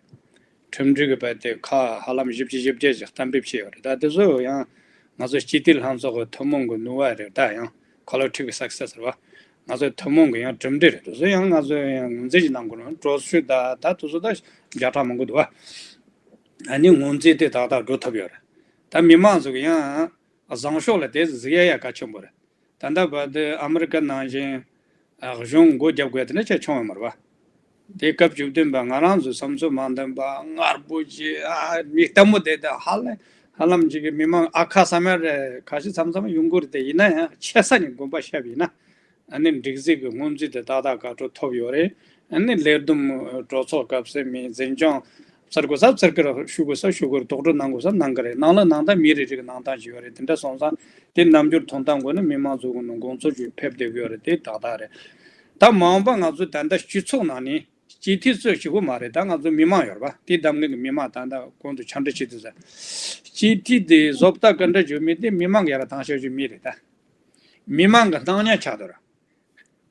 ཁྲིམས་སྒྲིག་གི་བར་དེ་ཁག་ཧ་ལམ་བཞི་བཅུ་ཞེ་བརྒྱད་ཅིག་གཏན་འབེབས་བྱས་ཡོད་རེད། ད་དེ་ཚོ་ཡང་ང་ཚོ་སྤྱི་འཐུས་ལྷན་ཚོགས་ཀྱི་ཐུན་མོང་གི་ནུས་པ་རེད། ད་ཡང་collective success རེད་བ། ང་ཚོའི་ཐུན་མོང་གི་ཡང་གྲུབ་འབྲས་རེད། དེ་ཚོ་ཡང་ང་ཚོས་ཡང་ངོས་འཛིན་ཞིག་གནང་དགོས་རེད། འགྲོ་ཚུལ་ད་ད་དེ་ཚོ་ད་བརྒྱ་ཕྲག་མང་པོ་འདུག་བ། ཨ་ནི་ངོས་འཛིན་དེ་ཏག་ཏག་འགྲོ་ཐུབ་ཡོད་རེད། ད་མི་མང་ཚོ་གི་ཡང་བཟང་ཕྱོགས་ལ་དེ་གཟིགས་ཡ་ཡ་གལ་ཆེན་པོ་རེད། ད་ལྟ་བར་དུ་ཨ་མི་རི་ཀ་ནང་བཞིན་ཨ་གཞུང་སྒོ་རྒྱབ་དགོས་དེ་འདྲ་ཅིག་བྱུང་ཡོད་མ་རེད་བ། དེ་སྐབས་བཅུ་བདུན་པ་ང་རང་ཚོའི་བསམ་ཚུལ་མ་འདང་པ་ངར་པོ་ཅིག་ཨ་མིག་ལྟད་མོ་བསྡད་དེ་ཧ་ལམ་ཧ་ལམ་ཅིག་གི་མི་མང་ཨ་ཁ་ས་མ་རེད། ཁ་ཤས་མཚམས་མཚམས་ཡོང་གི་རེད། དེ་ཡིན་ན་ཡང་ཆེ་ས་ནས་དགོངས་པ་བཞག་པ་ཡིན་ན་ཨ་ནི་འགྲིག་འཛུགས་ཀྱི་སྔོན་རྩིས་དེ་ཏག་ཏག་ག་འཕྲོ་ཐོབ་ཡོད་རེད། ཨ་ནི་ལས་བསྡོམས་གྲོས་ཚོགས་སྐབས་སུ་མི་འཛིན་སྐྱོང་ཚར་དགོས་ས་ཚར་གི་རེད། ཞུ་དགོས་ས་ཞུ་དགོས་རེད། རྡོག་རོལ་གནང་དགོས་ས་གནང་གི་རེད། ནང་ལ་ནང་ད་མི་རེ་རེ་གི་གནང་སྟངས་ཅིག་ཡོད་རེད། དེ་འདྲ་སོང་ཙང་དེ་རྣམ་འགྱུར་ཐོན་སྟངས་སྒོ་ནས་མི་མང་ཚོ་གི་ནང་དགོངས་ཚུལ་ཅིག་ཕེབས་བསྡད་ཀྱི་ཡོད་རེད། དེ་ཏག་ཏག་རེད། ད་མ་འོངས་པ་ང་ཚོ་ད་ལྟ་སྤྱི་ཚོགས་ནང་ནས་ སྤྱི་འཐུས་ཚོས་ཞུ་གི་མ་རེད། ད་ང་ཚོ་མི་མང་ཡོད་རེད་པ། དེ་གདམ་ངོས་ཀྱི་མི་མང་ད་ལྟ་གོང་དུ་ཕྱག་འདྲི་བྱེད་དུས་ཙང་། སྤྱི་འཐུས་དེ་བཟོ་ལྟ་ག་འདྲ་བྱུང་མིན་དེ་མི་མང་གིས་ར་དང་ཤོག་ཞུ་མི་རེད་ད། མི་མང་གི་སྣང་བརྙན་ཆགས་འདུག་ར།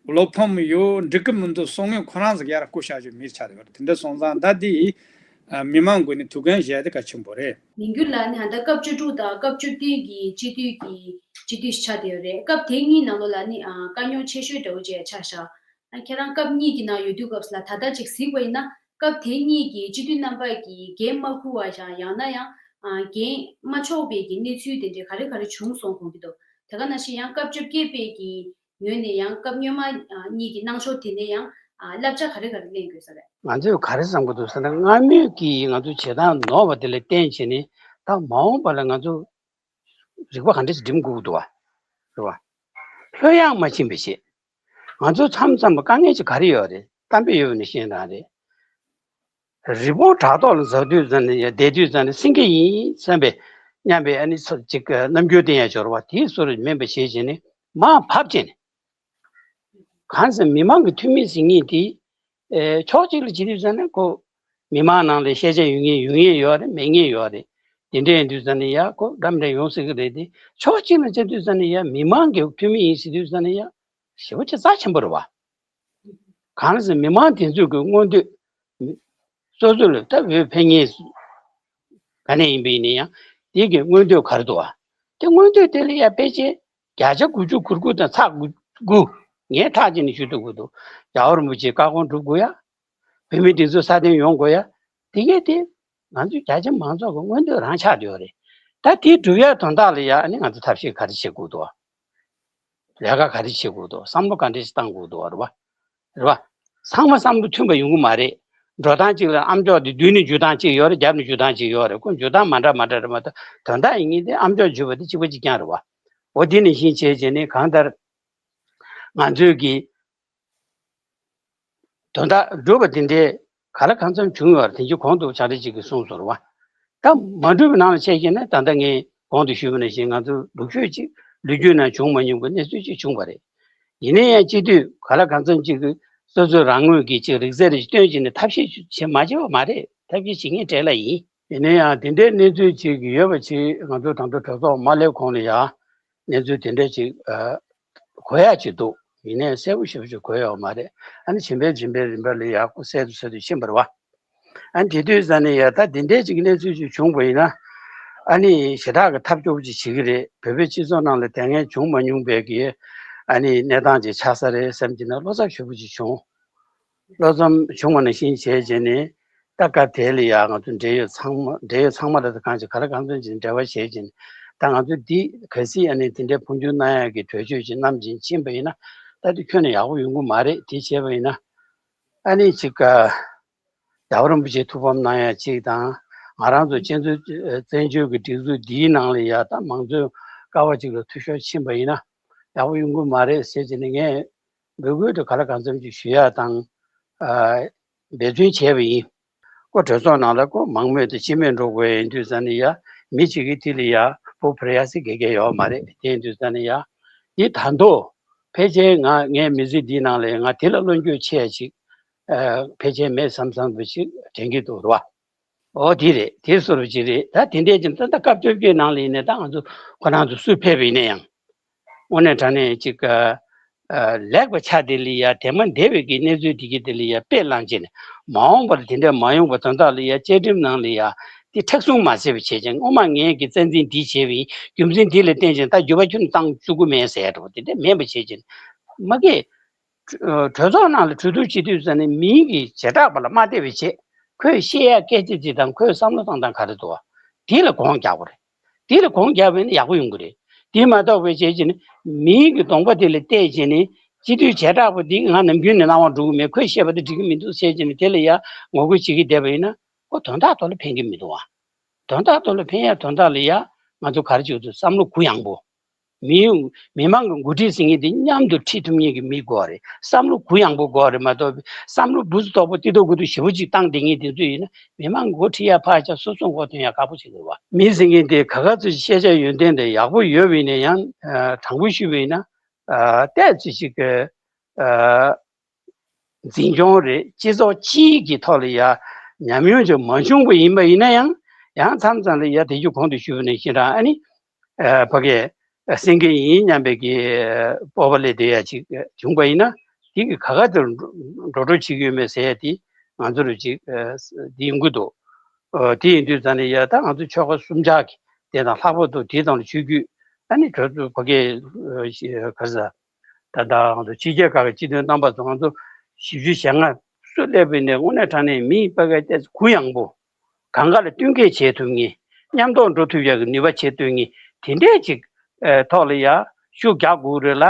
བློ་ཕམ་ཡོད་འགྲིག་གི་མི་འདུག་གསུང་མཁན་ཁོ་རང་ཚོ་གིས་ར་སྐུ་ཞབས་ཞུ་མི་ཆགས་འདུག་ར། དེ་འདྲ་སོང་ཙང་ད་དེ་མི་མང་ངོས་ནས་ཐུགས་འགན་བཞེས་དེ་གལ་ཆེན་པོ་རེད། ཉིན་རྒྱུན་ལ་ནི་ད་ལྟ་སྐབས་བཅུ་དྲུག་དང་སྐབས་བཅུ་བདུན་གྱི་སྤྱི་འཐུས་ཀྱི་སྤྱི་འཐུས་ཤིག་ཆགས་བསྡད་ཡོད་རེད། སྐབས་དེ་གཉིས་ནང་ལོགས་ལ་ནི་ཨ་དཀའ་རྙོག་ཆེ་ཤོས་འདྲ་བོ་ཅིག་ཆགས་ཤག་ཨ་ཁྱེད་རང་སྐབས་གཉིས་ཀྱི་ནང་ཡོད་དུས་སྐབས་སུ་ལ་ད་ལྟ་ཅིག་གཟིགས་པ་ཡིན་ན། སྐབས་དེ་གཉིས་ཀྱི་སྤྱི་འཐུས་རྣམ་པ་གིས་འགན་མ་འཁུར་བ་ཡང་ཡང་ན་ཡང་ཨ་འགན་མ་འཁྱོག་པའི་གི་གནས་ཚུལ་དེ་འདྲའི་ག་རེ་ག་རེ་བྱུང་སོང་དགོངས་ཀྱི་འདུག་དེ་ག་ནང་བཞིན་ཡང་སྐབས་བཅོ་བརྒྱད་པའི་གི་ངོས་ནས་ཡང་སྐབས་སྔོན་མ་ཨ་གཉིས་ཀྱི་གནང་ཕྱོགས་དེ་ནས་ཡང་ཨ་བསླབ་བྱ་ག་རེ་ག་རེ་ལེན་དགོས་ས་རེད། ང་ཚོས་ག་རེ་བསམ་གྱི་འདུག་ཟེར་ན། སྔ་མོས་ཀྱི་ང་ཚོ་བྱེད་སྟངས་ནོར་བ་དེ་ལ་བརྟེན་བྱས་ནས་ད་མ་འོངས་པ་ལ་ང་ཚོ་རིག་པ་ག་འདྲ་ཞིག་སྒྲིམ་དགོས་ཀྱི་འདུག་བ། རེད་བ། ལྷོད་ཡངས་མ་ཕྱིན་པའི་ཆེད། ང་ཚོ་མཚམས་མཚམས་ལ་དཀའ་ངལ་ཅིག་ག་རེ་ཡོད་རེད། གཏམ་དཔེ་ཡོད་པ་ནས་བཤད་ན་རེད། རི་བོ་བྲག་ཐོག་ལ་འཛེག་དུས་ཙམ་ནས་ཡ་བསྡད་དུས་ཙམ་ནས་སེང་གེ་ཡིན་བསམ་པའི་སྙམ་པའི་ཨ་ནི་ཚོ་ཅིག་རྣམ་འགྱུར་བསྟན་ཡ་སྦྱོར་བ་དེའི་བཟོ་འདྲ་མིན་པ་བྱེད་བྱས་ནས་མར་བབས་བྱས་ནས། གང་ཟེར་མི་མང་གི་འཐུས་མི་ཟེར་མཁན་དེ། ཨེ་ཕྱོགས་གཅིག་ལ་བྱེད་དུས་ཙམ་ནས་ཁོ་མི་མང་ནང་ལ་ཤེས་བྱ་ཡོད་མཁན་ཡོད་མཁན་ཡོད་རེད། མེད་མཁན་ཡོད་རེད། དེ་འདྲ་ཡིན་དུས་ཙམ་ནས་ཡ་ཁོ་འདྲ་མི་འདྲ་ཡོང་སྲིད་ཀྱི་རེད་དེ། ཕྱོགས་གཅིག་ལ་བྱེད་དུས་ཙམ་ནས་ཡ་མི་མང་གི་འཐུས་མི་ཡིན་ཟེར་དུས་ཙམ་ནས་ཡ་ཞེ་པོ་ཅིག་རྩ་ཆེན་པོ་རེད་བ། གང་ཟེར་མི་མང་དེ་ཚོ་གི་མངོན་འདོད། སོ་སོ་ལ་ད་འོས་འཕེན་མཁན་ག་ནས་ཡིན་པ་ཡིན་ན་ཡང་དེ་གི་མངོན་འདོད་ག་རེ་འདུག་བ། དེ་མངོན་འདོད་དེ་ལ་ཡ་ཕལ་ཆེར་བརྒྱ་ཆ་དགུ་བཅུ་གོ་དགུ་དང་ཚེག་དགུ་ངས་ཐག་བཅད་ནས་ཞུ་ཐུབ་ཀྱི་འདུག་རྒྱལ་བ་རིན་པོ་ཆེའི་བཀའ་དགོངས་སྒྲུབ་དགོས་ཡ། བོད་མི་འདི་ཚོ་སྲ་བརྟན་ཡོང་དགོས་ཡ། དེ་གས་དེ་ང་ཚོའི་རྒྱ་ཆེ་མང་ཚོགས་ཀྱི་མངོན་འདོད་རང་ཆགས་བསྡད་ཡོད་རེད། ད་དེ་སྒྲུབ་ཡ་དོན་དག་ལ་ཡ་ཨ་ནི་ང་ཚོ་ཐབས་ཤེས་ག་རེ་བྱེད་དགོས་འདུག་བ། ལས་ཀ་ག་རེ་བྱེད་དགོས་འདུག་བསམ་བློ་ག་འདྲ་ཞིག་བཏང་དགོས་འདུག་བ། རེད་བ། རེད་བ། ཚང་མ་བསམ་བློ་མཐུན་པ་ཡོང་གི་མ་རེད། འགྲོ་སྟངས་གཅིག་ལ་ཨ་མཆོག་དེ་མདུན་ནས་འཇུ་སྟངས་གཅིག་ཡོད་རེད། རྒྱབ་ནས་འཇུ་སྟངས་གཅིག་ཡོད་རེད། ཁོ་འཇུ་སྟངས་མ་འདྲ་མ་འདྲ་རེད་མ་གཏོགས་དོན་དག་ཡིན་ངེས་དེ་ཨ་མཆོག་འཇུ་བ་དེ་གཅིག་པ་གཅིག་རྐྱང་རེད་བ། འོ་དེ་ནང་བཞིན་བྱས་བྱས་ནས་གང་ལྟར་ང་ཚོས་ཀྱི་དོན་དག་སྒྲུབ་པ་དེ་འདྲའི་ག་ལ་གང་འཚམ་བྱུང་ཡོད་རེད། དེ་ཚོ་གོང་དུ་བྱ་བྲལ་གཅིག་གིས་གསུངས་སོང་རེད་བ། ད་མ་འགྲུབ་པའི་ནང་ལ་བཤད་ཀྱི་ན་ད་ལྟ་ངས་གོང་དུ་ཞུས་པ་ནང་བཞིན་ང་ཚོ་ལུགས་ཤོད་ཅིག་ལོ་རྒྱུས་ནང་བྱུང་མ་མྱོང་པའི་གནས་ཚུལ་ཅིག་བྱུང་བ་རེད། ཡིན་ན་ཡང་སྤྱི་འཐུས་ག་ལ་གང་འཚམ་ཅིག་གིས་སོ་སོའི་རང་ངོས་ཀྱི་ཅིག་རིག་རྩལ་རེ་སྟོན་བྱས་ནས་ཐབས་ཤེས་བྱེད་མ་བྱས་པ་མ་རེད། ཐབས་ཤེས་བྱེད་མཁན་བྲེལ་ལ་ཡིན། ཡིན་ན་ཡང་དེ་འདྲའི་གནས་ཚུལ་ཅིག་ཡོད་པ་ཅིག་ང་ཚོ་ད་ལྟ་གྲོས་ཚོགས་མ་སླེབས་གོང་ལ་ཡང་གནས་ཚུལ་དེ་འདྲ་ཅིག་ཨ། གོ་ཡག་ཅིག་འདུག་ཡིན་ནའི་གསལ་པོ་ཞེ་པོ་ཅིག་གོ་ཡོད་མ་རེད། ཨ་ནི་བྱིན་པའི་བྱིན་པའི་རིམ་པ་ལ་ཡག་པོ་གསལ་དུ་གསལ་དུ་ཕྱིན་པ་རེད་བ། ཨ་ནི་དེ་དུས་ཙ་ནས་ཡ་ད་འདི་འདྲའི་ཅིག་གནས་ཚུལ་ཅིག་བྱུང་བ་ཡིན་ན། ཨ་ནི་ཞེ་དྲག་གི་ཐབས་སྐྱོ་པོ་ཅིག་བྱེད་ཀྱི་རེད། བོད་པའི་སྤྱི་ཚོགས་ནང་ལ་དེ་སྔ་བྱུང་མ་མྱོང་པའི་གི་ཨ་ནི་གནས་སྟངས་ཅིག་ཆགས་ས་རེད་བསམ་གྱི་ན་བློ་འཚབ་ཞེ་པོ་ཅིག་བྱུང་། བློ་འཚབ་བྱུང་བ་ནང་བཞིན་བྱས་བྱས་ནས་ད་སྐབས་དེ་ལ་ཡ་ང་ཚོ་འབྲེལ་ཡོད་ཚང་མ་འབྲེལ་ཡོད་ཚང་མ་ལ་ད་གང་ཅིག་ག་ལ་གང་འཚམ་ཅིག་འབྲེལ་བ་བྱས་བྱས་ནས་ད་ང་ཚོ་འདི་གལ་སྲིད་ཨ་ནི་དེ་འདྲའི་འཕོ་འགྱུར་གནང་ཡག་གི་གྲོས་ཆོད་ཅིག་བསྣམས་བྱས་ཕྱིན་པ་ཡིན་ན་ད་དེ་ཁྱོན་ནས་ཡག་པོ་ཡོང་གི་མ་རེད། དེ་བྱས་པ་ཡིན་ན་ཨ་ནི་ཅིག་རྒྱལ་བ་རིན་པོ་ཆེ་ཐུགས་ཕམ་གནང་ཡག་ཅིག་དང་། ང་རང་ཚོ་སྤྱི་ཚོགས་བཙན་བྱོལ་གྱི་སྒྲིག་འཛུགས་འདིའི་ནང་ལ་ཡ་ད་མང་གཙོའི་ཀ་བ་ཅིག་ལ་འཐུས་ཤོར་ཕྱིན་པ་ཡིན་ན་ཡག་པོ་ཡོང་གི་མ་རེད་ཟེར་བྱས་ནས་ངས་འབོད་སྐུལ་དེ་ག་ལ་གང་འཚམ་ཅིག་ཞུ་ཡག་དང་། ཨ། འབད་བརྩོན་བྱས་པ་ཡིན། ཁོ་གྲོས་ཚོགས་ནང་ལ་ཁོ་མང་མོས་དང་སྤྱི་མོས་འགྲོ་དགོས་ཡིན་དུས་ཙ་ནས་ཡ་མི་གཅིག་གིས་དེ་ལ་ཡ་སྤུ་འཕུར་ཡག་སྲིད་དགེ་རྒན་ཡོད་མ་རེད། དེ་ཡིན་དུས་ཙ་ནས་ཡ་འདི་ད་དུང་ཕལ་ཆེར་ང་ངའི་མི་ཚེ་འདིའི་ནང་ལ་ང་དེ་ལ་བློ་འགྱོད་ཆེ་ཡ་ཅིག་ཨ། ཕལ་ཆེར་མེད་བསམ་བསམ་པ་ཅིག་དྲན་གྱི་འདུག་རེད་བ། འོ་དེ་རེད། དེ་བཟོ་འདྲ་ཅིག་རེད། ད་དེ་འདྲས་ཀྱི་ད་ལྟ་སྐབས་བཅོ་བརྒྱད་ནང་ལ་ཡིན་ནའི་ད་ང་ཚོ་ཁོ་རང་ཚོ་སུས་ཕེབས་པ་ཡིན་ན་ཡང་། དངོས་གནས་དྲང་གནས་ཅིག་ཨ། ལེགས་པ་ཆ་དེ་ལ་ཡ་དེ་མ་འདས་པའི་གི་གནས་ཚུལ་དེ་གི་དེ་ལ་ཡ་དཔེ་བླངས་བྱས་ནས་མ་འོངས་པར་དེ་འདྲས་མ་ཡོང་བ་དོན་དག་ལ་ཡ་བཅའ་ཁྲིམས་ནང་ལ་ཡ་དེ་མཁྲེགས་བཟུང་མ་བྱས་པ་བྱས་ཀྱང་སྔོན་མ་ངས་ཀྱི་རྩ་འཛིན་འདི་བྱས་པ་ཡིན། རྒྱུ་མཚན་འདི་ལ་བརྟེན་ཅིང་ད་འགྱུར་བ་ཁྱོན་ནས་བཏང་བཅུག་གི་མེད་ཟེར་ཡ་འདྲ་པོ་དེ་འདྲས་མེད་པ་བྱས་ཀྱང་མ་གི་གྲོས་ཚོགས་ནང་ལ་གྲོས་བསྡུར་བྱེད་དུས་ཙམ་ནས་མིའི་གི་བྱེ་བྲག་པ་ལ་མ་བལྟས་པའི་ཆེད་ཁོས་བཤད་ཡ་སྐད་ཆ་ཅིག་དང་ཁོས་བསམ་བློ་བཏང་སྟངས་ག་རེ་འདུག་བ། དེ་ལ་དགོངས་རྒྱག་དགོས་རེད། དེ་ལ་དགོངས་རྒྱག་པ་ཡིན་ན་ཡག་པོ་ཡོང་གི་རེད། དེ་མ་གཏོགས་པའི་བྱས་ཀྱི་ནི་མིའི་གི་གདོང་པ་དེ་ལ་བལྟས་ཀྱི་ནི་སྤྱི་འཐུས་བྱེ་བྲག་པ་འདི་ང་ནམ་རྒྱུན་ནས་སྣང་བ་འགྲོ་གི་མེད། ཁོས་བཤད་པ་དེ་འགྲིག་གི་མི་འདུག་བཤད་ཀྱི་ནི་དེ་ལ་ཡ་ངོ་རྒོལ་བྱེད་ཀྱི་བསྡད་པ་ཡིན་ན་ཁོ་དོན་དག་ཐོག་ལ་ཕན་གྱི་མི་འདུག་བ། དོན་དག་ཐོག་ལ་ཕན་ཡ་དོན་དག་ལ་ཡ་ང་ཚོ་ག་རེ་བྱེད་དགོས་འདུག་བསམ་བློ་གུ་ཡངས་པོ། མི་མི་མང་གི་འགོ་ཁྲིད་ཟེར་མཁན་དེ་མཉམ་དུ་ཁྲིད་ཐུབ་མཁན་གྱི་མི་དགོས་རེད། བསམ་བློ་གུ་ཡངས་པོ་དགོས་རེད་མ་གཏོགས་བསམ་བློ་འབུ་ཚོ་དོག་པོ་ཏི་ཏོ་གུ་ཏོ་ཞེ་པོ་ཅིག་བཏང་བསྡད་མཁན་དེ་ཚོ་ཡིན་ན་མི་མང་གི་འགོ་ཁྲིད་ཡ་ཕར་བཞག་སོ་སོ་མགོ་ཐོན་ཡ་ཁག་པོ་ཞིག་རེད་བ། མི་ཟེར་མཁན་དེ་ག་ག་ཚོད་ཤེས་བྱ་ཡོན་ཏན་དེ་ཡག་པོ་ཡོད་པ་ཡིན་ན་ཡང་དྲང་པོ་ཞུས་པ་ཡིན་ན་ཏོག་ཙམ་ཞིག་གི་འཛིན་སྐྱོང་རེད། སྤྱི་ཚོགས་སྤྱིའི་གི་ཐོག་ལ་ཡ་ཉམས་མྱོང་ཅིག་མ་བྱུང་བ་ཡིན་པ་ཡིན་ན་ཡང་། ཡང་མཚམས་མཚམས་ལ་ཡ་དེ་རྒྱུ་གོང་དུ་ཞུས་པ་ནང་བཞིན་རང་ཨ་ནི་ཕ་གིའི་སེང་གེ་ཡིན་སྙམ་པའི་གི་སྤོབས་པ་སླེབས་བསྡད་ཡ་ཅིག་བྱུང་པ་ཡིན་ན། དེ་གི་ག་ག་དེར་འགྲོ་འགྲོ་བྱེད་ཀྱི་ཡོད་མེད་ཟེར་ཡ་དེ་ང་ཚོར་ཅིག་དེ་ཡོང་གི་འདུག་དེ་ཡིན་དུས་ཙང་ནས་ཡ་ད་ང་ཚོ་ཆོལ་ཁ་གསུམ་ཆར་གྱི་དེ་དང་ལྷག་པར་དུ་དེ་དང་ཆོས་བརྒྱུད། ཨ་ནི་གྲོས་ཚོགས་ཕ་གིའི་ག་ཟེར། ད་ལྟ་ང་ཚོ་ཕྱི་རྒྱལ་ཁག་གི་སྤྱི་མཐུན་རྣམ་པ་ཚོ་ང་ཚོ་བཞི་བཅུ་ཞེ་ལྔ་སུ་སླེབས་པ་ཡིན་ནའི་དངོས་གནས་དྲང་གནས་མི་ཕ་གིའི་ཏོག་ཙམ་གུ་ཡངས་པོ། གང་ག་ལ་བསྟུན་མཁས་བྱེད་ཐུབ་མཁན། མཉམ་དུ་འགྲོ་ཐུབ་ཡག་གི་ནུས་པ་བྱེད་ཐུབ་མཁན་དེ་འདྲས་ཅིག་ཐོག་ལ་ཡ་ཤུགས་རྒྱག་དགོས་རེད་ལ།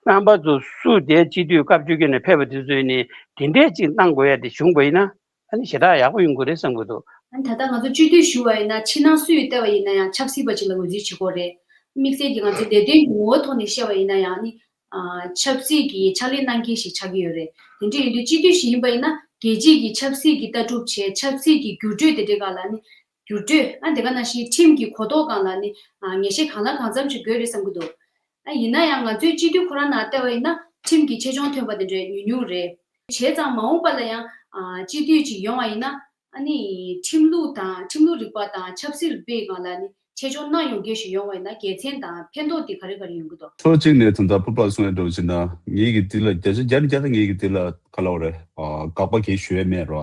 རྣམ་པ་ཚོ་སུ་དེ་སྤྱི་འཐུས་སྐབས་བཅོ་བརྒྱད་ནས་ཕེབས་པ་དེ་ཚོ་ཡིན་ནའི་དེ་འདྲས་ཅིག་གནང་དགོས་ཡ་དེ་བྱུང་པ་ཡིན་ན། ཨ་ནི་ཞེ་དྲག་ཡག་པོ་ཡོང་གི་རེད་བསམ་གྱི་འདུག་ཨ་ནི་ད་ལྟ་ང་ཚོ་སྤྱི་འཐུས་ཞུ་བ་ཡིན་ན་ཕྱི་ནང་སུས་བལྟས་པ་ཡིན་ན་ཡང་ཆབ་སྲིད་པ་ཅིག་ལ་ངོས་འཛིན་བྱེད་དགོས་རེད། དམིགས་བསལ་གྱིས་ང་ཚོའི་ལས་དོན་གྱི་ངོ་བོ་ཐོག་ནས་བཤད་པ་ཡིན་ན་ཡང་ནི། ཨ། ཆབ་སྲིད་ཀྱི་ཕྱག་ལས་གནང་མཁན་ཞིག་ཆགས་ཀྱི་ཡོད་རེད། དེ་འདྲ་ཡིན་དུས་སྤྱི་འཐུས་ཤིག་ཡིན་པ་ཡིན་ན་རྒྱལ་སྤྱིའི་གི་ཆབ་སྲིད་ཀྱི་ལྟ་གྲུབ་བྱས། ཆབ་སྲིད་ཀྱི་འགྱུར་འགྲོས་དེ་འདྲའི་སྒང་ལ་ནི། འགྱུར་འགྲོས། ཨ། དེ་ག་ནང་བཞིན་ཁྲིམས་ཀྱི་གོ་རྟོགས་སྒང་ལ་ནི། ཨ། ངེས་ཤེས་གང་ལ་གང་འཚམ་ཞིག་དགོས་རེད་བསམ་གྱི་འདུག་ཨ། ཡིན་ན་ཡང་ང་ཚོའི་སྤྱི་འཐུས་ཁོ་རང་ནང་བལྟས་པ་ཡིན་ན་ཁྲིམས་ཀྱི་ཆེ་ཆུང་ཐོན་པ་དེ་འདྲ་ཉུང་ཉུང་རེད། བྱས་ཙང་མ་འོངས་པ་ལ་ཡང་། ཨ། སྤྱི་འཐུས་ཅིག་ཡོང་བ་ཡིན་ན། ཨ་ནི་ཁྲིམས་ལུགས་དང་། ཁྲིམས་ལུགས་རིག་པ་དང་ཆབ་སྲིད་རིག་པའི་སྒང་ལ་ནི་ཆེ་ཆུང་གནང་ཡོང་མཁན་ཞིག་ཡོང་བ་ཡིན་ན་དགེ་མཚན་དང་ཕན་ཐོགས་དེ་ག་རེ་ག་རེ་ཡོང་གི་འདུག་ཕྱོགས་གཅིག་ནས་ད་ལྟ་ཕུར་པ་གསུངས་ཡ་འདྲ་བོ་བྱས་ན། ངེད་ཀྱི་འདི་ལ་བརྒྱ་ཆ་བརྒྱ་ནས་བརྒྱ་ཐག་ངེད་ཀྱི་འདི་ལ་ག་ལབ་དགོས་རེད། ཨ། དགག་པ་གང་ཡང་ཞུ་ཡ་མེད་རོ།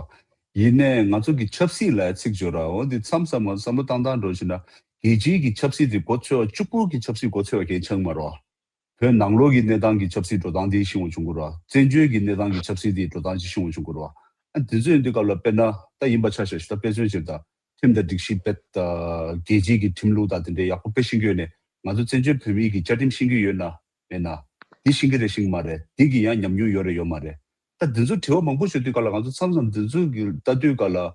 ཡིན་ནའི་ང་ཚོ་གི་ཆབ་སྲིད་ལ་ཚིག་བརྗོད་ར། འོ་འདི་མཚམས་མཚམས་ང་བསམ་བློ་བཏང་སྟངས་འདྲ་བོ་བྱས་ན། རྒྱལ་སྤྱིའི་གི་ཆབ་སྲིད་དེ་མགོ་ཚོས་པ་གཅིག་པུ་གི་ཆབ་སྲིད་མགོ་ཚོས་པ་གང་ཡང་ཆགས་ཀྱི་མ་རོ། བོད་ནང་ལོགས་ཀྱི་གནས་སྟངས་ཀྱི་ཆབ་སྲིད་འགྲོ་སྟངས་དེ་ཤེས་དགོས་བྱུང་གི་རེད་བ། བཙན་བྱོལ་གྱི་གནས་སྟངས་ཀྱི་ཆབ་སྲིད་དེ་འགྲོ་སྟངས་ཅིག་ཤེས་དགོས་བྱུང་གི་རེད་བ། ཨ། དེ་ཚོ་ཡིན་དུས་སྐབས་ལ་དཔེར་ན་ད་ཡིན་པ་ཆ་བཞག་ཞུ། ད་དཔེ་མཚོན་བྱེད་ད་ཁྲིམས་དང་སྒྲིག་གཞི་དཔེ། ཨ། རྒྱལ་སྤྱིའི་གི་ཁྲིམས་ལུགས་དང་དེ་འདྲའི་ཡག་པོ་དཔེ་ཤེས་ཀྱི་ཡོད་ནས། ང་ཚོ་བཙན་བྱོལ་བོད་མིའི་གི་བཅའ་ཁྲིམས་ཤེས་ཀྱི་ཡོད་ན་མེད་ན། འདི་ཤེས་ཀྱི་རེད་ཤེས་ཀྱི་མ་རེད། འདི་གི་ཡང་ཉམས་མྱོང་ཡོད་རེད་ཡོད་མ་རེད། ད་འདི་ཚོ་དྲི་བ་མང་པོ་ཞུ་དུས་སྐབས་ལ། ང་ཚོ་མཚམས་མཚམས་འདི་ཚོ་གི་ལྟ་དུས་སྐབས་ལ།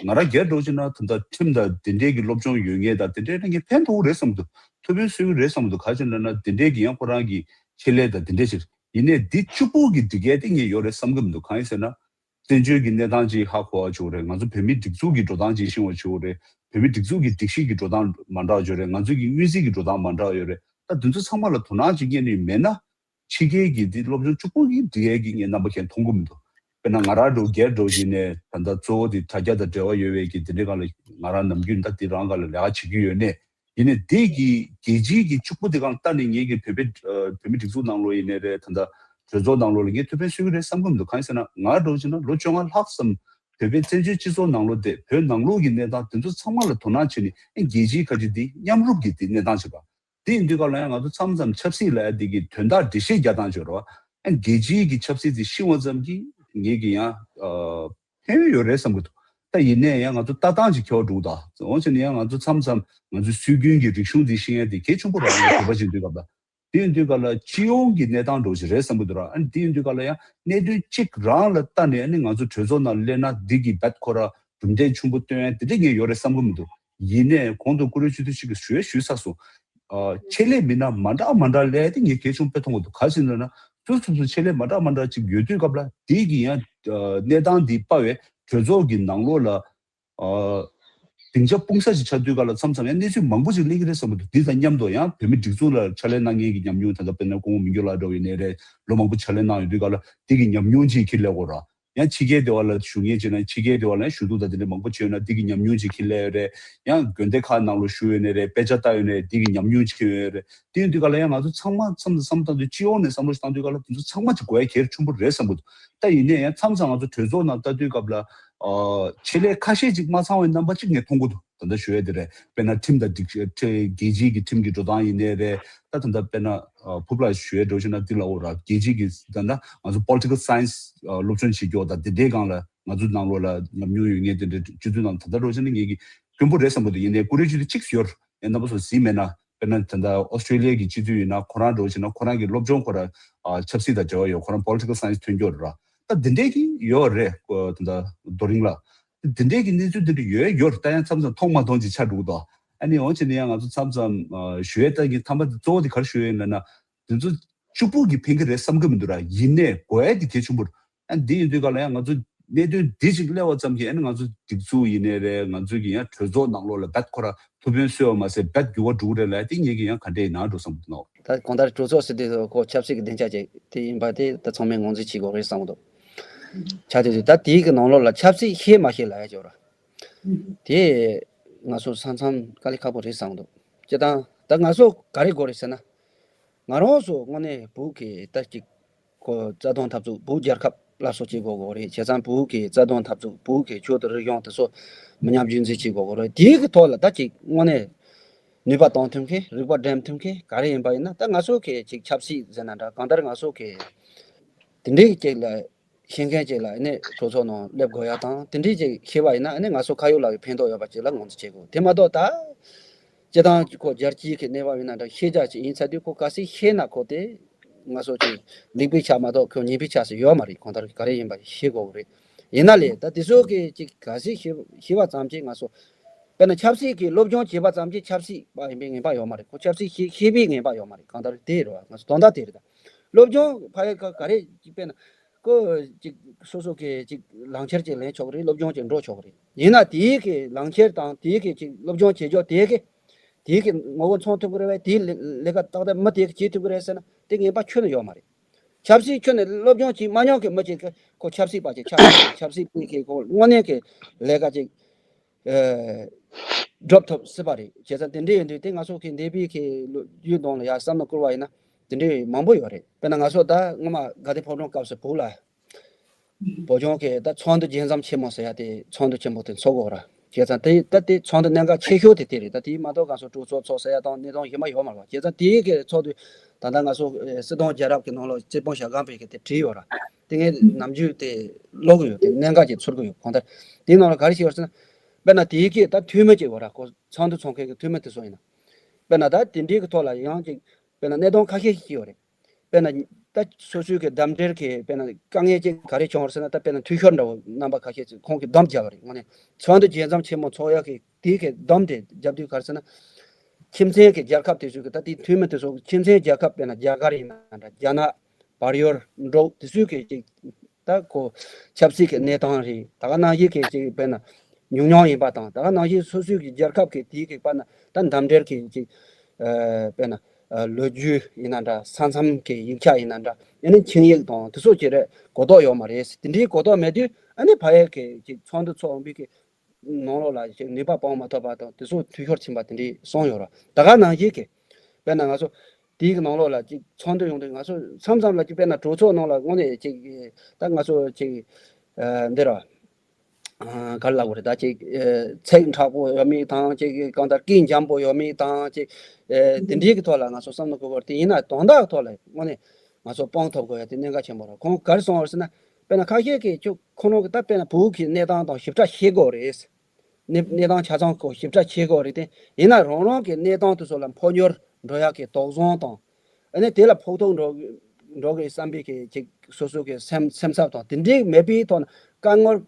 ང་རང་སྒེར་འདྲ་བོ་བྱས་ན་ད་ལྟ་ཁྲིམས་དང་དེ་འདྲའི་གི་སློབ་སྦྱོང་ཡོད་མཁན་དང་དེ་འདྲའི་ནི་ངས་ཕན་ཐོགས་རེད་བསམ་འདུག་ཐུགས་ཕན་གསོས་ཀྱི་རེད་བསམ་འདུག་ག་རེ་ཟེར་ན་དེ་འདྲའི་གི་ཡང་ཁོ་རང་གི་ཆེད་ལས་དང་དེ་འདྲའི་ཕྱིར། ཡིན་ནའི་འདི་གཅིག་པུ་གི་འགྲིག་ཡས་དེ་ངས་ཡོད་རེད་བསམ་གྱི་མི་འདུག་གང་ཡིན་ཟེར་ན། བཙན་བྱོལ་གྱི་གནས་སྟངས་ཅིག་ཧ་གོ་བ་བྱུང་རེད། ང་ཚོ་བོད་མི་སྒྲིག་འཛུགས་ཀྱི་འགྲོ་སྟངས་ཅིག་ཤེས་པ་བྱུང་རེད། བོད་མི་སྒྲིག་འཛུགས་ཀྱི་སྒྲིག་གཞི་གི་འགྲོ་སྟངས་མ་འདྲ་བ་བྱུང་རེད། ང་ཚོ་གི་དངོས་གཞི་གི་འགྲོ་སྟངས་མ་འདྲ་བ་ཡོད་རེད། ད་དེ་ཚོ་ཚང་མ་ལ་དོ་སྣང་ཅིག་བསྐྱལ་ནས་མེད་ན། ཕྱི་རྒྱལ་གྱི་འདི་སློབ་སྦྱོང་གཅིག་པུ་གི་འགྲིག་ཡས་ཀྱི་ངས་རྣམ་པ་གང་མཐོང་གི་མི་འདུག་དཔེར་ན་ང་རང་འདྲ་བོ་སྒེར་འདྲ་བོ་ཡིན་ནའི་ད་ལྟ་གཙོ་བོ་དེ་དྲ་རྒྱ་དང་འབྲེལ་བ་ཡོད་པའི་གི་དེ་འདྲའི་སྒང་ལ་ང་རང་ནམ་རྒྱུན་ད་དེ་རང་སྒང་ལ་ལས་ཀ་བྱེད་ཀྱི་ཡོད་ནའི། ཡིན་ནའི་དེ་གི་རྒྱལ་སྤྱིའི་གི་གཅིག་པུ་དེ་སྒང་ལ་ལྟ་ནས་ངེད་ཀྱི་བོད་པའི་ཨ་བོད་མི་སྒྲིག་འཛུགས་ནང་ལོགས་ཡིན་ནའི་རེད། ད་ལྟ་གྲོས་ཚོགས་ནང་ལོགས་ལ་ངས་ཐུགས་ཕན་གསོས་ཀྱི་རེད་བསམ་གྱི་མི་འདུག་གང་ཡིན་ཟེར་ན་ང་འདྲ་བོ་བྱས་ན་ལོ་བཅོ་ལྔ་ལྷག་ཙམ་བོད་པའི་བཙན་བྱོལ་སྤྱི་ཚོགས་ནང་ལོགས་དེ། བོད་ནང་ལོགས་ཀྱི་གནས་སྟངས་དེ་ཚོ་ཚང་མ་ལ་དོ་སྣང་བྱས་ནས་ཨ་རྒྱལ་སྤྱིའི་ཁ་ཆེ་དེ་མཉམ་རུབ་ཀྱི་དེ་གནས་སྟངས་བྱེད་པ། དེ་ཡིན་དུས་སྐབས་ལ་ཡང་ང་ཚོ་མཚམས་མཚམས་ཆབ་སྲིད་ལབ་ཡ་དེ་གི་དོན་དག་འགྲེལ་བཤད་རྒྱག་སྟངས་བྱེད་རོགས། ཨ་རྒྱལ་སྤྱིའི་གི་ཆབ་སྲིད་དེ་ཤེས་པ་ཙམ་གྱིས་ངེད་ཀྱི་ཡང་ཨ་ཕན་ཡོན་ཡོད་རེད་བསམ་གི་འདུག་ད་ཡིན་ནའི་ཡང་ང་ཚོ་ལྟ་སྟངས་ཅིག་ཁྱེར་བ་འགྲོ་གི་འདུག་འོ་བྱས་ནས་ཡང་ང་ཚོ་མཚམས་མཚམས་ང་ཚོའི་སྲོལ་རྒྱུན་གྱི་རིག་གཞུང་དེ་ཤེས་ཡ་དེ་གལ་ཆེན་པོ་རེད། ང་ཚོ་བོད་པ་ཅིག་ཡིན་དུས་སྐབས་ལ། དེ་ཡིན་དུས་སྐབས་ལ་སྤྱི་ཡོངས་ཀྱི་གནས་སྟངས་འདྲ་བོ་ཞིག་རེད་བསམ་གི་འདུག་ར། ཨ་ནི་དེ་ཡིན་དུས་སྐབས་ལ་ཡང་གནད་དོན་གཅིག་རང་ལ་ལྟ་ནས་ཨ་ནི་ང་ཚོ་གྲོས་ཚོགས་ནང་སླེབས་ན་འདི་གི་རྦད་ཁོ་ར་གྲུབ་འབྲས་ཆེན་པོ་སྟོན་ཡ་དེ་འདྲ་ངས་ཡོད་རེད་བསམ་གི་མི་འདུག་ཡིན་ནའི་གོང་དུ་བཀུར་འོས་སྤྱི་འཐུས་ཤིག་གིས་ཞུ་ཡ་ཞུས་ཚར་སོང་། ཨ། ཆེད་ལས་མི་སྣ་མ་འདྲ་མ་འདྲ་སླེབས་ཡ་དེ་ངས་གལ་ཆེན་པོ་དཔེ་མཐོང་གི་འདུག་ག་རེ་ཟེར་ན་ན་ཚུར་ཚུར་ཚུར་ཆེད་ལས་མ་འདྲ་མ་འདྲ་ཅིག་ཡོད་དུས་སྐབས་ལ་དེ་གི་ཡང་ཨ་གནས་སྟངས་འདི་དཔའ་བའི་གྲོས་ཚོགས་ཀྱི་ནང་ལོགས་ལ། ཨ། སྡིངས་ཆ་སྤུངས་ས་ཞིག་ཆགས་དུས་སྐབས་ལ་མཚམས་མཚམས་ཡང་གནས་ཚུལ་མང་པོ་ཞིག་སླེབས་ཀྱི་རེད་བསམ་གྱི་འདུག་འདི་དང་མཉམ་དུ་ཡང་བོད་མི་སྒྲིག་འཛུགས་ལ་ཕྱག་ལས་གནང་མཁན་གྱི་ཉམས་མྱོང་། ད་ལྟ་དཔེར་ན་སྐུ་ངོ་མི་འགྱུར་ལགས་འདྲ་བོ་ཡིན་ནའི་རེད། ལོ་མང་པོ་ཕྱག་ལས་གནང་ཡོད་དུས་སྐབས་ལ་འདི་གི་ཉམས་མྱོང་ཅིག་ཁྱེར་སླེབས་དགོས་ར། ཡང་ཕྱི་རྒྱལ་སྡེ་བ་ལ་བཞུགས་མཁན་བྱས་ན་ཕྱི་རྒྱལ་སྡེ་བ་ལ་ཡང་ཞུ་གཏུག་དང་དེ་འདྲ་མང་པོ་བྱས་ཡོད་ན་འདི་གི་ཉམས་མྱོང་ཅིག་ཁྱེར་སླེབས་ཡོད་རེད། ཡང་དགོན་སྡེ་ཁག་ནང་ལ་བཞུགས་ཡོད་ནའི་རེད། དཔེ་ཆ་ལྟ་ཡོད་ནའི་འདི་གི་ཉམས་མྱོང་ཅིག་ཁྱེར་ཡོད་རེད། དེ་ཡིན་དུས་སྐབས་ལ་ཡང་ང་ཚོ་ཚང་མ་མཚམས་དང་མཚམས་དུ་སྤྱི་ཡོངས་ནས་བསམ་བློ་ཞིག་བཏང་དུས་སྐབས་ལ་དེ་ཚོ་ཚང་མ་ཅིག་དགོས་ཡ་གལ་ཆེན་པོ་རེད་བསམ་གྱི་འདུག་ད་ཡིན་ནའི་ཡང་མཚམས་མཚམས་ང་ཚོ་གྲོས་ཚོགས་ནང་ལྟ་དུས་སྐབས་ལ་ཨ་ཆེད་ལས་ཁ་ཤས་ཅིག་མ་ཚང་བའི་རྣམ་པ་ཅིག་ངས་མཐོང་གི་འདུག་ད་ལྟ་ཞུ་ཡ་དེ་རེད། དཔེར་ན་ཁྲིམས་དང་སྒྲིག་ཁྲི་རྒྱལ་སྤྱིའི་གི་ཁྲིམས་ཀྱི་འགྲོ་སྟངས་ཡིན་ནའི་རེད། ད་ད་ལྟ་དཔེར་ན་ཨ་ཕུར་པ་ལགས་ཞུ་ཡ་འདྲ་བོ་བྱས་ན་འདི་ལ་འོ་ར་རྒྱལ་སྤྱིའི་གི་ད་ལྟ་ང་ཚོ་political science་ཨ་སློབ་སྦྱོང་བྱེད་རྒྱུ་དང་དེ་འདྲའི་སྒང་ལ་ང་ཚོ་ནང་ལོགས་ལ་ཉམས་མྱོང་ཡོད་མཁན་དེ་འདྲའི་སྤྱི་འཐུས་ནང་ད་ལྟ་འདྲ་བོ་བྱས་ན་ངེད་ཀྱི་དཀོན་པོ་རེད་བསམ་གྱི་འདུག་ཡིན་ནའི་བཀུར་འོས་སྤྱི་འཐུས་གཅིག་ཡོད་རེད། ཡང་རྣམ་པ་ཚོ་གཟིགས་མེད་ན། དཔེར་ན་ད་ལྟ་ཨོ་སི་ཀྲེ་ལི་ཡ་གི་སྤྱི་འཐུས་ཡིན་ན་ཁོ་རང་འདྲ་བོ་བྱས་ན་ཁོ་རང་གི་སློབ་སྦྱོང་ཁོ་རང་ཨ་ཆབ་སྲིད་དང་འབྲེལ་བ་ཡོད། ཁོ་རང་political science་ཐོན་རྒྱུ་རེད་ར། ད་འདི་འདྲས་ཀྱི་ཡོད་རེད་ཁོ་ད་ལྟ་རྡོ་རིང་ལགས། འདི་འདྲས་ཀྱི་གནས་ཚུལ་འདི་འདྲ་ཡོད་ཡོད་རེད། ད་ཡང་མཚམས་མཚམས་མཐོང་མ་མཐོང་ཅིག་ཆགས་འགྲོ་གི་འདུག་ཨ་ནི་འོ་བྱས་ནས་ཡང་ང་ཚོ་མཚམས་མཚམས་ཨ་ཞུ་ཡས་ད་ཀྱི་ཐ་མ་དེ་གཙོ་བོ་དེ་ག་རེ་ཞུ་ཡས་ཡིན་ལབ་ན། དེ་ཚོ་གཅིག་པུ་གིས་ཕན་གྱི་རེད་བསམ་གྱི་མི་འདུག་ར། ཡིན་ནའི་དགོས་ཡ་དེ་གལ་ཆེན་པོ་རེད། ཨ་འདི་ཡིན་དུས་ག་ལ་ཡང་ང་ཚོ་གནད་དོན་འདི་གཅིག་སླེབས་པ་ཙམ་གྱིས་ཨ་ནི་ང་ཚོ་སྒྲིག་འཛུགས་ཡིན་ནའི་རེད། ང་ཚོ་གི་ཡང་གྲོས་ཚོགས་ནང་ལོགས་ལ་རྦད་ཁོ་ར་ཐུགས་ཕན་གསོས་པ་མ་ཟད་རྦད་འགྱུར་བ་འགྲོ་གི་རེད་ལབ་ཡ་དེ་ངེད་ཀྱི་ཡང་ག་འདྲས་ཡིན་ན་འགྲོ་བསམ་གྱི་འདུག་ད་གང་ལྟར་གྲོས་ཚོགས་ཟེར་དུས་ཁོ་ཆབ་སྲིད་ཀྱི་སྡིངས་ཆ་ཅིག་དེ་ཡིན་པ་དེ་ད་ཚང་མས་ངོས་འཛིན་བྱེད་དགོས་རེད་བསམ་གྱི་འདུག་ཆ་དེ་དུས་ད་དེའི་གི་ནང་ལོགས་ལ་ཆབ་སྲིད་ཤེས་མ་ཤེས་ལབ་ཡ་ཅིག་ཡོད་ར། དེ་ང་ཚོ་ས་མཚམས་དཀའ་ལས་ཁག་པོ་རེད་བསམ་འདུག་སྤྱིར་བཏང་ད་ང་ཚོ་ག་རེ་དགོས་རེད་ཟེར་ན། ང་རང་ཚོ་དངོས་གནས་བོད་ཀྱི་ད་ཅིག་ཁོ་རྩ་དོན་འཐབ་རྩོད། བོད་རྒྱལ་ཁབ་སླར་གསོ་བྱེད་དགོས་དགོས་རེད། བྱས་ཙང་བོད་ཀྱི་རྩ་དོན་འཐབ་རྩོད། བོད་ཀྱི་ཆོས་དང་རིག་གཞུང་དེ་ཚོ་མི་ཉམས་རྒྱུན་འཛིན་བྱེད་དགོས་དགོས་རེད། དེའི་གི་ཐོག་ལ་ད་ཅིག་དངོས་གནས་ནུས་པ་གཏོང་ཐུབ་མཁན། རིག་པ་འགྲེམས་ཐུབ་མཁན་ག་རེ་ཡིན་པ་ཡིན་ན། ད་ང་ཚོ་གི་ཅིག་ཆབ་སྲིད་ཟེར་ན་འདྲ། གང་ལྟར་ང་ཚོ་གི་དེ་འདྲའི་ཅིག་ལ་ཤེས་མཁན་ཅིག་ལ་ཨ་ནི་གྲོས་ཚོགས་ནང་སླེབས་དགོས་ཡ་དང་། དེ་འདྲའི་ཅིག་ཤེས་པ་ཡིན་ན་ཨ་ནི་ང་ཚོ་ཁ་ཡོད་ལག་ཡོད་ཕན་ཐོགས་ཡོད་པ་ཅིག་ལ་ངོས་འཛིན་བྱེད་དགོས། དེ་མ་གཏོགས་ད་སྤྱིར་བཏང་ཁོ་རྒྱལ་སྤྱིའི་གི་གནས་བབ་ཡིན་ན་འདྲ། ཤེས་བྱ་ཅིག་ཡིན་ཚར་དུས་ཁོ་གལ་སྲིད་ཤེས་ན་ཁོ་དེ་ང་ཚོ་ཅིག་ལེགས་པའི་ཆ་མ་གཏོགས་ཁོ་ཉེས་པའི་ཆ་ཟེར་ཡོད་མ་རེད། གང་ལྟར་ག་རེ་ཡིན་པ་ཤེས་དགོས་རེད། ཡིན་ན་ལས་ད་དེ་ཚོ་གི་ཅིག་གལ་སྲིད་ཤེས་ཤེས་པ་ཙམ་གྱིས་ང་ཚོ་དཔེར་ན་ཆབ་སྲིད་ཀྱི་སློབ་སྦྱོང་བྱས་པ་ཙམ་གྱིས་ཆབ་སྲིད་པ་ཡིན་པའི་ངེས་པ་ཡོད་མ་རེད། ཁོ་ཆབ་སྲིད་ཤེས་ཤེས་པའི་ངེས་པ་ཡོད་མ་རེད། གང་ལྟར་དེ་རེད་བ། ང་ཚོ་དོན་དག་དེ་རེད། ད་སློབ་སྦྱོང་ཕ་ཡི་ག་ག་རེ་ཅིག་དཔེར་ན་ཁོ་ཅིག་སོ་སོ་གི་ཅིག་ལག་འཁྱེར་ཅིག་ལེན་ཆོག་གི་རེད། སློབ་སྦྱོང་ཅིག་འགྲོ་ཆོག་གི་རེད། ཡིན་ན་དེའི་གི་ལག་འཁྱེར་དང་དེའི་གི་ཅིག་སློབ་སྦྱོང་བྱེད་ཕྱོགས་དེའི་གི་དེའི་གི་ངོ་བོ་མཚོན་ཐུབ་ཀྱི་རེད་བས། དེའི་ལས་ལས་ཀ་ཏག་ཏག་མི་དེ་གི་བྱེད་ཐུབ་ཀྱི་རེད་ཟེར་ན་དེ་ངེས་པ་ཁྱོན་ནས་ཡོད་མ་རེད། ཆབ་སྲིད་ཁྱོན་ནས་སློབ་སྦྱོང་བྱེད་མ་མྱོང་གི་མི་ཅིག་གི་ཁོ་ཆབ་སྲིད་པ་ཅིག་ཆགས་ཡོད་མ་རེད། ཆབ་སྲིད་པའི་གི་ཁོ་དངོས་གནས་ཀྱི་ལས་ཀ་ཅིག་སྒྲུབ་ཐུབ་སྲིད་པ་རེད། བྱས་ཙང་དེ་འདྲ་ཡིན་དུས་དེ་ང་ཚོ་གི་འདས་པའི་གི་ལོ་རྒྱུས་ནང་ལ་ཡར་བསམ་བློ་བསྐོར་བ་ཡིན་ན་དེ་འདྲ་མང་པོ་ཡོད་རེད། དཔེར་ན་ང་ཚོ་ད་སྔོན་མ་དགའ་ལྡན་ཕོ་བྲང་སྐབས་སུ་བོད་ལ་བོད་ལྗོངས་ཀྱི་ད་ཚོགས་འདུ་རྒྱས་འཛོམས་ཆེན་མོ་ཟེར་ཡ་དེ་ཚོགས་འདུ་ཆེན་མོ་དེ་ཚོགས་དགོས་ར། བྱས་ཙང་དེ་ད་དེ་ཚོགས་འདུ་གནད་འགག་ཆེ་ཤོས་དེ་དེ་རེད། ད་དེའི་མ་གཏོགས་གང་སོ་གྲོས་ཚོགས་ཚོགས་ཟེར་ཡ་དང་གནས་སྟངས་གཞན་པ་ཡོད་མ་རེད་བ། བྱས་ཙང་དེའི་གི་ཚོགས་འདུ་ད་ལྟ་ང་ཚོ་ཨེ་སྲིད་དོན་རྒྱལ་རབས་ཀྱི་ནང་ལ་རྩིས་དཔོན་ཞལ་སྒང་པས་གི་དེ་བྲིས་ཡོད་ར། དེ་ངས་ནམ་རྒྱུན་དེ་ཀློག་གི་ཡོད། དེ་གནད་འགག་ཅིག་ཚོར་གི་ཡོད། གང་ལྟར་དེའི་ནང་ལ་ག་རེ་བཤད་ཡོད་ཟེར་ན། དཔེར་ན་དེའི་གི་ད་འཐུས་མི་ཅིག་ཡོད་ར། ཁོ་ཚོགས་འདུ་ཚོགས་མཁན་གི་འཐུས་མི་དེ་ཚོ་ཡིན་ན། དཔེར་ན་ད་དེ་འདྲའི་གི་ཐོག་ལ་ཡང་ཅིག་དཔེར་ན་གནས་སྟངས་ཁ་ཤས་ཤིག་ཡོད་རེད། དཔེར་ན་ད་སོ་སོའི་གི་འདེམས་ཁྲལ་གི་དཔེར་ན་དཀའ་ངལ་ཅིག་ག་རེ་བྱུང་བ་རེད་ཟེར་ན། ད་དཔེར་ན་འཐུས་ཤོར་འདྲ་བོ་རྣམ་པ་ཁ་ཤས་ཅིག་ཁོང་གིས་སྡོམ་བརྒྱབ་པ་རེད། དངོས་གནས་ཚོགས་འདུ་རྒྱས་འཛོམས་ཆེན་མོ་ཚོགས་ཡག་གི་དེའི་གི་སྡོམ་དེ་བརྒྱབ་དུས་ག་རེ་ཟེར་ན། ཁྱིམ་མཚེས་ཀྱི་རྒྱལ་ཁབ་དེ་ཚོའི་གི་ད་དེའི་འཐུས་མི་དེ་ཚོ་ཁྱིམ་མཚེས་རྒྱལ་ཁབ་དཔེར་ན་རྒྱ་གར་ཡིན་ན་འདྲ། རྒྱ་ནག་བལ་ཡུལ་འབྲུག་དེ་ཚོའི་གི་ཅིག་ད་ཁོ་ཆབ་སྲིད་ཀྱི་གནས་སྟངས་རེད། ད་ག་ནང་བཞིན་གྱི་ཅིག་དཔེར་ན་ཉུང་ཉུང་ཡིན་པ་དང་། ད་ག་ནང་བཞིན་སོ་སོའི་གི་རྒྱལ་ཁབ་ཀྱི་དེའི་གི་དཔེར་ན་ད་འདེམས་ཁྲལ་གྱི་ཅིག་ཨ་དཔེར་ན་ཨ་ལོ་རྒྱུས་ཡིན་ན་འདྲ། ས་མཚམས་ཀྱི་ཡིག་ཆ་ཡིན་ན་འདྲ། ཨ་ནི་ཆིངས་ཡིག་དང་དེ་ཚོ་ཅིག་རེད། གོ་རྟོགས་ཡོད་མ་རེད། དེ་འདྲའི་གོ་རྟོགས་མེད་དུས་ཨ་ནི་ཕ་ཡུལ་གྱི་ཅིག་ཚོགས་འདུ་ཚོགས་འོང་བའི་གི་ནང་ལོགས་ལ་ཅིག་ནུས་པ་སྤུངས་མ་ཐུབ་པ་དང་དེ་ཚོ་འཐུས་ཤོར་ཕྱིན་པ་དེ་འདྲའི་སོང་ཡོད་ར། ད་ག་ནང་བཞིན་གྱི་དཔེར་ན་ང་ཚོ་དེའི་གི་ནང་ལོགས་ལ་ཅིག་ཚོགས་འདུ་ཡོང་དུས་ང་ཚོ་མཚམས་མཚམས་ལ་ཅིག་དཔེར་ན་གྲོས་ཚོགས་ནང་ལ་དངོས་གནས་ཅིག་ད་ང་ཚོ་ཅིག་ཨ་འདི་ར་ཨ་ག་རེ་ལབ་དགོས་རེད། ད་ཅིག་ཨ་ཚིག་མཁྲེགས་པོ་ཡོད་མེད་དང་། ཅིག་གང་ལྟར་སྐད་འཇམ་པོ་ཡོད་མེད་དང་། ཅིག་ཨ་དེ་འདྲའི་གི་ཐོག་ལ་ང་ཚོ་བསམ་བློ་འཁོར་དགོས་རེད། དེ་ཡིན་ན་དོན་དག་ཐོག་ལ་དངོས་གནས་ང་ཚོ་སྤུངས་ཐུབ་དགོས་ཡ་དེ་གནད་འགག་ཆེན་པོ་རེད། ཁོང་ག་རེ་གསུངས་པ་རེད་ཟེར་ན། དཔེར་ན་ཁ་ཤས་ཀྱིས་ཁྱོད་ཁོ་རང་གི་ད་དཔེར་ན་བོད་ཀྱི་གནས་སྟངས་དང་ཞིབ་ཕྲ་ཤེས་དགོས་རེད། གནས་གནས་སྟངས་ཆ་ཚང་ཁོ་ཞིབ་ཕྲ་ཤེས་དགོས་རེད་དེ། ཡིན་ན་རང་རང་གི་གནས་སྟངས་དེ་ཚོ་ལ་འཕོ་འགྱུར་འགྲོ་ཡག་གི་དོགས་ཟོན་དང་། ཨ་ནི་དེ་ལ་ཕོག་ཐུག་འགྲོ་འགྲོ་གི་བསམ་པའི་གི་ཅིག་སོ་སོ་གི་སེམས་སེམས་འཚབ་དང་དེ་འདྲའི་མེད་པའི་ཐོག་ནས་བཀའ་མོལ་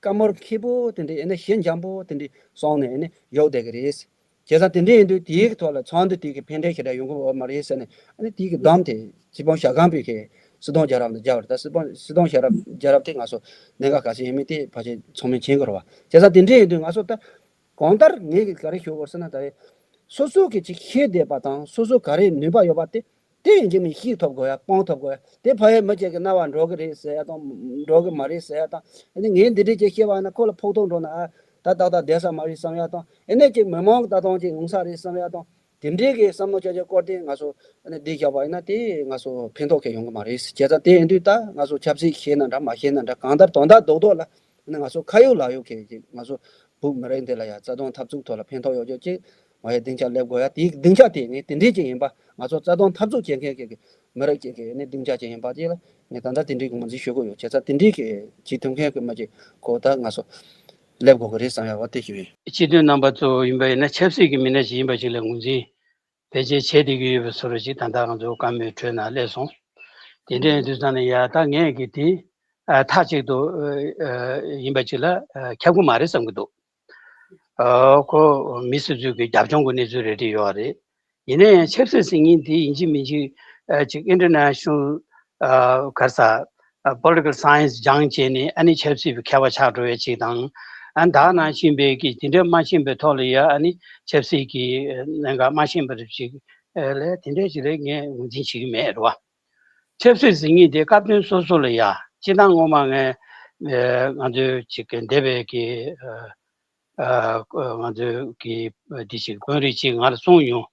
བཀའ་མོལ་མཁས་པོ་དེ་འདྲའི་ཨ་ནི་ཞིབ་འཇམ་པོ་དེ་འདྲའི་གསུངས་ནས་ཨ་ནི་ཡོང་བསྡད་ཀྱི་རེད། བྱས་ཙང་དེ་འདྲ་ཡིན་དུས་དེའི་གི་ཐོག་ལ་ཚོགས་འདུ་དེ་གི་ཕན་འབྲས་ཞེ་དྲག་ཡོང་གི་ཡོད་མ་རེད་ཟེར་ནས། ཨ་ནི་དེའི་གི་བསྡོམས་དེ་སྲིད་དཔོན་ཞལ་སྒང་པའི་གི་སྲིད་དོན་རྒྱལ་རབས་ལ་སྦྱར་བ་རེད། ད་སྲིད་དཔོན་སྲིད་དོན་ཞལ་རབས་རྒྱལ་རབས་དེ་ང་ཚོ་གནད་འགག་ག་ཚོད་ཡིན་མིན་དེ་ཕལ་ཆེར་ཚང་མས་མཁྱེན་གྱི་རེད་བ། བྱས་ཙང་དེ་འདྲ་ཡིན་དུས་ང་ཚོ་ད་གང་ལྟར་ངས་གི་ག་རེ་ཞུ་དགོས་ཟེར་ན། ད་རེས་སོ་སོ་གི་ཅིག་ཤེས་བསྡད་པ་དང་སོ་སོ་ག་རེ་ནུས་པ་ཡོད་པ་དེ་དེ་ཡིན་གཅིག་མིན་ཤེས་ཐུབ་དགོས་ཡ། སྤང་ཐུབ་དགོས་ཡ། དེ་ཕ་ཡུལ་མི་གཅིག་གི་རྣ་བར་འགྲོ་གི་རེད་ཟེར་ཡ་དང་འགྲོ་གི་མ་རེད་ཟེར་ཡ་དང་། ཨ་ནི་ངས་འདི་འདྲས་ཅིག་བཤད་པ་ཡིན་ན་ཁོ་ལ་ཕོག་ཐུག་འགྲོ་ན་ཨ་ད་ཏག་ཏག་བསྡད་ས་མ་རེད་བསམ་ཡ་དང་། ཨ་ནི་ཅིག་མི་མང་གི་ལྟ་སྟངས་ཅིག་ཡོང་ས་རེད་བསམ་ཡ་དང་། དེ་འདྲས་ཀྱི་བསམ་བློ་ཅག་ཅག་བསྐོར་ཏེ་ང་ཚོ་ཨ་ནི་འདི་བཞག་པ་ཡིན་ན་དེ་ང་ཚོ་ཕན་ཐོགས་ཀྱི་ཡོང་གི་མ་རེད། བྱས་ཙང་དེ་ཡིན་དུས་ད་ང་ཚོ་ཆབ་སྲིད་ཤེས་ན་འདྲ་མ་ཤེས་ན་འདྲ། གང་ལྟར་དོན་དག་རྡོག་རྡོག་ལ་ཨ་ནི་ང་ཚོ་ཁ་ཡོད་ལག་ཡོད་ཀྱི་ཅིག་ང་ཚོ་བོད་མི་རིགས་འདི་ལ་ཡ་རྩ་དོན་འཐབ་རྩོད་ཐོག་ལ་ཕན་ཐོགས་ཡོད་རྒྱུ་ཅིག་མ་ཡ་སྡིངས་ཆ་སླེབས་དགོས་ཡ། དེའི་སྡིངས་ཆ་དེ་ངས་དེ་འདྲས་ཅིག་ཡིན་པ། ང་ཚོ་རྩ་དོན་འཐབ་རྩོད་བྱེད་མཁན་གྱི་མི་རིགས་ཅིག་གི་ནི་སྡིངས་ཆ་ཅིག་ཡིན་པ་དེ་ལ་ངས་ད་ལྟ་དེ་འདྲའི་ངོས་འཛིན་ཞུ་གི་ཡོད། བྱས་ཙང་དེ་འདྲའི་གི་བྱེད་ཐུབ་མཁན་གྱི་མི་ཅིག་གོ་ད་ང་ཚོ་སླེབས་དགོས་ཀྱི་རེད་བསམ་ཡ་བ་དེ་ཞུ་ཡིན། སྤྱི་འཐུས་རྣམ་པ་ཚོ་ཡིན་པ་ཡིན་ན་ཆབ་སྲིད་ཀྱི་མི་སྣ་ཞིག་ཡིན་པ་ཞིག་ལ་ངོས་འཛིན་ཕལ་ཆེར་བྱས་བསྡད་ཀྱི་ཡོད་པའི་བཟོ་འདྲ་ཅིག་ད་ལྟ་ང་ཚོ་བཀའ་མོལ་གྲོལ་ནས་སླེབས་སོང་། དེ་འདྲ་ཡིན་དུས་ཙང་ནས་ཡ་ད་ངས་ཀྱི་དེ་ཨ་མཐའ་གཅིག་ཏུ་ཨ་ཨ་ཡིན་པ་ཅིག་ལ་ཨ་ཁྱབ་ཀྱི་མ་རེད་བསམ་གྱི་འདུག་ཨ་ཁོ་མི་སོ་སོའི་གི་རྒྱབ་ལྗོངས་ཀྱི་གནས་ཚུལ་རེ་རེ་ཡོད་རེད། ཡིན་ན་ཡང་ཆབ་སྲིད་ཟེར་མཁན་དེ་ཡིན་གཅིག་མིན་གཅིག་ཨ་ཅིག་international་ཨ་ག་རེ་ཟ་ཨ་political science་སྦྱངས་བྱས་ནས་ཨ་ནི་ཆབ་སྲིད་པའི་མཁས་པ་ཆགས་འགྲོ་བའི་ཅིག་དང་། ཨ་ད་ནང་བཞིན་པའི་གི་དེ་འདྲ་མ་ཤེས་པའི་ཐོག་ལ་ཡ་ཨ་ནི་ཆབ་སྲིད་ཀྱི་གནད་འགག་མ་ཤེས་པ་རེ་ཅིག་ཨ་ལས་དེ་འདྲ་ཅིག་ལ་ངས་ངོས་འཛིན་བྱེད་ཀྱི་མེད་རེད་བ། ཆབ་སྲིད་ཟེར་མཁན་དེ་སྐབས་དོན་སོ་སོ་ལ་ཡ། སྤྱིར་བཏང་ངོ་མ་ངས་ ཨ་ང་ཚོའི་ཅིག་གི་འདས་པའི་གི་ཨ་ཨ་ང་ཚོའི་གི་འདི་ཅིག་དཔོན་རིགས་ཅིག་ང་ལ་གསུངས་ཡོང་།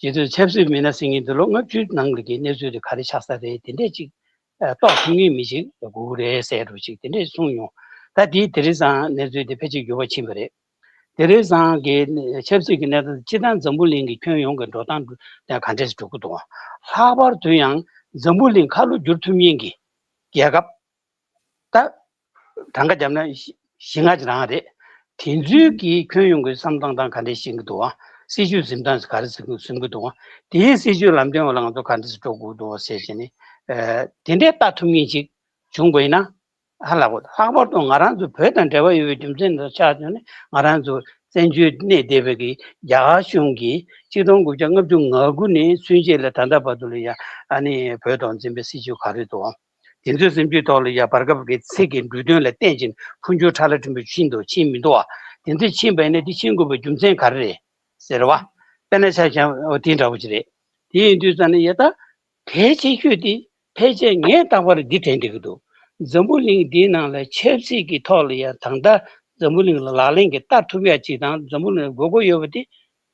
ཇི་ལྟར་ཆབ་སྲིད་མི་སྣ་ཟེར་མཁན་འདི་ལོ་ལྔ་བཅུའི་ནང་ལ་གི་གནས་ཚུལ་དེ་ག་རེ་ཆགས་ས་རེད། དེ་འདྲས་ཅིག་ཨ་རྟོགས་ཐུབ་མཁན་མི་ཞིག་དགོས་ཀྱི་རེད་ཟེར་རོ་ཅིག་དེ་འདྲས་གསུངས་ཡོང་། ད་དེའི་དེ་རིང་སང་གནས་ཚུལ་དེ་ཕལ་ཆེར་འགྱུར་བ་ཕྱིན་པ་རེད། དེ་རིང་སང་གི་ཆབ་སྲིད་ཀྱི་གནས་སྟངས་སྤྱིར་བཏང་འཛམ་བུ་གླིང་གི་ཁྱོན་ཡོངས་ཀྱི་འགྲོ་སྟངས་དེ་ག་འདྲས་འགྲོ་གི་འདུག་ལྷག་པར་དུ་ཡང་འཛམ་བུ་གླིང་ཁ་ལོ་བསྒྱུར་ཐུབ་མཁན་གྱི་རྒྱལ་ཁབ། ད་གྲངས་ཀ་བརྒྱབ་ན་བཞི་ལྔ་ཅིག་རང་རེད། དེ་ཚོའི་གི་ཁྱོན་ཡོངས་ཀྱི་བསམ་སྟངས་དང་ག་འདྲས་ཤེས་ཀྱི་འདུག་བ། སྲིད་ཇུས་འཛིན་སྟངས་ག་རེ་འཛིན་གྱི་འདུག་བ། དེའི་སྲིད་ཇུས་ལམ་སྟོན་འོག་ལ་ང་ཚོ་ག་འདྲས་འགྲོ་དགོས་འདུག་བ་ཟེར་བྱས་ནས། ཨ་དེ་འདྲས་ལྟ་ཐུབ་མཁན་ཅིག་བྱུང་དགོས་ཡིན་ན། ཧ་ལས་པ། ལྷག་པར་དུ་ང་རང་ཚོ་བོད་དང་འབྲེལ་བ་ཡོད་པའི་རྒྱུ་མཚན་དང་ཆ་བཞག་ནས་ང་རང་ཚོ་བཙན་བྱོལ་གནས་བསྡད་པའི་གི་རྒྱ་གར་གཞུང་གིས་གཅིག་སྟོང་དགུ་བརྒྱ་ལྔ་བཅུ་ང་དགུ་ནས་ཚུན་ཆད་ལ་ད་ལྟ་བར་དུ་ལ་ཡ་ཨ་ནི་བོད་ཐོག་འཛིན་པའི་སྲིད་ཇུས་ག་རེ་འདུག་དེ་ཚོའི་སྲིད་ཇུས་ཐོག་ལ་ཡ་བར་སྐབས་ཀྱི་ཚིག་གི་འབྲུ་དོན་ལ་བརྟེན་ཅིང་འཕོ་འགྱུར་ཕྲ་ལ་ཕྲན་བུ་ཕྱིན་འདུག་ཕྱིན་མི་འདུག་བ། དེ་ཚོ་ཕྱིན་པ་ཡིན་ན་དེ་ཕྱིན་དགོས་པའི་རྒྱུ་མཚན་ག་རེ་རེད་ཟེར་བ། དཔེར་ན་ཆ་བཞག་ན་འོ་དེ་འདྲ་བོ་ཅིག་རེད། དེ་ཡིན་དུས་ཙང་ནས་ཡ་ད་གལ་ཆེ་ཤོས་དེ་ཕལ་ཆེར་ངས་རྟག་པར་འདི་དྲན་བསྡད་ཀྱི་འདུག་འཛམ་བུ་གླིང་འདིའི་ནང་ལ་ཆབ་སྲིད་ཀྱི་ཐོག་ལ་ཡ་ད་ལྟ་འཛམ་བུ་གླིང་ལ་ལག་ལེན་གྱི་བསྟར་ཐུབ་ཡ་ཅིག་དང་འཛམ་བུ་གླིང་ལ་དགོས་མཁོ་ཡོད་པ་དེ་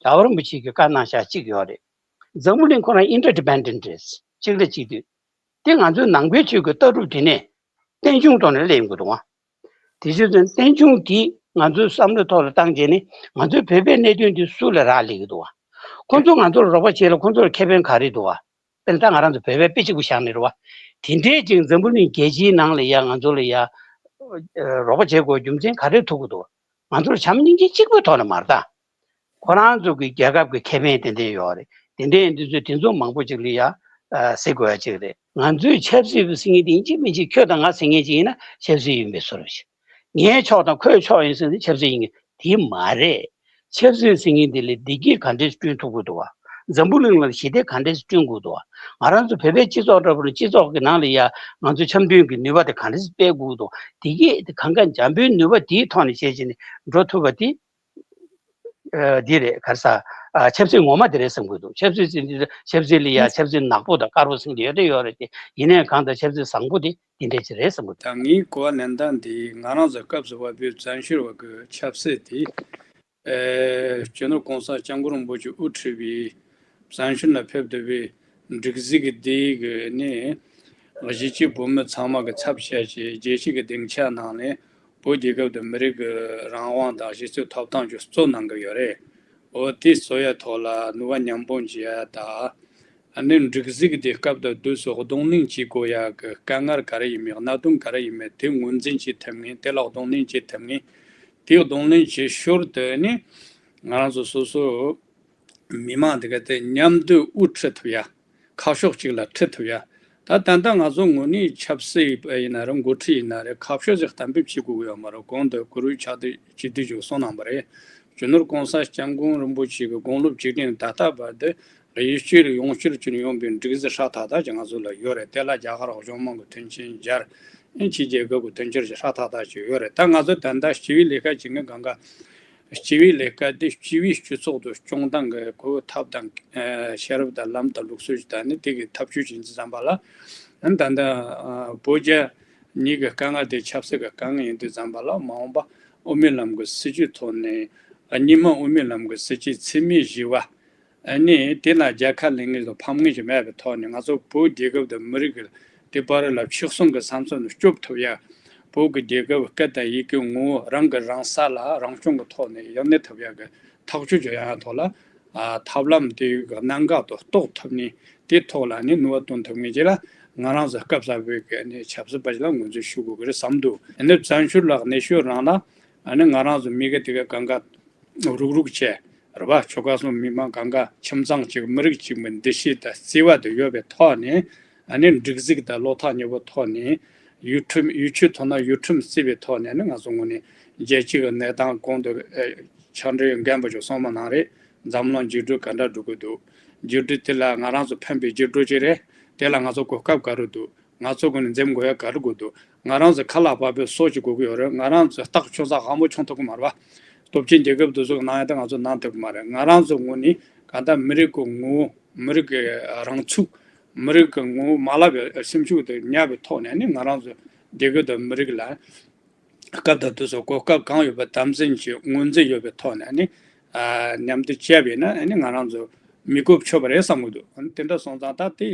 རྒྱལ་བ་རིན་པོ་ཆེ་གིས་བཀའ་གནང་བཞག་ཅིག་ཡོད་རེད། འཛམ་བུ་གླིང་ཁོ་རང་ཨིན་ཊར་ཌི་པེན་ཌེན་ཊི་རེད། གཅིག་ལ་གཅིག་ལྟོས། དེ་ང་ཚོའི་ནང་པའི་ཆོས་ཀྱི་ལྟ་གྲུབ་དེ་ནས་རྟེན་འབྱུང་ཐོག་ནས་སླེབས་ཡོང་གི་འདུག་བ། དེ་བྱས་ཙང་རྟེན་འབྱུང་དེ་ང་ཚོའི་བསམ་བློའི་ཐོག་ལ་བཏང་རྗེས་ནས་ང་ཚོའི་བོད་པའི་གནད་དོན་དེ་སུ་ལ་རག་ལས་ཀྱི་འདུག་བ། ཁོང་ཚོ་ང་ཚོར་རོགས་པ་བྱེད་ལ་ཁོང་ཚོར་ཁེ་ཕན་ག་རེ་འདུག་བ། དཔེར་ན་ད་ང་རང་ཚོ་བོད་པའི་དཔེ་གཅིག་པུ་བཞག་ནས་རེད་བ། དེ་འདྲའི་ཅིག་འཛམ་བུ་གླིང་རྒྱལ་སྤྱིའི་ནང་ལ་ཡ་ང་ཚོ་ལ་ཡ་རོགས་པ་བྱེད་དགོས་རྒྱུ་མཚན་ག་རེ་ཐུག་གི་འདུག་བ། ང་ཚོར་བྱམས་སྙིང་རྗེ་གཅིག་པུའི་ཐོག་ནས་མ་རེད་ད། ཁོ་རང་ཚོ་གི་རྒྱལ་ཁབ་ཀྱི་ཁེ་ཕན་ཏན་ཏན་ཡོད་རེད། དེ་འདྲ་ཡིན་དུས་ཚོད་དེ་ཚོ་མང་པོ་ཅིག་ལ་ཡ་ཨ་གཟིགས་དགོས་ཡ་ཅིག་རེད། ང་ཚོས་ཆབ་སྲིད་པ་ཟེར་མཁན་དེ་ཡིན་གཅིག་མིན་གཅིག་ཁྱོད་དང་ང་ཟེར་མཁན་ཅིག་ཡིན་ན་ཆབ་སྲིད་ཡིན་པའི་བཟོ་འདྲ་ཞིག་ངའི་ཕྱོགས་དང་ཁོའི་ཕྱོགས་ཡིན་ཟེར་ན་ཆབ་སྲིད་ཡིན་གྱི་དེ་མ་རེད། ཆབ་སྲིད་ཟེར་མཁན་དེ་ལ་བདེ་སྐྱིད་ག་འདྲས་བསྐྲུན་ཐུབ་ཀྱི་འདུག་བ། འཛམ་བུ་གླིང་ལ་ཞི་བདེ་ག་འདྲས་བསྐྲུན་དགོས་འདུག་བ། ང་རང་ཚོ་བོད་པའི་སྤྱི་ཚོགས་འདྲ་པོ་ལ་སྤྱི་ཚོགས་ཀྱི་ནང་ལ་ཡ་ང་ཚོ་འཆམ་མཐུན་གྱི་ནུས་པ་དེ་ག་འདྲས་སྤེལ་དགོས་འདུག་དེ་གས་དེ་གང་ག་འཇམ་པོའི་ནུས་པ་དེའི་ཐོག་ནས་བྱས་བྱས་ནས་འགྲོ་ཐུབ་པ་དེ། ཨ་འདི་རེད་ག་རེ་ཟ། ཨ་ཆབ་སྲིད་ངོ་མ་དེ་རེད་བསམ་གྱི་འདུག་ཆབ་སྲིད་ཟེར་དུས་ཆབ་སྲིད་ལ་ཡ་ཆབ་སྲིད་ནག་པོ་དང་དཀར་པོ་ཟེར་གྱི་ཡོད་དེ་ཡོད་རེད་དེ། ཡིན་ནའི་གང་ལྟར་ཆབ་སྲིད་བཟང་པོ་དེ་འདི་འདྲས་ཅིག་རེད་བསམ་གྱི་འདུག་ད་ངའི་གོ་བ་ལེན་སྟངས་འདི་ང་རང་ཚོ་སྐབས་སུ་བབས་པའི་བཙན་བྱོལ་བ་གི་ཆབ་སྲིད་དེ། ཨེ་སྤྱི་ནོར་༸གོང་ས་༸སྐྱབས་མགོན་རིན་པོ་ཆེ་དབུ་ཁྲིད་པའི་བཙན་བྱོལ་ནང་ཕེབས་བསྡད་པའི་སྒྲིག་འཛུགས་ཀྱི་དེ་གི་ནི་གཞིས་བྱེས་བོད་མི་ཚང་མ་གི་ཚབ་བྱས་ཀྱི་རྒྱལ་སྤྱི་གི་སྡིངས་ཆ་ནང་ནས་བོད་རྒྱལ་ཁབ་དང་མི་རིགས་ཀྱི་རང་དབང་དང་གཞི་རྩའི་ཐོབ་ཐང་ཅིག་རྩོད་གནང་གི་ཡོད་རེད། འོ་དེ་རྩོད་ཡ་ཐོག་ལ་ནུས་པ་མཉམ་སྤུངས་བྱེད་ཡ་དང་། ཨ་ནི་སྒྲིག་འཛུགས་དེ་སྐབས་དང་དུས་སུ་གདོང་ལེན་བྱེད་དགོས་ཡ་གི་དཀའ་ངལ་ག་རེ་ཡིན་མིན། གནད་དོན་ག་རེ་ཡིན་མིན། དེ་ངོས་འཛིན་བྱེད་ཐུབ་མཁན། དེ་ལ་གདོང་ལེན་བྱེད་ཐུབ་མཁན། དེ་གདོང་ལེན་བྱེད་ཞོར་དུ་ནི་ང་རང་ཚོ་སོ་སོ་མི་མང་དེ་ག་དེ་མཉམ་དུ་དབུ་ཁྲིད་ཐུབ་ཡ། ཁ་ཕྱོགས་གཅིག་ལ་ཁྲིད་ཐུབ་ཡ། ད་ད་ལྟ་ང་ཚོ་ངོས་ནས་ཆབ་སྲིད་ཡིན་ན་རེད། འགོ་ཁྲིད་ཡིན་ན་རེད། ཁ་ཕྱོགས་ཤིག་གཏན་འབེབས་བྱེད་དགོས་ཀྱི་ཡོད་མ་རེད། གོང་དུ་གུ་རུ་ཕྱག་རྡོར་སྤྱི་འཐུས་ཀྱིས་གསུངས་གནང་བ་རེད། སྤྱི་ནོར་༸གོང་ས་༸སྐྱབས་མགོན་རིན་པོ་ཆེ་གི་དགུང་ལོ་བཅུ་བདུན་ད་ལྟ་བར་དུ་ཡུལ་སྤྱི་ལ་ཡོངས་བསྐྱར་བྱས་ནས་ཡོང་བའི་སྒྲིག་འཛུགས་ཧྲ་ཐག་ཐག་ཅིག་ང་ཚོ་ལ་ཡོད་རེད། དེ་ལ་རྒྱ་གར་གཞུང་མང་གི་མཐུན་རྐྱེན་སྦྱར། ཕྱི་རྒྱལ་ཁབ་ཀྱི་མཐུན་རྐྱེན་ཞིག་ཧྲ་ཐག་ཐག་ཅིག་ཡོད་རེད། ད་ང་ཚོ་ད་ལྟ་སྤྱི་པའི་ལས་ཀ་བྱེད་མཁན་གང་ག་སྤྱི་པའི་ལས་ཀ་དེ་སྤྱི་པའི་སྤྱི་ཚོགས་དེ་སྐྱོང་སྟངས་ཀྱི་གོ་ཐབས་དང་ཤེས་རབ་དང་ལམ་དང་ལུགས་སྲོལ་ཞིག་དང་ནི་དེ་གི་ཐབས་ཇུས་བྱེད་ཙམ་པ་ལ། ད་ལྟ་བོད་རྒྱ་གཉིས་ཀྱི་དཀའ་ངལ་དེ་ཆབ་སྲིད་ཀྱི་དཀའ་ངལ་ཡིན་དུས་ཙམ་པ་ལ་མ་འོངས་པ་དབུ་མའི་ལམ་གྱི་སྲིད་བྱུས་ཐོག་ནས་རྙིང་མ་དབུ་མའི་ལམ་གྱི་སྲིད་བྱུས་འཚེ་མེད་ཞི་བ། ཨ་ནི་དེ་ན་རྒྱལ་ཁ་ལེན་མཁན་དང་ཕམ་མཁན་ཞིག་མེད་པའི་ཐོག་ནས་ང་ཚོ་བོད་རྒྱལ་ཁབ་དང་མི་རིགས་ཀྱི་དེ་བར་ལ་ཕྱོགས་གསུམ་གྱི་ས་མཚམས་ནས་སྐྱོབ་ཐུབ་ཡ། བོད་ཀྱི་རྒྱལ་ཁབ་སྐད་དང་ཡི་གེ་ངོ་བོ་རང་གི་རང་ས་ལ་རང་སྐྱོང་གི་ཐོག་ནས་ཡར་སྣེ་ཐུབ་ཡ་གི་ཐག་གཅོད་བྱེད་ཡ་ཐོག་ལ་ཨ་ཐབས་ལམ་དེ་གི་གནད་འགག་དེ་རྟོགས་ཐུབ་ནས་དེ་ཐོག་ལ་ནི་ནུས་པ་བཏོན་ཐུབ་མཁན་ཅིག་ལ་ང་རང་ཚོ་སྐབས་གསར་པའི་གི་ནི་ཆབ་སྲིད་པ་ཞིག་ལ་ངོས་འཛིན་ཞུ་དགོས་ཀྱི་རེད་བསམ་འདུག་ཨ་ནི་བཙན་བྱོལ་ལ་གནས་ཤོག་རང་ལ་ཨ་ནི་ང་རང་ཚོ་མི་གི་དེ་ག་གང་ག་རུག་རུག་བྱས་རེད་པ། ཆོལ་ཁ་གསུམ་མི་མང་གང་ག་ཁྱིམ་ཚང་གཅིག་མི་རིགས་གཅིག་མིན་འདུ་ཤེས་དང་བརྩེ་བ་དེ་ཡོད་པའི་ཐོག་ནས་ཨ་ནི་སྒྲིག་འཛུགས་དང་བློ་ཐག་ཉེ་པོ་ཐོག་ནས་ཡུལ་ཁྲིམས་ཡུལ་ཆོས་མཐུན་ན་ཡུལ་ཁྲིམས་བརྩི་བའི་ཐོག་ནས་ནི་ང་ཚོ་ངོས་ནས་རྒྱལ་སྤྱི་གི་གནས་སྟངས་གོང་དུ་ཕྱག་འབྲེལ་རྒན་པ་ཚོས་གསུངས་པ་ནང་རེད། འཛམ་གླིང་འགྱུར་འགྲོས་ག་འདྲ་འགྲོ་གི་འདུག་འགྱུར་འགྲོས་དེ་ལ་ང་རང་ཚོ་ཕན་པའི་འགྱུར་འགྲོས་ཅིག་རེད། དེ་ལ་ང་ཚོ་གོ་སྐབས་ག་རེ་འདུག་ང་ཚོ་ཀུན་ནས་འཛེམ་དགོས་ཡ་ག་རེ་དགོས་འདུག་ང་རང་ཚོ་ཁ་ལག་པ་པའི་སྲོག་ཅིག་དགོས་ཀྱི་ཡོད་རེད། ང་རང་ཚོ་རྟགས་ཆོད་ས་དབང་པོ་ཆུང་ཐུབ་ཀྱི་མ་རེད་པ། སྟོབས་ཆེན་རྒྱལ་ཁབ་དེ་ཚོ་གི་ནང་ཡ་ད་ང་ཚོ་ནང་ཐུབ་ཀྱི་མ་རེད། ང་རང་ཚོ་ངོས་ནས་གང་ལྟར་མི་རིགས་ཀྱི་ངོ་བོ་མི་རིགས་ཀྱི་རང་ཚུགས་མི་རིགས་ཀྱི་ངོ་བོ་མ་བརླག་པའི་སེམས་ཤུགས་དེ་ཉར་བའི་ཐོག་ནས་ནི་ང་རང་ཚོ་ སྡེ་ཁུལ་དང་མི་རིགས་ལ་སྐབས་དང་དུས་སུ་གོ་སྐབས་གང་ཡོད་པ་དམ་འཛིན་གྱིས་ངོས་འཛིན་ཡོད་པའི་ཐོག་ནས་ནི་མཉམ་དུ་བྱས་པས་ན་ནི་ང་རང་ཚོ་མི་རྒོད་ཆོད་པ་རེད་བསམ་གྱི་འདུག། དེ་འདྲ་སོང་ཙང་ད་དེ་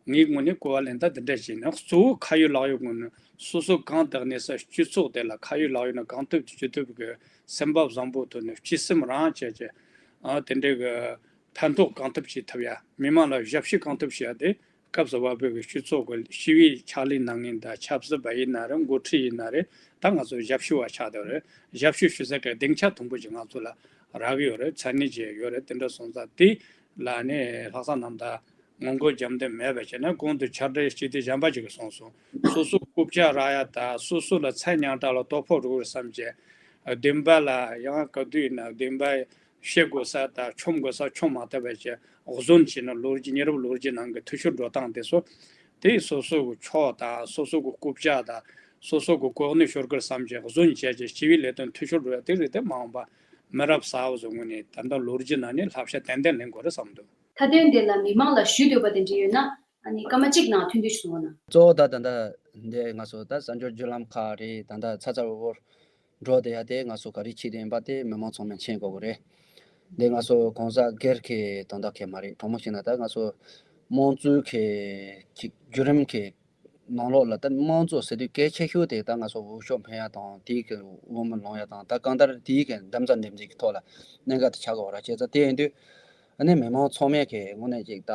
ངའི་ངོས་ནས་གོ་བ་ལེན་སྟངས་འདི་འདྲ་ཞིག་ནི་གཙོ་བོ་ཁ་ཡོད་ལག་ཡོད་ངོས་ནས་སོ་སོ་གང་དག་ནས་ས་སྤྱི་ཚོགས་དེ་ལ་ཁ་ཡོད་ལག་ཡོད་ནས་གང་ཐུབ་ཅི་ཐུབ་ཀྱི་སེམས་པ་བཟང་པོ་ཐོག་ནས་སྤྱི་སེམས་རང་བྱས་བྱས་དེ་འདྲའི་གི་ཕན་ཐོགས་གང་ཐུབ་ཅིག་ཐུབ་ཡ། མི་མང་ལ་ཞབས་ཞུ་གང་ཐུབ་བྱེད་ཡ་དེ་སྐབས་སུ་བབས་པའི་སྤྱི་ཚོགས་ཀྱི་ཞི་བའི་ཕྱག་ལས་གནང་མཁན་དང་ཆབ་སྲིད་པ་ཡིན་ན་རེད། འགོ་ཁྲིད་ཡིན་ན་རེད། ད་ང་ཚོ་ཞབས་ཞུ་བ་ཆགས་བསྡད་རེད། ཞབས་ཞུ་ཞུ་ས་གི་སྡིངས་ཆ་མཐོན་པོ་ཅིག་ང་ཚོ་ལ་རག་གི་ཡོད་རེད། མཚན་གནས་ཅིག་ཡོད་རེད། དེ་འདྲ་སོང་ཙང་དེ་ལ་ནི་ལྷག་བསམ་རྣམ་དག་ངོ་རྒོལ་རྒྱབ་འདོད་མེད་པ་བྱས་ན་གོང་དུ་ཕྱག་སྦྲེལ་སྤྱི་འཐུས་གཞན་པ་ཅིག་གིས་གསུངས་སོང་། སོ་སོ་རྐུབ་བཀྱག་རག་ཡ་དང་སོ་སོ་ལ་ཚད་ཉག་ཕྲ་ལ་དོ་ཕོག་འགྲོ་གི་རེད་བསམ་བྱས་བདེན་པ་ལ་ཡང་ག་དུས་ཡིན་ན་བདེན་པ་བཤད་དགོས་ས་དང་མཆོང་དགོས་ས་མཆོང་མ་ཐུབ་པ་བྱས་ཧ་ཟོན་བྱས་ནས་ལོ་རྒྱུས་ཉེ་རབས་ལོ་རྒྱུས་ནང་གི་འཐུས་ཤོར་འགྲོ་སྟངས་དེ་ཚོ་དེ་སོ་སོ་གི་ཕྱོགས་དང་སོ་སོ་གི་རྐུབ་བཀྱག་དང་སོ་སོ་གི་གོ་གནས་ཤོར་གི་རེད་བསམ་བྱས་ཧ་ཟོན་བྱས་བྱས་སྤྱི་པའི་ལས་དོན་འཐུས་ཤོར་འགྲོ་ཡ་དེ་རིགས་དེ་མ་འོངས་པ་མི་རབས་གསར་པ་ཚོའི་ངོས་ནས་ད་ལྟ་ལོ་རྒྱུས་ནང་ནས་བསླབ་བྱ་ཏན་ཏན་ལེན་དགོས་རེད་བསམ་འདུག། མཐའ་དོན་དེ་ལ་མི་མང་ལ་ཞུ་འདོད་པ་དེ་འདྲ་ཡོད་ན་ཨ་ནི་སྐར་མ་གཅིག་ནང་ཐུང་ཐུང་ཞིག་གསུང་རོགས་གནང་། གཙོ་བོ་ད་ད་ལྟ་འདི་ང་ཚོ་ད་གསར་འགྱུར་བརྒྱུད་ལམ་ཁག་རེད། ད་ལྟ་ཚ་ཚ་འུར་འུར་འགྲོ་བསྡད་ཡ་དེ་ང་ཚོ་ག་རེ་བྱེད་བསྡད་ཡིན་པ་དེ་མི་མང་ཚང་མས་མཁྱེན་དགོས་ཀྱི་རེད། འདི་ང་ཚོ་གང་ཟག་སྒེར་གྱི་དོན་དག་གི་མ་རེད། དྲང་མོ་བཤད་ན་ད་ང་ཚོ་དམངས་གཙོའི་གི་ཅིག་བརྒྱུད་རིམ་གྱི་ནང་ལོགས་ལ་ད་དམངས་གཙོ་ཟེར་དུས་གལ་ཆེ་ཤོས་དེ་ད་ང་ཚོ་འོས་ཤོག་འཕེན་ཡ་དང་དེའི་གི་འོས་མི་ལེན་ཡ་དང་ད་གང་ལྟར་དེའི་གི་འདེམས་རྩ་འདེམས་རྩིས་ཀྱི་ཐོག་ལ་གནད་འགག་དེ་ཆགས་ཀྱི་ཡོད་རེད། བྱས་ཙང་དེ་ཡིན་དུས་ཨ་ནི་མི་མང་ཚང་མས་གི་ངོས་ནས་ཅིག་ད་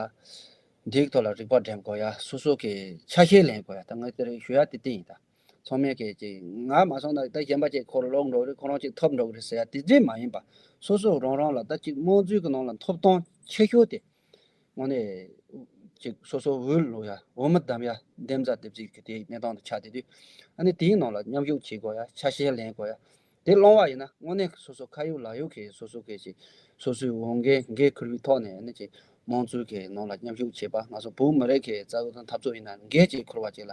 འདིའི་ཐོག་ལ་རིག་པ་འགྲིམ་དགོས་ཡ། སོ་སོ་གི་ཆ་ཤས་ལེན་དགོས་ཡ། ད་ངས་དེ་རིང་ཞུ་ཡ་དེ་དེ་ཡིན། ད་ཚང་མས་གི་ཅིག་ང་མ་སོང་ན་ད་གཞན་པ་ཅིག་ཁོ་རང་ལོག་འགྲོ་རེད། ཁོ་རང་ཅིག་ཐོབ་འགྲོ་གི་རེད་ཟེར་ཡ་དེ་འདྲས་མ་ཡིན་པ། སོ་སོ་རང་རང་ལ་ད་ཅིག་དམངས་གཙོའི་གི་ནང་ལ་ཐོབ་ཐང་ཆེ་ཤོས་དེ་དངོས་གནས་ཅིག་སོ་སོ་འོས་བླུག་ཡ། འོས་མི་འདེམས་ཡ། འདེམས་རྩ་འདེམས་རྩིས་ཀྱི་དེའི་གནས་སྟངས་དེ་ཆགས་བསྡད་དུས་ཨ་ནི་དེའི་ནང་ལ་མཉམ་ཞུགས་བྱེད་དགོས་ཡ། ཆ་ཤས་ལེན་དགོས་ཡ། དེ་བླངས་པ་ཡིན་ན་དངོས་གནས་སོ་སོ་ཁ་ཡོད་ལག་ཡོད་ཀྱི་སོ་སོ་གི་ཅིག་སོ་སོའི་འོས་འགན་འགན་འཁུར་བའི་ཐོག་ནས་ཨ་ནི་ཅིག་དམངས་གཙོའི་གི་ནང་ལ་མཉམ་ཞུགས་བྱེད་པ། ང་ཚོ་བོད་མི་རིགས་ཀྱི་རྩ་དོན་དང་འཐབ་རྩོད་ཡིན་ན་འགན་ཅིག་འཁུར་བ་ཅིག་ལ་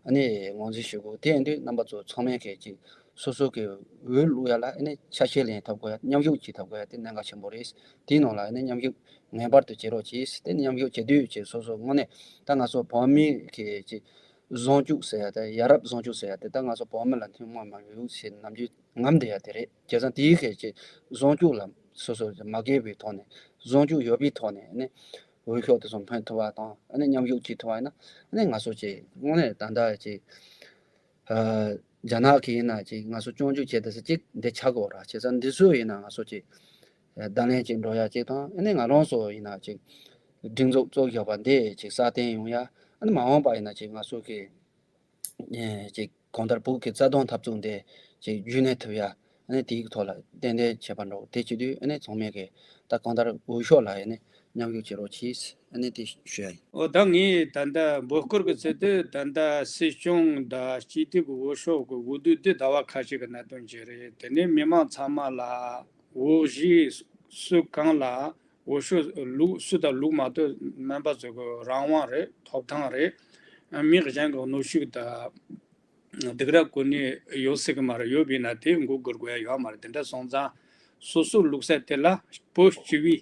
ཨ་ནི་ངོས་འཛིན་ཞུ་དགོས། དེ་ཡིན་དུས་རྣམ་པ་ཚོ་ཚང་མས་གི་ཅིག་སོ་སོ་གི་འོས་བླུག་ཡ་ལ་ཨ་ནི་ཆ་ཤས་ལེན་ཐུབ་དགོས་ཡ། མཉམ་ཞུགས་བྱེད་ཐུབ་དགོས་ཡ་དེ་གནད་འགག་ཆེན་པོ་རེད། དེའི་ནང་ལ་ཨ་ནི་མཉམ་ཞུགས་ངེས་པར་དུ་བྱེད་རོགས་གྱིས། དེ་མཉམ་ཞུགས་བྱེད་དུས་ཀྱི་སོ་སོ་དངོས་གནས་ད་ང་ཚོ་བོད་མི་གི་ཅིག་བཟང་སྤྱོད་ཟེར་ཡ་དེ། ཡ་རབས་བཟང་སྤྱོད་ཟེར་ཡ་དེ་ད་ང་ཚོ་བོད་མི་ལ་ཐུན་མོང་མ་ཡོད་ཞེས་ནམ་རྒྱུན་ངོམ་བསྡད་ཡ་དེ་རེད། བྱས་ཙང་དེའི་གི་ཅིག་བཟང་སྤྱོད་ལ་སོ་སོ་མ་དགེ་བའི་ཐོག་ནས་བཟང་སྤྱོད་ཡོད་པའི་ཐོག་ནས་ཨ་ནི་འོས་ཤོག་དེ་ཚོ་འཕེན་ཐུབ་པ་དང་ཨ་ནི་མཉམ་ཞུགས་བྱེད་ཐུབ་པ་ཡིན་ན་ཨ་ནི་ང་ཚོ་ཅིག་དངོས་གནས་ད་ལྟ་ཅིག་ཨ་རྒྱ་ནག་གི་ཡིན་ན་ཅིག་ང་ཚོ་སྐྱོན་བརྗོད་བྱེད་དུས་སུ་ཅིག་འདི་ཆགས་ཀྱི་ཡོད་ར། བྱས་ཙང་འདི་ཚོ་ཡིན་ན་ང་ཚོ་ཅིག་བརྡ་ལན་ཅིག་འགྲོ་ཡ་ཅིག་དང་ཨ་ནི་ང་རང་ཚོ་ཡིན་ན་ཅིག་སྒྲིག་འཛུགས་བཙུགས་བཞག་པ་འདི་ཅིག་སྲ་བརྟན་ཡོང་ཡ། ཨ་ནི་མ་འོངས་པ་ཡིན་ན་ཅིག་ང་ཚོ་གི་ཅིག་གང་ལྟར་བོད་ཀྱི་རྩ་དོན་འཐབ་རྩོད་འདི་ཅིག་རྒྱུན་གནས་ཐུབ་ཡ། ཨ་ནི་དེའི་ཐོག་ལ་ཏན་ཏན་བྱེད་པ་འགྲོ། དེ་བྱེད་དུས་ཨ་ནི་ཚང་མས་གི་ད་གང་ལྟར་འོས་ཤོག་ལ་ཨ་ནི་མཉམ་ཞུགས་བྱེད་རོགས་གྱིས། ཨ་ནི་དེ་ཞུ་ཡ་ཡིན། འོ་ད་ངས་ད་ལྟ་འབོད་སྐུལ་གྱི་ཚུལ་དུ་ད་ལྟ་སྲིད་སྐྱོང་དང་སྤྱི་འཐུས་ཀྱི་འོས་ཤོག་གི་འོས་བསྡུ་འདི་ཟླ་བ་ཁ་ཤས་ཀྱི་གནད་དོན་ཅིག་རེད། དེ་ནས་མི་མང་ཚང་མ་ལ་འོས་གཞི་སུ་གང་ལ་འོས་ཤོག་བླུག་སུ་དང་བླུག་མ་ཐུབ་སྨན་པ་ཚོ་གི་རང་དབང་རེད། ཐོབ་ཐང་རེད། མི་གཞན་གྱི་གནོན་ཤུགས་དང་སྡིགས་ར་གོ་ནི་ཡོད་སྲིད་གི་མ་རེད། ཡོད་པས་ན་དེ་མགོ་སྒུར་དགོས་ཡ་ཡོད་མ་རེད། དེ་འདྲ་སོང་ཙང་སོ་སོ་བླུག་ས་དེ་ལ་བོད་སྤྱི་པའི་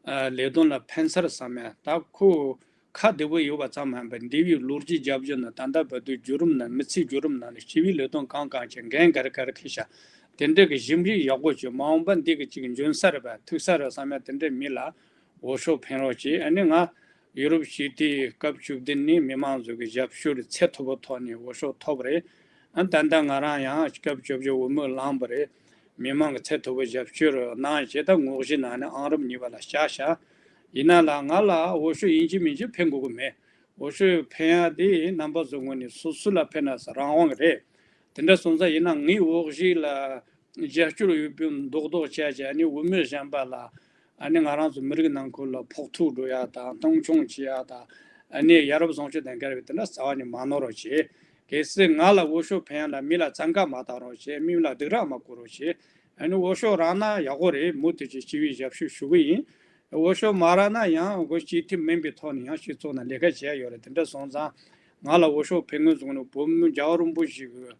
ཨ་ལས་དོན་ལ་ཕན་སར་བསམ་ཡ། ད་ཁོ་ཁ་བདེ་པོ་ཡོད་པ་ཙམ་མ་ཡིན་པར་འདས་པའི་ལོ་རྒྱུས་རྒྱབ་ལྗོངས་ནང་ད་ལྟ་བར་དུ་བརྒྱུད་རིམ་ནང་མི་ཚེའི་བརྒྱུད་རིམ་ནང་ནས་སྤྱི་པའི་ལས་དོན་གང་གང་བྱས། འགན་ག་རེ་ག་རེ་འཁྱེར་བཞག། དེ་འདྲ་གི་ཞིབ་འཇུག་ཡག་པོ་བྱས། མ་འོངས་པ་འདི་གི་ཅིག་འཇོན་ས་རེད་པ་ཐུག་ས་རེད་བསམ་ཡ་དེ་འདྲའི་མི་ལ་འོས་ཤོག་འཕེན་རོགས་བྱེད། ཨ་ནི་ང་ཡུ་རོབ་སྤྱི་འཐུས་སྐབས་བཅུ་བདུན་ནས་མི་མང་ཚོ་གི་ཞབས་ཞུར་ཚད་མཐོ་པོ་ཐོག་ནས་འོས་ཤོག་ཐོབ་རེད། ཨ་ད་ལྟ་ང་རང་ཡང་སྐབས་བཅོ་བརྒྱད་འོས་མི་བླངས་པ་རེད། མི་མང་གི་ཚད་མཐོ་པོ་ཞབས་ཞུ་རུ་གནང་བྱས། ད་ངོས་གཞི་ནང་ནས་ཨང་རིམ་གཉིས་པ་ལ་བཞག་བཞག། ཡིན་ན་ལ་ང་ལ་འོས་ཤོག་ཡིན་གཅིག་མིན་གཅིག་འཕེན་དགོས་ཀྱི་མེད། འོས་ཤོག་འཕེན་ཡ་དེ་རྣམ་པ་ཚོ་ངོས་ནས་སོ་སོ་ལ་ཕན་ན་ས་རང་དབང་གི་རེད། དེ་འདྲ་སོང་ཙང་ཡིན་ན་ངའི་འོས་གཞི་ལ་རྒྱབ་སྐྱོར་ཡོད་པའི་རྡོག་རྡོག་བྱས་བྱས་ནས་འོས་མི་གཞན་པ་ལ། ཨ་ནི་ང་རང་ཚོ་མི་རིགས་ནང་ཁུལ་ལ་ཕོག་ཐུག་འགྲོ་ཡ་དང་སྣང་ཆུང་བྱེད་ཡ་དང་། ཨ་ནི་ཡ་རབས་བཟང་སྤྱོད་དང་འགལ་བའི་དེ་འདྲ་རྩ་བ་ནས་མ་གནང་རོགས་བྱེད། གལ་སྲིད་ང་ལ་འོས་ཤོག་འཕེན་ཡ་ལ་མི་ལ་བཙན་བཀའ་མ་བཏང་རོགས་བྱེད། མི་ལ་སྡིགས་ར་མ་བསྐུལ་རོགས་བྱེད། ཨ་ནི་འོས་ཤོག་རག་ན་ཡག་པོ་རེད། མུ་མཐུད་ཀྱི་སྤྱི་པའི་ཞབས་ཞུ་ཞུ་གི་ཡིན། འོས་ཤོག་མ་རག་ན་ཡང་འོས་སྤྱི་འཐུས་མིན་པའི་ཐོག་ནས་ཡང་སྤྱི་ཚོགས་ནང་ལས་ཀ་བྱེད་ཡ་ཡོད་རེད། དེ་འདྲ་སོང་ཙང་ང་ལ་འོས་ཤོག་འཕེན་ངོས་བཟུང་ནས་བོད་མི་རྒྱལ་བ་རིན་པོ་ཆེ་གི་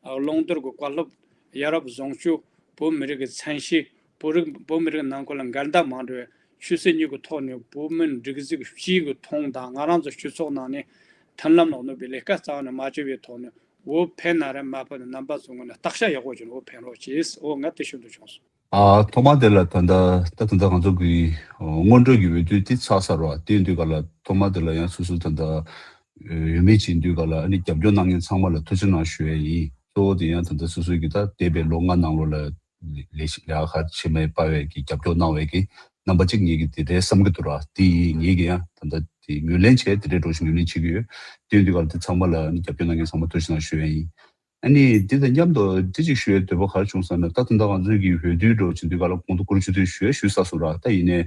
ཨ་བླང་དོར་གྱི་བཀའ་སློབ། ཡ་རབས་བཟང་སྤྱོད། བོད་མི་རིགས་ཀྱི་མཚན་ཤས། བོད་རིགས་བོད་མི་རིགས་ནང་ཁུལ་ལ་འགལ་ཟླ་མ་འགྲོ་བའི་ཆོས་སྲིད་གཉིས་ཀྱི་ཐོག་ནས་བོད་མི་འགྲིག་འཛུགས་སྤྱི་གི་མཐོང་དང་། ང་རང་ཚོ་སྤྱི་ཚོགས་ནང་ནས་ མཐུན་ལམ་ལ་གནོད་པའི་ལས་ཀ་རྩ་བ་ནས་མ་བྱས་པའི་ཐོག་ནས་འོ་ཕན་ན་རེད་མ་ཕན་ན་རྣམ་པ་ཚོ་ངོས་ནས་བརྟག་དཔྱད་ཡག་པོ་བྱས་ནས་འོ་ཕན་རོགས་གྱིས། འོ་ང་དེ་ཞུ་འདོད་བྱུང་སོང་། ཨ་ཐོག་མ་དེ་ལ་ད་ལྟ་ད་ད་ལྟ་ང་ཚོ་གི་སྔོན་འགྲོ་གི་འོས་བསྡུ་དེ་ཚར་ཚར་བ་དེ་ཡིན་དུས་ག་ལ་ཐོག་མ་དེ་ལ་ཡང་སོ་སོ་ད་ལྟ་འོས་མི་བྱེད་དུས་ག་ལ་ཨ་ནི་རྒྱབ་སྐྱོར་གནང་མཁན་ཚང་མ་ལ་ཐུགས་རྗེ་གནང་ཞུ་ཡ་ཡིན། གཙོ་བོ་དེ་ཡང་ད་ལྟ་སོ་སོའི་གི་ད་འདས་པའི་ལོ་ལྔ་ནང་ལོགས་ལ་ལས་ལས་ཀ་ཆེ་མེད་པ་བས་ཀྱི་རྒྱབ་སྐྱོར་གནང་བའི་གི་རྣམ་པ་གཅིག་ངེད་ཀྱི་དེ་འདྲའི་བསམ་གི་འདུག་ར། དེ་ཡིས་ངེད་ཀྱི་ཡང་ད་ལྟ་དེ་ངོས་ལེན་བྱས་དེ་འདྲའི་འགྲོ་ཞིག་ངོས་ལེན་བྱེད་ཀྱི་ཡོད། དེ་ཡིན་དུས་ག་ལ་དེ་ཚང་མ་ལ་རྒྱབ་སྐྱོར་གནང་མཁན་ཚང་མ་ཐུགས་རྗེ་གནང་ཞུ་ཡ་ཡིན། ཨ་ནི་འདི་དང་མཉམ་དུ་འདི་གཅིག་ཞུ་ཡ་འདོད་པ་ག་རེ་བྱུང་ཟེར་ན་ད་ད་ལྟ་ང་ཚོའི་གི་འོས་བསྡུའི་འགྲོ་བྱེད་དུས་ག་ལ་གོང་དུ་གོ་རིམ་ཆུ་ཚོད་ཞུ་ཡ་ཞུས་ཚར་སོང་ར། ད་ཡིན་ནའི་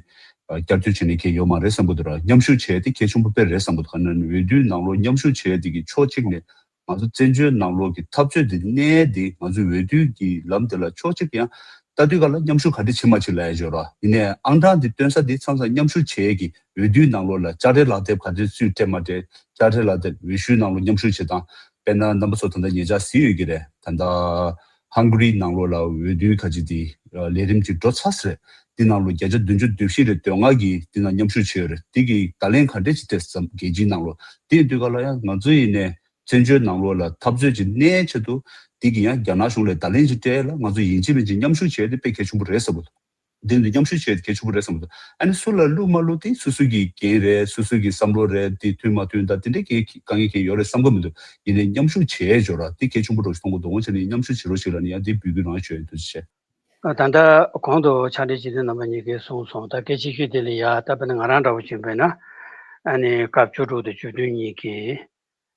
བསྐྱར་ཟློས་བྱེད་ནས་གལ་ཡོད་མ་རེད་བསམ་གི་འདུག་ར། མཉམ་ཞུགས་བྱས་ཏེ་གལ་ཆེན་པོ་དཔེ་རེད་བསམ་གི་འདུག་ག་ན་འོས་བསྡུའི་ནང་ལོགས་མཉམ་ཞུགས་བྱས་ཏེ་གི་ཕྱོགས་གཅིག་ནས། ང་ཚོ་བཙན་བྱོལ་ནང་ལོགས་ཀྱི་འཐབ་རྩོད་འདི་གནས་འདི་ང་ཚོའི་འོས་བསྡུ་གི་ལམ་དེ་ལ་ཕྱོགས་གཅིག་ཡང་ལྟ་དུས་ག་ལ་མཉམ་ཞུགས་ག་འདྲ་བྱེད་མ་བྱེད་ལ་ཡ་འབྱོར་བ་ཡིན་ནའི་ཨང་གྲངས་འདི་བཏོན་ས་འདི་མཚམས་མཚམས་མཉམ་ཞུགས་བྱེད་ཀྱི་འོས་བསྡུའི་ནང་ལོགས་ལ་དཔྱ་ཁྲལ་ལག་དེབ་ག་འདྲ་བཙུད་སྤྲད་མ་སྤྲད། དཔྱ་ཁྲལ་ལག་དེབ་འོས་ཤོག་ནང་ལོགས་མཉམ་ཞུགས་བྱེད་སྟངས། དཔེར་ན་རྣམ་པ་ཚོ་ད་ལྟ་ཉེ་ཆར་གཟིགས་ཡོད་ཀྱི་རེད། ད་ལྟ་ཧང་གྷ་རི་ནང་ལོགས་ལ་འོས་བསྡུའི་ཁ་ཅིག་འདི་ལས་རིམ་གྱི་འགྲོ་ཚར་ས་རེད། འདི་ནང་ལོགས་བརྒྱ་ཆ་བདུན་ཅུ་དོན་བཞི་རེད་དོན་ལྔ་གིས་འདི་ནང་མཉམ་ཞུགས་བྱས་ཡོད་རེད། འདི་གི་བརྡ་ལན་ག་འདྲ་ཅིག་སྤྲད་ཙམ་རྒྱལ་སྤྱིའི་ནང་ལོགས་འདི་ཡིན་དུས་ག་ལ་ཡང་ང་ཚོ་ཡིན་ནའི། བཙན་བྱོལ་ནང་ལོགས་ལ་འཐབ་རྩོད་ཀྱི་གནས་ཆེད་དུ་འདི་གི་ཡང་རྒྱ་ནག་གཞུང་ལ་བརྡ་ལན་ཅིག་སྤྲད་ལ་ང་ཚོ་ཡིན་གཅིག་མིན་གཅིག་མཉམ་ཞུགས་བྱས་ཏེ་དཔེ་གལ་ཆེན་པོ་རེད་བསམ་གི་འདུག་འདི་འདི་མཉམ་ཞུགས་བྱས་ཏེ་གལ་ཆེན་པོ་རེད་བསམ་གི་འདུག་ཨ་ནི་སུ་ལ་བླུགས་མ་བླུགས་དེ་སོ་སོ་གི་འགན་རེད། སོ་སོ་གི་བསམ་བློ་རེད། དེ་མཐུན་མ་མཐུན་ད་དེ་འདྲའི་གི་དཀའ་ངལ་གང་ཡོད་རེད་བསམ་གི་མི་འདུག་ཡིན་ནའི་མཉམ་ཞུགས་བྱས་འབྱོར་ར་དེ་གལ་ཆེན་པོ་འགྲོ་ཞིག་མཐོང་གི་འདུག་འོང་བྱས་ནས་མཉམ་ཞུགས་བྱེད་རོགས་ཞིག་ལ་ནི་ཡང་དེ་འབོད་སྐུལ་རང་ཞུ་ཡ་ཡིན། ཐུགས་རྗེ་ཆེ། ད་ལྟ་གོང་དུ་ཕྱག་སྦྲེལ་སྤྱི་འཐུས་རྣམ་པ་གཉིས་ཀས་གསུངས་སོང་། ད་སྐད་ཆ་ཤོད་དེ་ལ་ཡ་ད་དཔེར་ན་ང་རང་འདྲ་བོ་བྱུང་བས་ན་ཨ་ནི་སྐབས་བཅུ་དྲུག་དང་བཅུ་བདུན་གཉིས་ཀྱི་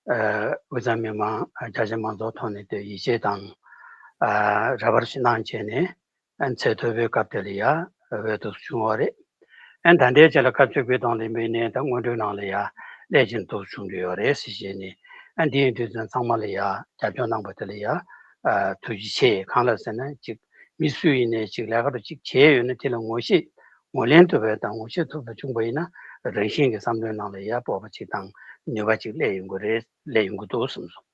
ཨ་དབུས་གཙང་མི་མང་རྒྱ་ཆེ་མང་ཚོགས་ཐོག་ནས་དེ་ཡིད་ཆེས་དང་ཨ་རེ་བ་ཞིག་གནང་བྱས་ནས་ཨ་ཚད་མཐོ་པོའི་སྐབས་དེ་ལ་ཡ་འོས་ཐོབ་བྱུང་བ་རེད། ཨ་ད་ལྟའི་ཆ་ལ་སྐབས་བཅུ་དགུའི་གདོང་ལེན་པས་ནས་ད་སྔོན་འགྲོའི་ནང་ལ་ཡ་སླད་ཕྱིན་ཐོབ་བྱུང་གི་ཡོད་རེད་ཟེར་བྱས་ནས་ཨ་འདི་ཡིན་དུས་ཙང་ཚང་མ་ལ་ཡ་རྒྱབ་སྐྱོར་གནང་པ་དེ་ལ་ཡ་ཨ་ཐུགས་རྗེ་ཆེ། གང་ལ་ཟེར་ན་ཅིག་མི་སུ་ཡིན་ནའི་ཅིག་ལས་ཀ་རུ་ཅིག་བྱས་ཡོད་ན་དེ་ལ་ངོ་ཤེས་ངོས་ལེན་ཐུབ་པ་དང་ངོ་ཤེས་ཐུབ་པ་བྱུང་བ་ཡིན་ན་རང་བཞིན་གྱི་བསམ་བློའི་ནང་ལ་ཡ་སྤོབས་པ་ཅིག་དང་ནུས་པ་ཅིག་སླེབས་ཡོང་གི་རེད། སླེབས་ཡོང་གི་འདུག་བསམ་སོང་།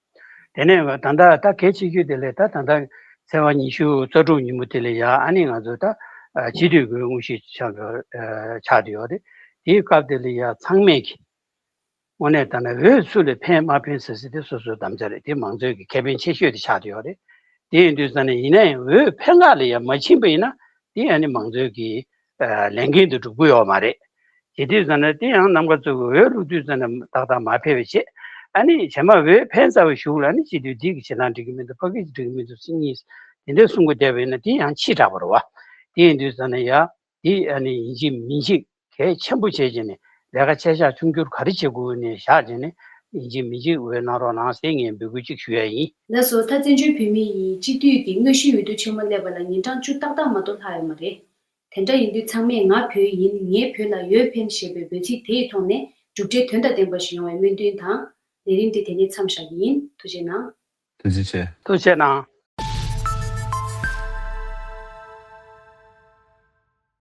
དེ་ནས་ད་ལྟ་ད་གལ་ཆེ་ཤོས་དེ་ལས་ད་ད་ལྟ་ཚེས་པ་ཉི་ཤུ་རྩ་དྲུག་ཉིན་མོ་དེ་ལ་ཡ་ཨ་ནི་ང་ཚོ་ད་ཨ་སྤྱི་འཐུས་ཀྱི་དངོས་གཞི་ཆགས་ཆགས་བསྡད་ཡོད་རེད། དེའི་སྐབས་དེ་ལ་ཡ་ཚང་མས་ཀྱི་དངོས་གནས་ད་ནི་འོས་སུ་ལ་ཕན་མ་ཕན་ཟེར་ཟེར་དེ་སོ་སོའི་དམ་བཅའ་རེད། དེ་མང་གཙོའི་གི་ཁེ་ཕན་ཆེ་ཤོས་དེ་ཆགས་བསྡད་ཡོད་རེད། དེ་ཡིན་དུས་ཙང་ནས་ཡིན་ན་ཡང་འོས་ཕན་ཁག་ལ་ཡ་མ་ཕྱིན་པ་ཡིན་ན་དེ་ཨ་ནི་མང་གཙོའི་གི་ཨ་ལས་འགན་དེ་འགྲུབ་ཀྱི་ཡོད་མ་རེད། དེ་དུས་ཙམ་ན་དེ་ཡང་རྣམ་པ་ཚོ་གི་འོས་བླུག་དུས་ཙམ་ན་ཏག་ཏག་མ་ཕེབས་པའི་ཆེད་ཨ་ནི་བྱེ་མ་འོས་ཕན་ཚ་བའི་གཞུག་ལ་ཨ་ནི་སྤྱི་འཐུས་འདི་གི་བྱེད་སྟངས་འགྲིག་གི་མི་འདུག་ཕ་གི་འགྲིག་གི་མི་འདུག་ཟེར་གཉིས་དེ་འདྲ་གསུང་གི་བསྡད་པ་ཡིན་ན་དེ་ཡང་ཕྱི་དྲགས་པ་རེད་བ། དེ་ཡིན་དུས་ཙམ་ན་ཡ་དེ་ཨ་ནི་ཡིན་གཅིག་མིན་གཅིག་གལ་ཆེན་པོ་བྱས་བྱས་ནས་ལས་ཀ་ཆེ་ཆག་ཆུང་འགྱུར་ག་རེ་བྱེད་དགོས་ནས་བཞག་བྱས་ནས་ཡིན་གཅིག་མིན་གཅིག་འོས་གནང་རོགས་གནང་ཟེར་ངས་འབོད་སྐུལ་གཅིག་ཞུ་ཡ་ཡིན། ལགས་སོ། ད་བཙན་བྱོལ་བོད་མི་ཡི་སྤྱི་འཐུས་ཀྱི་དངོས་གཞིའི་འོས་བསྡུ་ཆེན་མོ་སླེབས་པ་ལ་ཉིན་གྲངས་བཅུ་ཏག་ཏག་མ་གཏོགས་ལྷག་ཡོད་མ་རེད། དེ་འདྲ་ཡིན་དུས་ཚང་མས་ང་བོད་ཡིན། ངའི་བོད་ལ་འོས་འཕེན་ཞེས་པའི་འབོད་ཚིག་དེ་ཡི་ཐོག་ནས་གྲུབ་འབྲས་དོན་དང་ལྡན་པ་ཞིག་ཡོང་བའི་སྨོན་འདུན་དང་། ལས་རིམ་འདི་དེ་ནས་མཚམས་བཞག་གི་ཡིན། ཐུགས་རྗེ་གནང་། ཐུགས་རྗེ་ཆེ། ཐུགས་རྗེ་གནང་།